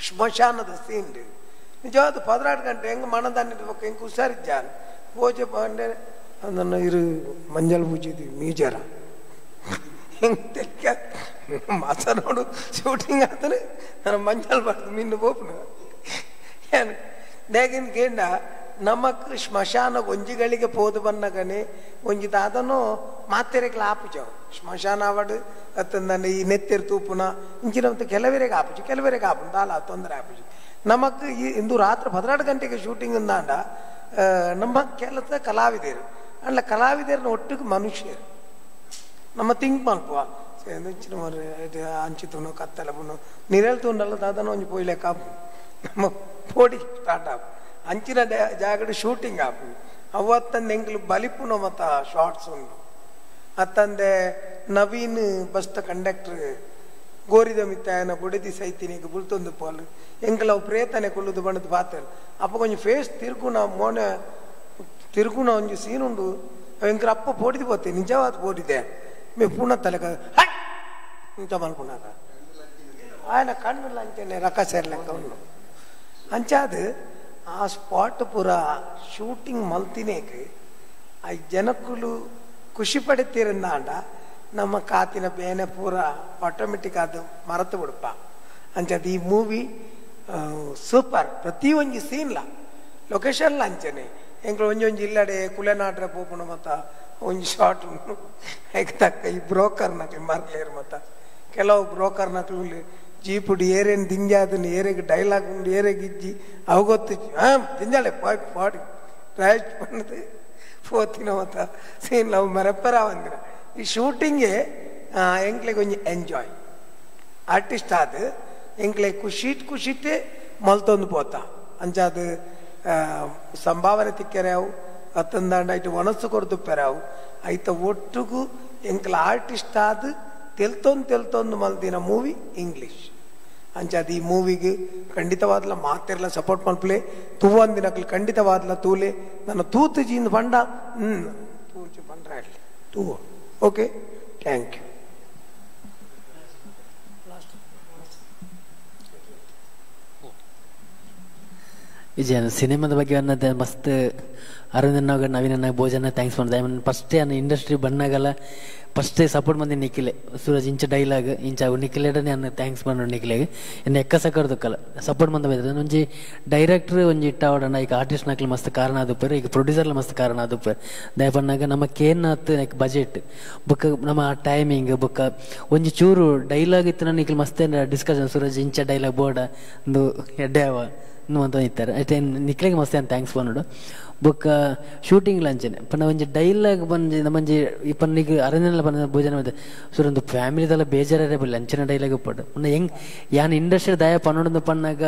ಸ್ಮಶಾನದ ಸೀನ್ ನಿಜವಾದ 16 ಗಂಟೆ ಹೆಂಗೆ ಮನದಾನಿರ್ಬೇಕು ಹೆಂಗೆ ಹುಷಾರಿದ್ದಾನೆ ಭೋಜ ಬಂದ್ರೆ ಅದನ್ನು ಇರು ಮಂಜಲ್ ಪೂಜಿದ್ವಿ ಮೀಜರ ಹೆಂಗೆ ತೆಲಿಕ ಮಾಸ ನೋಡು ಶೂಟಿಂಗ್ ಆತನೆ ನಾನು ಮಂಜಲ್ ಬಾರ್ದು ಮಿನ್ನು ಬೋಪನ ದೇಗಿನ ಕೇಂಡ ನಮಕ್ ಸ್ಮಶಾನ ಒಂಜಿಗಳಿಗೆ ಪೋದು ಬನ್ನಗನೆ ಒಂಜಿ ದಾದನು ಮಾತೆರೆಗ್ಲ ಆಪುಜವು ಸ್ಮಶಾನ ಅವಡು ಅತ್ತಂದ ಈ ನೆತ್ತೆರ್ ತೂಪುನ ಇಂಚಿನ ಕೆಲವರಿಗೆ ಆಪುಜಿ ಕೆಲವರಿಗೆ ಆಪುಂಡು ದಾಲ ತೊಂದರೆ ಆಪುಜಿ. ನಮಕ್ ಈ ಇಂದು ರಾತ್ರಿ 16 ಗಂಟೆಗೆ ಶೂಟಿಂಗ್ ಅಂದಾಂಡ ನಮ್ಮ ಕೆಲಸ ಕಲಾವಿದರು ಅಲ್ಲ ಕಲಾವಿದರನ್ನ ಒಟ್ಟಿಗೆ ಮನುಷ್ಯರು ನಮ್ಮ ಥಿಂಕ್ ಮಲ್ಪುವ ಇಂಚಿನ ಅಂಚಿತುನು ಕತ್ತಲಪುನು ನಿರೇಳು ತೂಂಡಲ್ಲ ದಾದನ ಒಂಜಿ ಪೋಯ್ಲೆಕ್ಕ ಆಪು ನಮ್ಮ ಪೋಡಿ ಸ್ಟಾರ್ಟ್ ಆಪು ಅಂಚಿನ ಜಾಗಡ್ ಶೂಟಿಂಗ್ ಆಪು ಅವತ್ತಂದು ಎಂಕ್ಲು ಬಲಿಪುನ ಮತ್ತ ಶಾರ್ಟ್ಸ್ ಉಂಡು. ಅತ್ತಂದೆ ನವೀನ್ ಬಸ್ತ ಕಂಡಕ್ಟರ್ ಗೋರಿದ ಮಿತ್ತಾಯನ ಬುಡದಿ ಸೈತಿನಿಗೆ ಬುಲ್ತೊಂದು ಪೋಲು ಎಂಕ್ಲ ಅವು ಪ್ರೇತನೆ ಕುಳ್ಳುದು ಬಣ್ಣದ ಪಾತ್ರ ಅಪ್ಪ ಕೊಂಚ ಫೇಸ್ ತಿರ್ಗುಣ ಮೋನೆ ತಿರ್ಗುಣ ಒಂಜಿ ಸೀನ್ ಉಂಡು ಎಂಕ್ಲ ಅಪ್ಪ ಪೋಡಿದು ಪೋತೆ ನಿಜವಾದ ಪೋಡಿದೆ ಮೇ ಪುನಃ ತಲೆಕ ಇಂತ ಮಲ್ಪುನಾಗ ఆయన ಕಣ್ಣು ಅಂಚನೆ ರಕ ಸೇರ್ಲೆಕ್ಕ ಉಂಡು. ಅಂಚಾದ ಆ ಸ್ಪಾಟ್ ಪೂರ ಶೂಟಿಂಗ್ ಮಲ್ತಿನೇಕ್ ಆ ಜನಕ್ಕಲು ಖುಷಿ ಪಡೆತೀರಂದಾಂಡ ನಮ್ಮ ಕಾತಿನ ಬೇನೆ ಪೂರ ಆಟೋಮೆಟಿಕ್ ಅದು ಮರೆತು ಬಿಡಪ್ಪ. ಅಂಚದ ಈ ಮೂವಿ ಸೂಪರ್ ಪ್ರತಿ ಒಂಜಿ ಸೀನ್ಲ ಲೊಕೇಶನ್ಲ ಅಂಚನೆ ಎಂಕ್ಲು ಒಂಜಿ ಒಂಜಿ ಇಲ್ಲಡೆ ಕುಲೆನಾಟ್ರೆ ಪೋಪುಣ ಮತ್ತ ಒಂಜಿ ಶಾರ್ಟ್ ಉಂಡು ತಕ್ಕ ಈ ಬ್ರೋಕರ್ ನಕ್ಲು ಮರ್ಲೇರು ಮತ್ತ ಕೆಲವು ಬ್ರೋಕರ್ ನಕ್ಲು ಜೀಪುಡು ಏರೇನು ದಿಂಜಾದನ್ನು ಏರೆಗೆ ಡೈಲಾಗ್ ಉಂಡು ಏರೆಗೆ ಇಜ್ಜಿ ಅವು ಗೊತ್ತು ಹಾಂ ದಿಂಜಾಳೆ ಪಾಡಿ ರಾಯ್ ಬಂದು ಪೋತಿನ ಮತ್ತ ಸೀನ್ ಅವು ಮರೆಪರ ಬಂದಿನ. ಈ ಶೂಟಿಂಗೇ ಎಂಕ್ಲೆಗ್ ಒಂಜಿ ಎಂಜಾಯ್ ಆರ್ಟಿಸ್ಟ್ ಆದ್ ಎಂಕ್ಲೆ ಖುಷಿಟ್ ಖುಷಿಟೇ ಮಲ್ತೊಂದು ಪೋತ ಅಂಚಾದ ಸಂಭಾವನೆ ತಿಕ್ಕರೆ ಅವು ಅತ್ತಂದಾಂಡ ಐಟ್ ಒಣಸು ಕೊರ್ದು ಪೆರಾವು ಐತ ಒಟ್ಟುಗು ಎಂಕ್ಲ ಆರ್ಟಿಸ್ಟ್ ಆದ್ ತೆಲ್ತೊಂದು ತೆಲ್ತೊಂದು ಮಲ್ದಿನ ಮೂವಿ ಇಂಗ್ಲೀಷ್. ಅಂಚಾದ ಈ ಮೂವಿಗೆ ಖಂಡಿತವಾದ್ಲ ಮಾತೆರ್ಲ ಸಪೋರ್ಟ್ ಮಲ್ಪಲೆ ತೂವಂದಿನಕ್ಲು ಖಂಡಿತವಾದ್ಲ ತೂಲೆ ನನ್ನ ತೂತು ಜೀಂದ ಬಂಡ ತೂಚು ಬಂಡ್ರ ತೂ okay thank you. ವಿಜಯ ಸಿನಿಮಾದ ಬಗ್ಗೆ ಅನ್ನೋದು ಮಸ್ತ್ ಅರವಿಂದನಾಗ ನವೀನನ್ನ ಭೋಜನ thanks ಮಾಡಿದೆ. I mean first ನಾನು ಇಂಡಸ್ಟ್ರಿ ಬಂದಾಗಲ್ಲ First support ಮಂದಿ ನಿಖಿಲೆ ಸೂರಜ್ ಇಂಚ ಡೈಲಾಗ್ ಇಂಚ ನಿಖಿಲೆಡ ನಾನು thanks ಪನ್ನೊಂಡು ನಿಖಿಲೆಗ್ ಎನ್ನ ಎಕ್ಕ ಸಕರ್ದಕ್ಕಲ್ಲ ಸಪೋರ್ಟ್ ಮಂದ ಬೈದ್ರೆ ಒಂಜಿ ಡೈರೆಕ್ಟರ್ ಒಂಜಿ ಇಟ್ಟಾವಡಣ್ಣ ಈಗ ಆರ್ಟಿಸ್ಟ್ ನಕ್ಲು ಮಸ್ತ್ ಕಾರಣ ಆದುಪ್ಪೆರ್ ಈಗ ಪ್ರೊಡ್ಯೂಸರ್ಲ ಮಸ್ತ್ ಕಾರಣ ಆದುಪ್ಪೆರ್ ದಯ ಪನ್ನಾಗ ನಮ್ಮ ಕೇನಾತ್ ನೆಕ್ ಬಜೆಟ್ ಬೊಕ್ಕ ನಮ್ಮ ಟೈಮಿಂಗ್ ಬೊಕ್ಕ ಒಂಜಿ ಚೂರು ಡೈಲಾಗ್ ಇತ್ತು ನಿಖಿಲ್ ಮಸ್ತ್ ಡಿಸ್ಕಷನ್ ಸೂರಜ್ ಇಂಚ ಡೈಲಾಗ್ ಬೋರ್ಡ ಒಂದು ಎಡ್ಡೆ ಅವ ಅಂತ ಇತ್ತಾರೆ ಅಷ್ಟೇ ನಿಕ್ಲೆಗ್ ಮಸ್ತ್ thanks ಪನ್ನೊಡು ಬೊಕ್ಕ ಶೂಟಿಂಗ್ ಲಂಚನೆ ಪಂಡ ಒಂಜಿ ಡೈಲಾಗ್ ಬಂಜಿ ನಮ್ಮಂಜಿ ಪನ್ನಿಗ್ ಅರಣ್ಯಲ ಪನ್ನ ಭೋಜನ ಮತ್ತೆ ಸರ್ ಒಂದು ಫ್ಯಾಮಿಲಿದೆಲ್ಲ ಬೇಜಾರೇ ಬಲ್ಲ ಅಂಚಿನ ಡೈಲಾಗ್ ಪಡ್ ಪಂಡ ಹೆಂಗ್ ಯಾನ್ ಇಂಡಸ್ಟ್ರಿ ದಯ ಪನ್ನೊಂದು ಪನ್ನಾಗ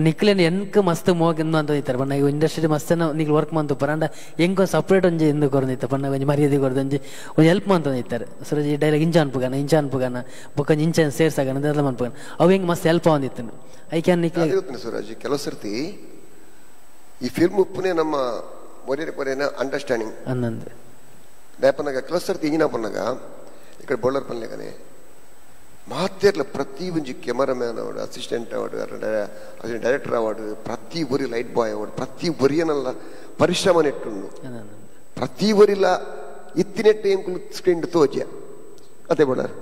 ನಿಕ್ಲೇನ್ ಎನ್ಕ್ ಮಸ್ತ್ ಮೋಗ್ ಅಂತ ಇತ್ತಾರೆ ಪಂಡ ಇಂಡಸ್ಟ್ರಿ ಮಸ್ತ್ ನಿಕ್ಲು ವರ್ಕ್ ಮಂತು ಪರಂಡ ಹೆಂಗ್ ಸಪ್ರೇಟ್ ಒಂಜಿ ಇಂದು ಕೊರೊಂದಿತ್ತ ಪಂಡ ಒಂಜಿ ಮರ್ಯಾದೆ ಕೊರದು ಒಂಜಿ ಒಂಜಿ ಹೆಲ್ಪ್ ಮಂತ ಇತ್ತಾರೆ ಸರ್ ಈ ಡೈಲಾಗ್ ಇಂಚ ಅನ್ಪುಗಾನ ಇಂಚ ಅನ್ಪುಗಾನ ಬೊಕ್ಕ ಇಂಚ ಸೇರ್ಸಾಗನ ಅದೆಲ್ಲ ಮನ್ಪುಗಾನ ಅವು ಹೆಂಗ್ ಮಸ್ತ್ ಹೆಲ್ಪ್ ಆವಂದಿತ್ತು I can ನಿಕ್ಲೆ ಸೂರಜ್ ಕೆಲವು ಸರ್ತಿ ಈ ಫಿಲ್ಮ್ ಉಪ್ಪುನೆ ನಮ್ಮ ಒರೇ ಕೊರೇನ ಅಂಡರ್ಸ್ಟ್ಯಾಂಡಿಂಗ್ ಅನ್ನಂದು ದಾಪನಾಗ ಕೆಲವು ಸರ್ತಿ ಇಂಜಿನ ಪನ್ನಾಗ ಈ ಕಡೆ ಬೌಲರ್ ಪನ್ಲೇಕನೆ ಮಾತೇರ್ಲ ಪ್ರತಿ ಒಂಜಿ ಕ್ಯಾಮರಾಮ್ಯಾನ್ ಅವಡು ಅಸಿಸ್ಟೆಂಟ್ ಅವಡು ಅಸಿಸ್ಟೆಂಟ್ ಡೈರೆಕ್ಟರ್ ಅವಡು ಪ್ರತಿ ಒರಿ ಲೈಟ್ ಬಾಯ್ ಅವಡು ಪ್ರತಿ ಒರಿಯನಲ್ಲ ಪರಿಶ್ರಮ ನೆಟ್ಟುಂಡು ಪ್ರತಿ ಒರಿಲ ಇತ್ತಿನೆಟ್ಟು ಎಂಕುಲು ಸ್ಕ್ರೀನ್ ತೋಜಿಯ ಅದೇ ಬೌಲರ್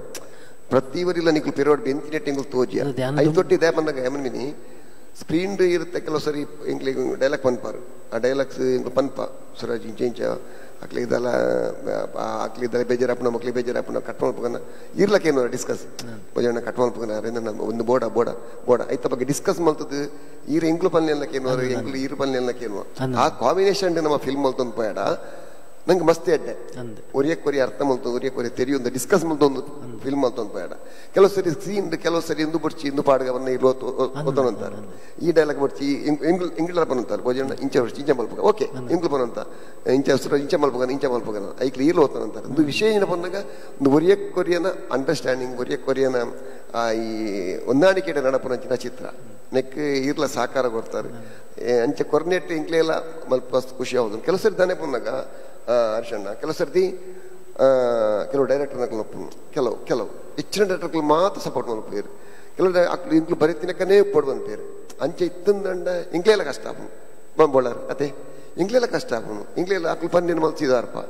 ಪ್ರತಿ ಒರಿಲ ನಿಕ್ಲು ಪಿರೋಡ್ ಎಂತಿನೆಟ್ಟು ಎಂಕುಲು ತೋಜಿಯ I ತೊಟ್ಟಿ ದಾಪನಾಗ ಏಮನ್ಮಿನಿ ಸ್ಕ್ರೀನ್ ಇರುತ್ತೆ ಕೆಲವು ಸರಿ ಎಂಕ್ಲಿಗೆ ಡೈಲಾಗ್ ಪನ್ಪಾರು ಆ ಡೈಲಾಗ್ಸ್ ಎಂಕ್ಲು ಪನ್ಪ ಸುರಾಜ್ ಇಂಚ ಇಂಚ ಅಕ್ಲಿದೆಲ್ಲ ಅಕ್ಲಿದ್ದಲ್ಲ ಬೇಜಾರಪ್ಪನ ಮಕ್ಳಿಗೆ ಬೇಜಾರಪ್ಪನ ಕಟ್ ಮಲ್ಪಗನ ಇರ್ಲಕ್ಕೇನು ಡಿಸ್ಕಸ್ ಭೋಜನ ಕಟ್ ಮಲ್ಪಗನ ಅರೇಂದ್ರ ಒಂದು ಬೋಡ ಬೋಡ ಬೋಡ ಐತ ಬಗ್ಗೆ ಡಿಸ್ಕಸ್ ಮಲ್ತದ್ದು ಈರು ಎಂಕ್ಲು ಪನ್ನೆಲ್ಲಕ್ಕೇನು ಎಂಕ್ಲು ಈರು ಪನ್ನೆಲ್ಲಕ್ಕೇನು ಆ ಕಾಂಬಿನೇಷನ್ ನಮ್ಮ ಫಿಲ್ಮ್ ಮಲ್ತೊಂದು ಪೋಯಡ ನಂಗೆ ಮಸ್ತ್ ಎಡ್ಡೆ ಒರಿಯ ಅರ್ಥ ಮಲ್ತೊಂದು ಒರಿಯ ತೆರಿಯೊಂದು ಡಿಸ್ಕಸ್ ಮಲ್ತೊಂದು ಫಿಲ್ಮ್ ಮಲ್ತೊಂದು ಪೋಯಡ ಕೆಲವು ಸರಿ ಸೀನ್ ಕೆಲವು ಸರಿ ಇಂದು ಬಡ್ಚಿ ಇಂದು ಪಾಡ್ಗವನ್ನ ಇರು ಅಂತಾರೆ ಈ ಡೈಲಾಗ್ ಬಡ್ಚಿ ಇಂಗ್ಲ ಪನಂತಾರೆ ಭೋಜನ ಇಂಚ ಬಡ್ಚಿ ಇಂಚ ಮಲ್ಪಗ ಓಕೆ ಇಂಗ್ಲು ಪನಂತ ಇಂಚ ಇಂಚ ಮಲ್ಪಗನ ಇಂಚ ಮಲ್ಪಗನ ಐಕ್ಲು ಈರ್ಲು ಓದ್ತಾನಂತಾರೆ ಒಂದು ವಿಷಯ ಏನ ಬಂದಾಗ ಒಂದು ಒರಿಯ ಕೊರಿಯನ ಅಂಡರ್ಸ್ಟ್ಯಾಂಡಿಂಗ್ ಒರಿಯ ಕೊರಿಯನ ಈ ಹೊಂದಾಣಿಕೆ ನಡಪುನಂಚಿನ ಚಿತ್ರ ನೆಕ್ ಈರ್ಲ ಸಹಕಾರ ಕೊಡ್ತಾರೆ ಅಂಚೆ ಕೊರ್ನೆಟ್ ಇಂಕ್ಲೆಲ್ಲ ಮಲ್ಪ ಖುಷಿ ಆಗುದು ಕೆಲವು ಸರಿ ತಾನೇ ಬಂದಾಗ ಹರ್ಷಣ್ಣ ಕೆಲವು ಸರ್ತಿ ಕೆಲವು ಡೈರೆಕ್ಟರ್ನ ಕೆಲವು ಕೆಲವು ಹೆಚ್ಚಿನ ಡೈರೆಕ್ಟರ್ಗಳು ಮಾತ್ರ ಸಪೋರ್ಟ್ ಮಲ್ಪೇರು ಕೆಲವು ಅಕ್ಲು ಇಂಕ್ಲು ಬರೀತಿನಕ್ಕನೇ ಪೊಡು ಬಂದ್ಪೇರು ಅಂಚೆ ಇತ್ತಂದಂಡ ಇಂಕ್ಲೆಲ್ಲ ಕಷ್ಟ ಆಪುನು ಬಂಬೋಳಾರ್ ಅದೇ ಇಂಕ್ಲೆಲ್ಲ ಕಷ್ಟ ಆಪುನು ಇಂಕ್ಲೆಲ್ಲ ಅಕ್ಲು ಪನ್ನೇನು ಮಲ್ಸಿದಾರಪ್ಪ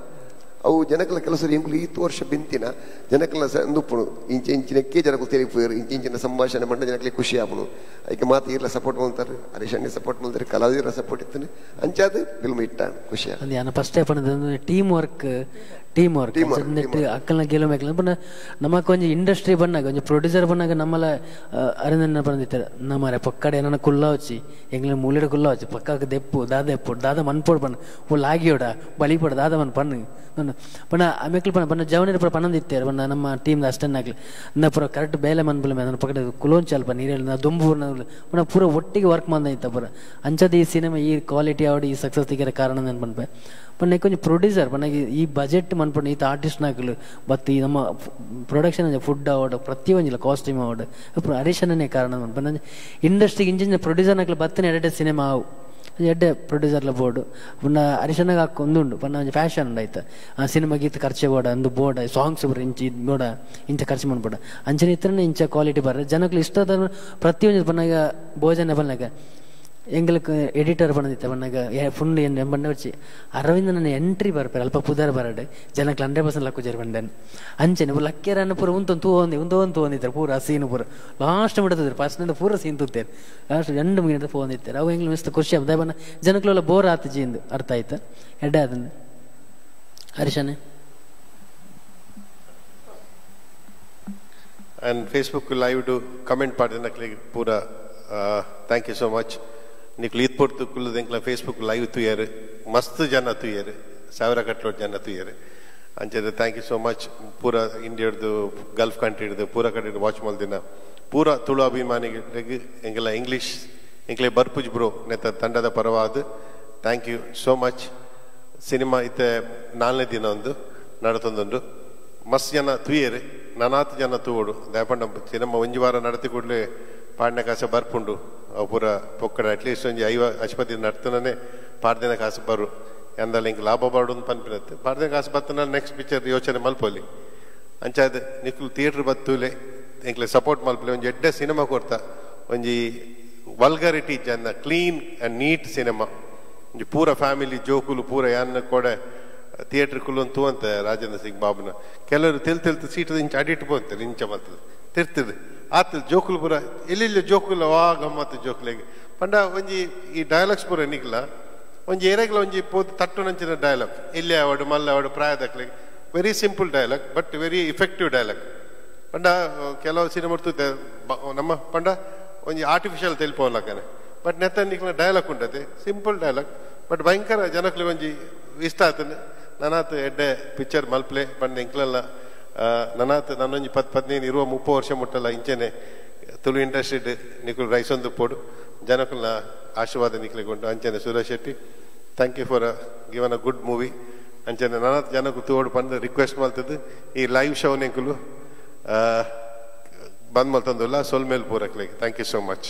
ಅವು ಜನಕಲ ಕೆಲವು ಸರಿ ಇಂಕ್ಲು ಈತು ವರ್ಷ ಬಿಂತಿನ ಜನಕಲ ಅಂದುಪ್ಪುನು ಇಂಚೆ ಇಂಚಿನಕ್ಕೆ ಜನಕ್ಕೂ ತೆರಿಪೋರು ಇಂಚೆ ಇಂಚಿನ ಸಂಭಾಷಣೆ ಮಂಡ ಜನಕ್ಕೆ ಖುಷಿ ಆಪುನು ಐಕೆ ಮಾತು ಈರ್ಲ ಸಪೋರ್ಟ್ ಮಾಡ್ತಾರೆ ಹರೀಶ್ ಸಪೋರ್ಟ್ ಮಾಡ್ತಾರೆ ಕಲಾವಿದರ ಸಪೋರ್ಟ್ ಇತ್ತು ಅಂಚಾದ ಫಿಲ್ಮ್ ಇಟ್ಟಾണ് ಖುಷಿ ಅದು ಫಸ್ಟ್ ಪನ್ನದು team work team work ಅಕ್ಕಲ್ನ ಗೆಲುವು ಮೇಕಲ ಪಂಡ ನಮಕ್ ಒಂಜಿ ಇಂಡಸ್ಟ್ರಿ ಬನ್ನಾಗ ಒಂಜಿ ಪ್ರೊಡ್ಯೂಸರ್ ಬನ್ನಾಗ ನಮ್ಮಲ ಅರಣ್ಯ ಬಂದಿತ್ತಾರೆ ನಮ್ಮರೆ ಪಕ್ಕಡೆ ಏನಾನ ಕುಲ್ಲ ವಚ್ಚಿ ಎಂಗ್ಲ ಮೂಲೆಡ್ ಕುಲ್ಲ ವಚ್ಚಿ ಪಕ್ಕಾಕ ದೆಪ್ಪು ದಾದ ಎಪ್ಪು ದಾದ ಮನ್ಪೋಡು ಪಣ್ಣ ಓ ಲಾಗಿಯೋಡ ಬಲಿಪೋಡು ದಾದ ಮನ್ ಪಣ್ಣು ಪಂಡ ಆಮೇಲೆ ಪಣ್ಣ ಪಣ್ಣ ಜವನಿರ ಪೂರ ಪನ್ನೊಂದು ಪಂಡ ನಮ್ಮ ಟೀಮ್ ಅಷ್ಟನ್ನಾಗ್ಲಿ ನಾ ಪೂರ ಕರೆಕ್ಟ್ ಬೇಲೆ ಮನ್ಪುಲ ನನ್ನ ಪಕ್ಕಡೆ ಕುಲೋಂಚ ಅಲ್ಪ ನೀರಲ್ಲಿ ನಾ ದುಂಬು ಪಂಡ ಪೂರ ಒಟ್ಟಿಗೆ ವರ್ಕ್ ಮಂದ ಪೂರ ಅಂಚದ ಈ ಸಿನಿಮಾ ಈ ಕ್ವಾಲಿಟಿ ಆವಡು ಈ ಸಕ್ಸಸ್ ತಿಕ್ಕರೆ ಕಾರಣ ನಾನು ಪನ್ಪೆ ಪಂಡ ಕೊಂಚ ಪ್ರೊಡ್ಯೂಸರ್ ಪಂಡ ಈ ಬಜೆಟ್ ಮನ್ಪಂಡು ಈತ ಆರ್ಟಿಸ್ಟ್ ನಾಕಲು ಮತ್ತು ಈ ನಮ್ಮ ಪ್ರೊಡಕ್ಷನ್ ಫುಡ್ ಆವಡು ಪ್ರತಿಯೊಂಜಿಲ್ಲ ಕಾಸ್ಟ್ಯೂಮ್ ಆವಡು ಹರೀಶನೇ ಕಾರಣ ಪಂಡ ಇಂಡಸ್ಟ್ರಿಗೆ ಇಂಜಿನ ಪ್ರೊಡ್ಯೂಸರ್ ನಾಕಲು ಬತ್ತನೆ ಎರಡೆ ಸಿನಿಮಾ ಆವು ಎಡ್ಡೆ ಪ್ರೊಡ್ಯೂಸರ್ಲ ಬೋರ್ಡು ಪುನಃ ಹರೀಶನಾಗ ಹಾಕೊಂದುಂಡು ಪಂಡ ಒಂಜಿ ಫ್ಯಾಷನ್ ಉಂಡು ಆಯ್ತು ಆ ಸಿನಿಮಾಗೆ ಈತ ಖರ್ಚು ಬೋಡ ಅಂದು ಬೋರ್ಡ್ ಸಾಂಗ್ಸ್ ಬರ ಇಂಚ ಇದು ಬೋಡ ಇಂಚ ಖರ್ಚು ಮಾಡ್ಬೋಡ ಅಂಚನೆ ಇತ್ರನೇ ಇಂಚ ಕ್ವಾಲಿಟಿ ಬರ್ರೆ ಜನಕ್ಕೆ ಇಷ್ಟ ಪ್ರತಿಯೊಂದು ಪನ್ನಾಗ ಭೋಜನ ಪನ್ನಾಗ ಎಂಗ್ಲಕ್ ಎಡಿಟರ್ ಬಂದಿತ್ತೆ ಬಣ್ಣಾಗ ಫುಲ್ ಏನು ಬಣ್ಣ ವಚ್ಚಿ ಅರವಿಂದನ ಎಂಟ್ರಿ ಬರ್ಪೇರು ಅಲ್ಪ ಪುದರ್ ಬರಡು ಜನಕ್ಕೆ 100% ಲಕ್ಕುಜಾರು ಬಂದೇನು ಅಂಚನೆ ಲಕ್ಕೇರನ್ನು ಪೂರ ಉಂತೊಂದು ತೂ ಹೊಂದಿ ಉಂತೊಂದು ತೂ ಪೂರ ಸೀನು ಪೂರ ಲಾಸ್ಟ್ ಬಿಡ್ತಿದ್ರು ಫಸ್ಟ್ನಿಂದ ಪೂರ ಸೀನ್ ತೂತೇನೆ ಲಾಸ್ಟ್ ಎಂಟು ಮುಗಿದ ಫೋನ್ ಇತ್ತಾರೆ ಅವು ಎಂಗ್ಲ ಮಿಸ್ತ ಖುಷಿ ಆಗ್ತದೆ ಬಣ್ಣ ಜನಕ್ಲೆಲ್ಲ ಬೋರ್ ಆತು ಜೀಂದು ಅರ್ಥ ಆಯ್ತು ಎಡ್ಡೆ ಅದನ್ನು ಹರೀಶನೇ and Facebook live comment ಪಾಡ್ದಿನಕ್ಲೆಗ್ ಪೂರ thank you so much. ನಿಕ್ಲು ಈತ್ ಪೊರ್ತು ಕುಲ್ಲುದು ಎಂಕ್ಲ ಫೇಸ್ಬುಕ್ ಲೈವ್ ತೂಯರು ಮಸ್ತ್ ಜನ ತೂಯರು ಸಾವಿರ ಕಟ್ಲೋಡ್ ಜನ ತೂಯರು ಅಂಚದ thank you so much. ಪೂರ ಇಂಡಿಯಾಡ್ದು ಗಲ್ಫ್ ಕಂಟ್ರಿಡ್ದು ಪೂರ ಕಡೆ ವಾಚ್ ಮಲ್ದಿನ ಪೂರ ತುಳು ಅಭಿಮಾನಿಗಳಿಗೆ ಎಂಗೆಲ್ಲ ಇಂಗ್ಲೀಷ್ ಎಂಕ್ಲೆ ಬರ್ಪುಜ್ ಬ್ರೋ ನೆತ್ತ ತಂಡದ ಪರವಾದ thank you so much. Cinema ಇತ್ತೆ 4ನೇ ದಿನ ಒಂದು ನಡತೊಂದುಂಡು ಮಸ್ತ್ ಜನ ತೂಯರು ನಾನಾತ್ ಜನ ತೂವೋಡು ದಾಯಪಂಡ ಸಿನಿಮಾ ಒಂಜಿ ವಾರ ನಡತಿ ಕೂಡಲೇ ಪಾಡ್ನ ಕಾಸು ಬರ್ಪುಂಡು ಅವು ಪೂರ ಪೊಕ್ಕಡ ಅಟ್ಲೀಸ್ಟ್ ಒಂಜಿ 50 ನಡ್ತನೇ ಪಾಡ್ದಿನ ಕಾಸು ಬರು ಎಂದಲ್ಲ ಹಿಂಗೆ ಲಾಭ ಬಾಡು ಅಂತ ಪನ್ಪಿನತ್ತೆ ಪಾಡ್ದಿನ ಕಾಸು ಬತ್ತನ ನೆಕ್ಸ್ಟ್ ಪಿಕ್ಚರ್ ಯೋಚನೆ ಮಲ್ಪೊಲಿ ಅಂಚಾದ ನಿಕ್ಲು ಥಿಯೇಟ್ರ್ ಬತ್ತೂಲೆ ಎಂಕ್ಲೆ ಸಪೋರ್ಟ್ ಮಲ್ಪಲೆ ಒಂಜಿ ಎಡ್ಡೆ ಸಿನಿಮಾ ಕೊರ್ತಾ ಒಂಜಿ ವಲ್ಗರಿಟಿ ಜನ clean and neat cinema ಒಂಜಿ ಪೂರ ಫ್ಯಾಮಿಲಿ ಜೋಕುಲು ಪೂರ ಯಾನ್ ಕೊಡೆ ಥಿಯೇಟರ್ ಕುಲ್ಲೊಂದು ತೂವಂತೆ ರಾಜೇಂದ್ರ ಸಿಂಗ್ ಬಾಬುನ. ಕೆಲವರು ತೆಲ್ ತೆಲ್ತು ಸೀಟ್ ಇಂಚ ಅಡಿಟ್ಟು ಪೋಂತಾರೆ, ಇಂಚ ಮಲ್ತದೆ ತಿರ್ತದೆ ಆತ ಜೋಕುಲು ಪೂರ ಎಲ್ಲೆಲ್ಲಿ ಜೋಕುಲು ವಾ ಗಮ್ಮತ್ತು ಜೋಕುಲೆಗ್. ಪಂಡ ಒಂಜಿ ಈ ಡೈಲಾಗ್ಸ್ ಪೂರ ನಿಕ್ಲ ಒಂಜಿ ಏರೆಗ್ಲ ಒಂಜಿ ಪೋದು ತಟ್ಟುನಂಚಿನ ಡೈಲಾಗ್, ಎಲ್ಲಿ ಆವಡು ಮಲ್ಲ ಆವಡು ಪ್ರಾಯದಕ್ಲೆಗ್ very simple dialogue but very effective dialogue. ಪಂಡ ಕೆಲವು ಸಿನಿಮಾ ನಮ್ಮ ಪಂಡ ಒಂಜಿ ಆರ್ಟಿಫಿಷಿಯಲ್ ತೆಲ್ಪೋಲಕ್ಕನೆ, ಬಟ್ ನೆತ್ತ ನಿಕ್ಲ ಡೈಲಾಗ್ ಉಂಟತೆ ಸಿಂಪಲ್ ಡೈಲಾಗ್ ಬಟ್ ಭಯಂಕರ ಜನಕ್ಲೆ ಒಂಜಿ ಇಷ್ಟ ಆತನೆ. ನನಾತ್ ಎಡ್ಡೆ ಪಿಕ್ಚರ್ ಮಲ್ಪ್ಲೆ ಪಂಡ ಎಂಕ್ಲೆಲ್ಲ ನನಾತ್ ನನ್ನೊಂಜಿ 10 15 20 30 ವರ್ಷ ಮುಟ್ಟಲ್ಲ ಇಂಚೆನೆ ತುಳು ಇಂಡಸ್ಟ್ರಿಡ್ ನಿಕುಲು ರೈಸೊಂದು ಪೋಡು ಜನಕುಲ್ನ ಆಶೀರ್ವಾದ ನಿಕ್ಲೆಗ್ ಉಂಟು. ಅಂಚೆನೆ Suresh Shetty thank you for given a good movie. ಅಂಚೆನೆ ನನಾತ್ ಜನಕು ತೂವೊಡು ಪಂದ್ ರಿಕ್ವೆಸ್ಟ್ ಮಲ್ತದ್ದು ಈ ಲೈವ್ ಶೋ ನಿಕುಲು bandh ಮಲ್ತೊಂದುಲ್ಲ ಸೊಲ್ಮೇಲ್ ಪೂರಕ್ಲೆಗ್. Thank you so much.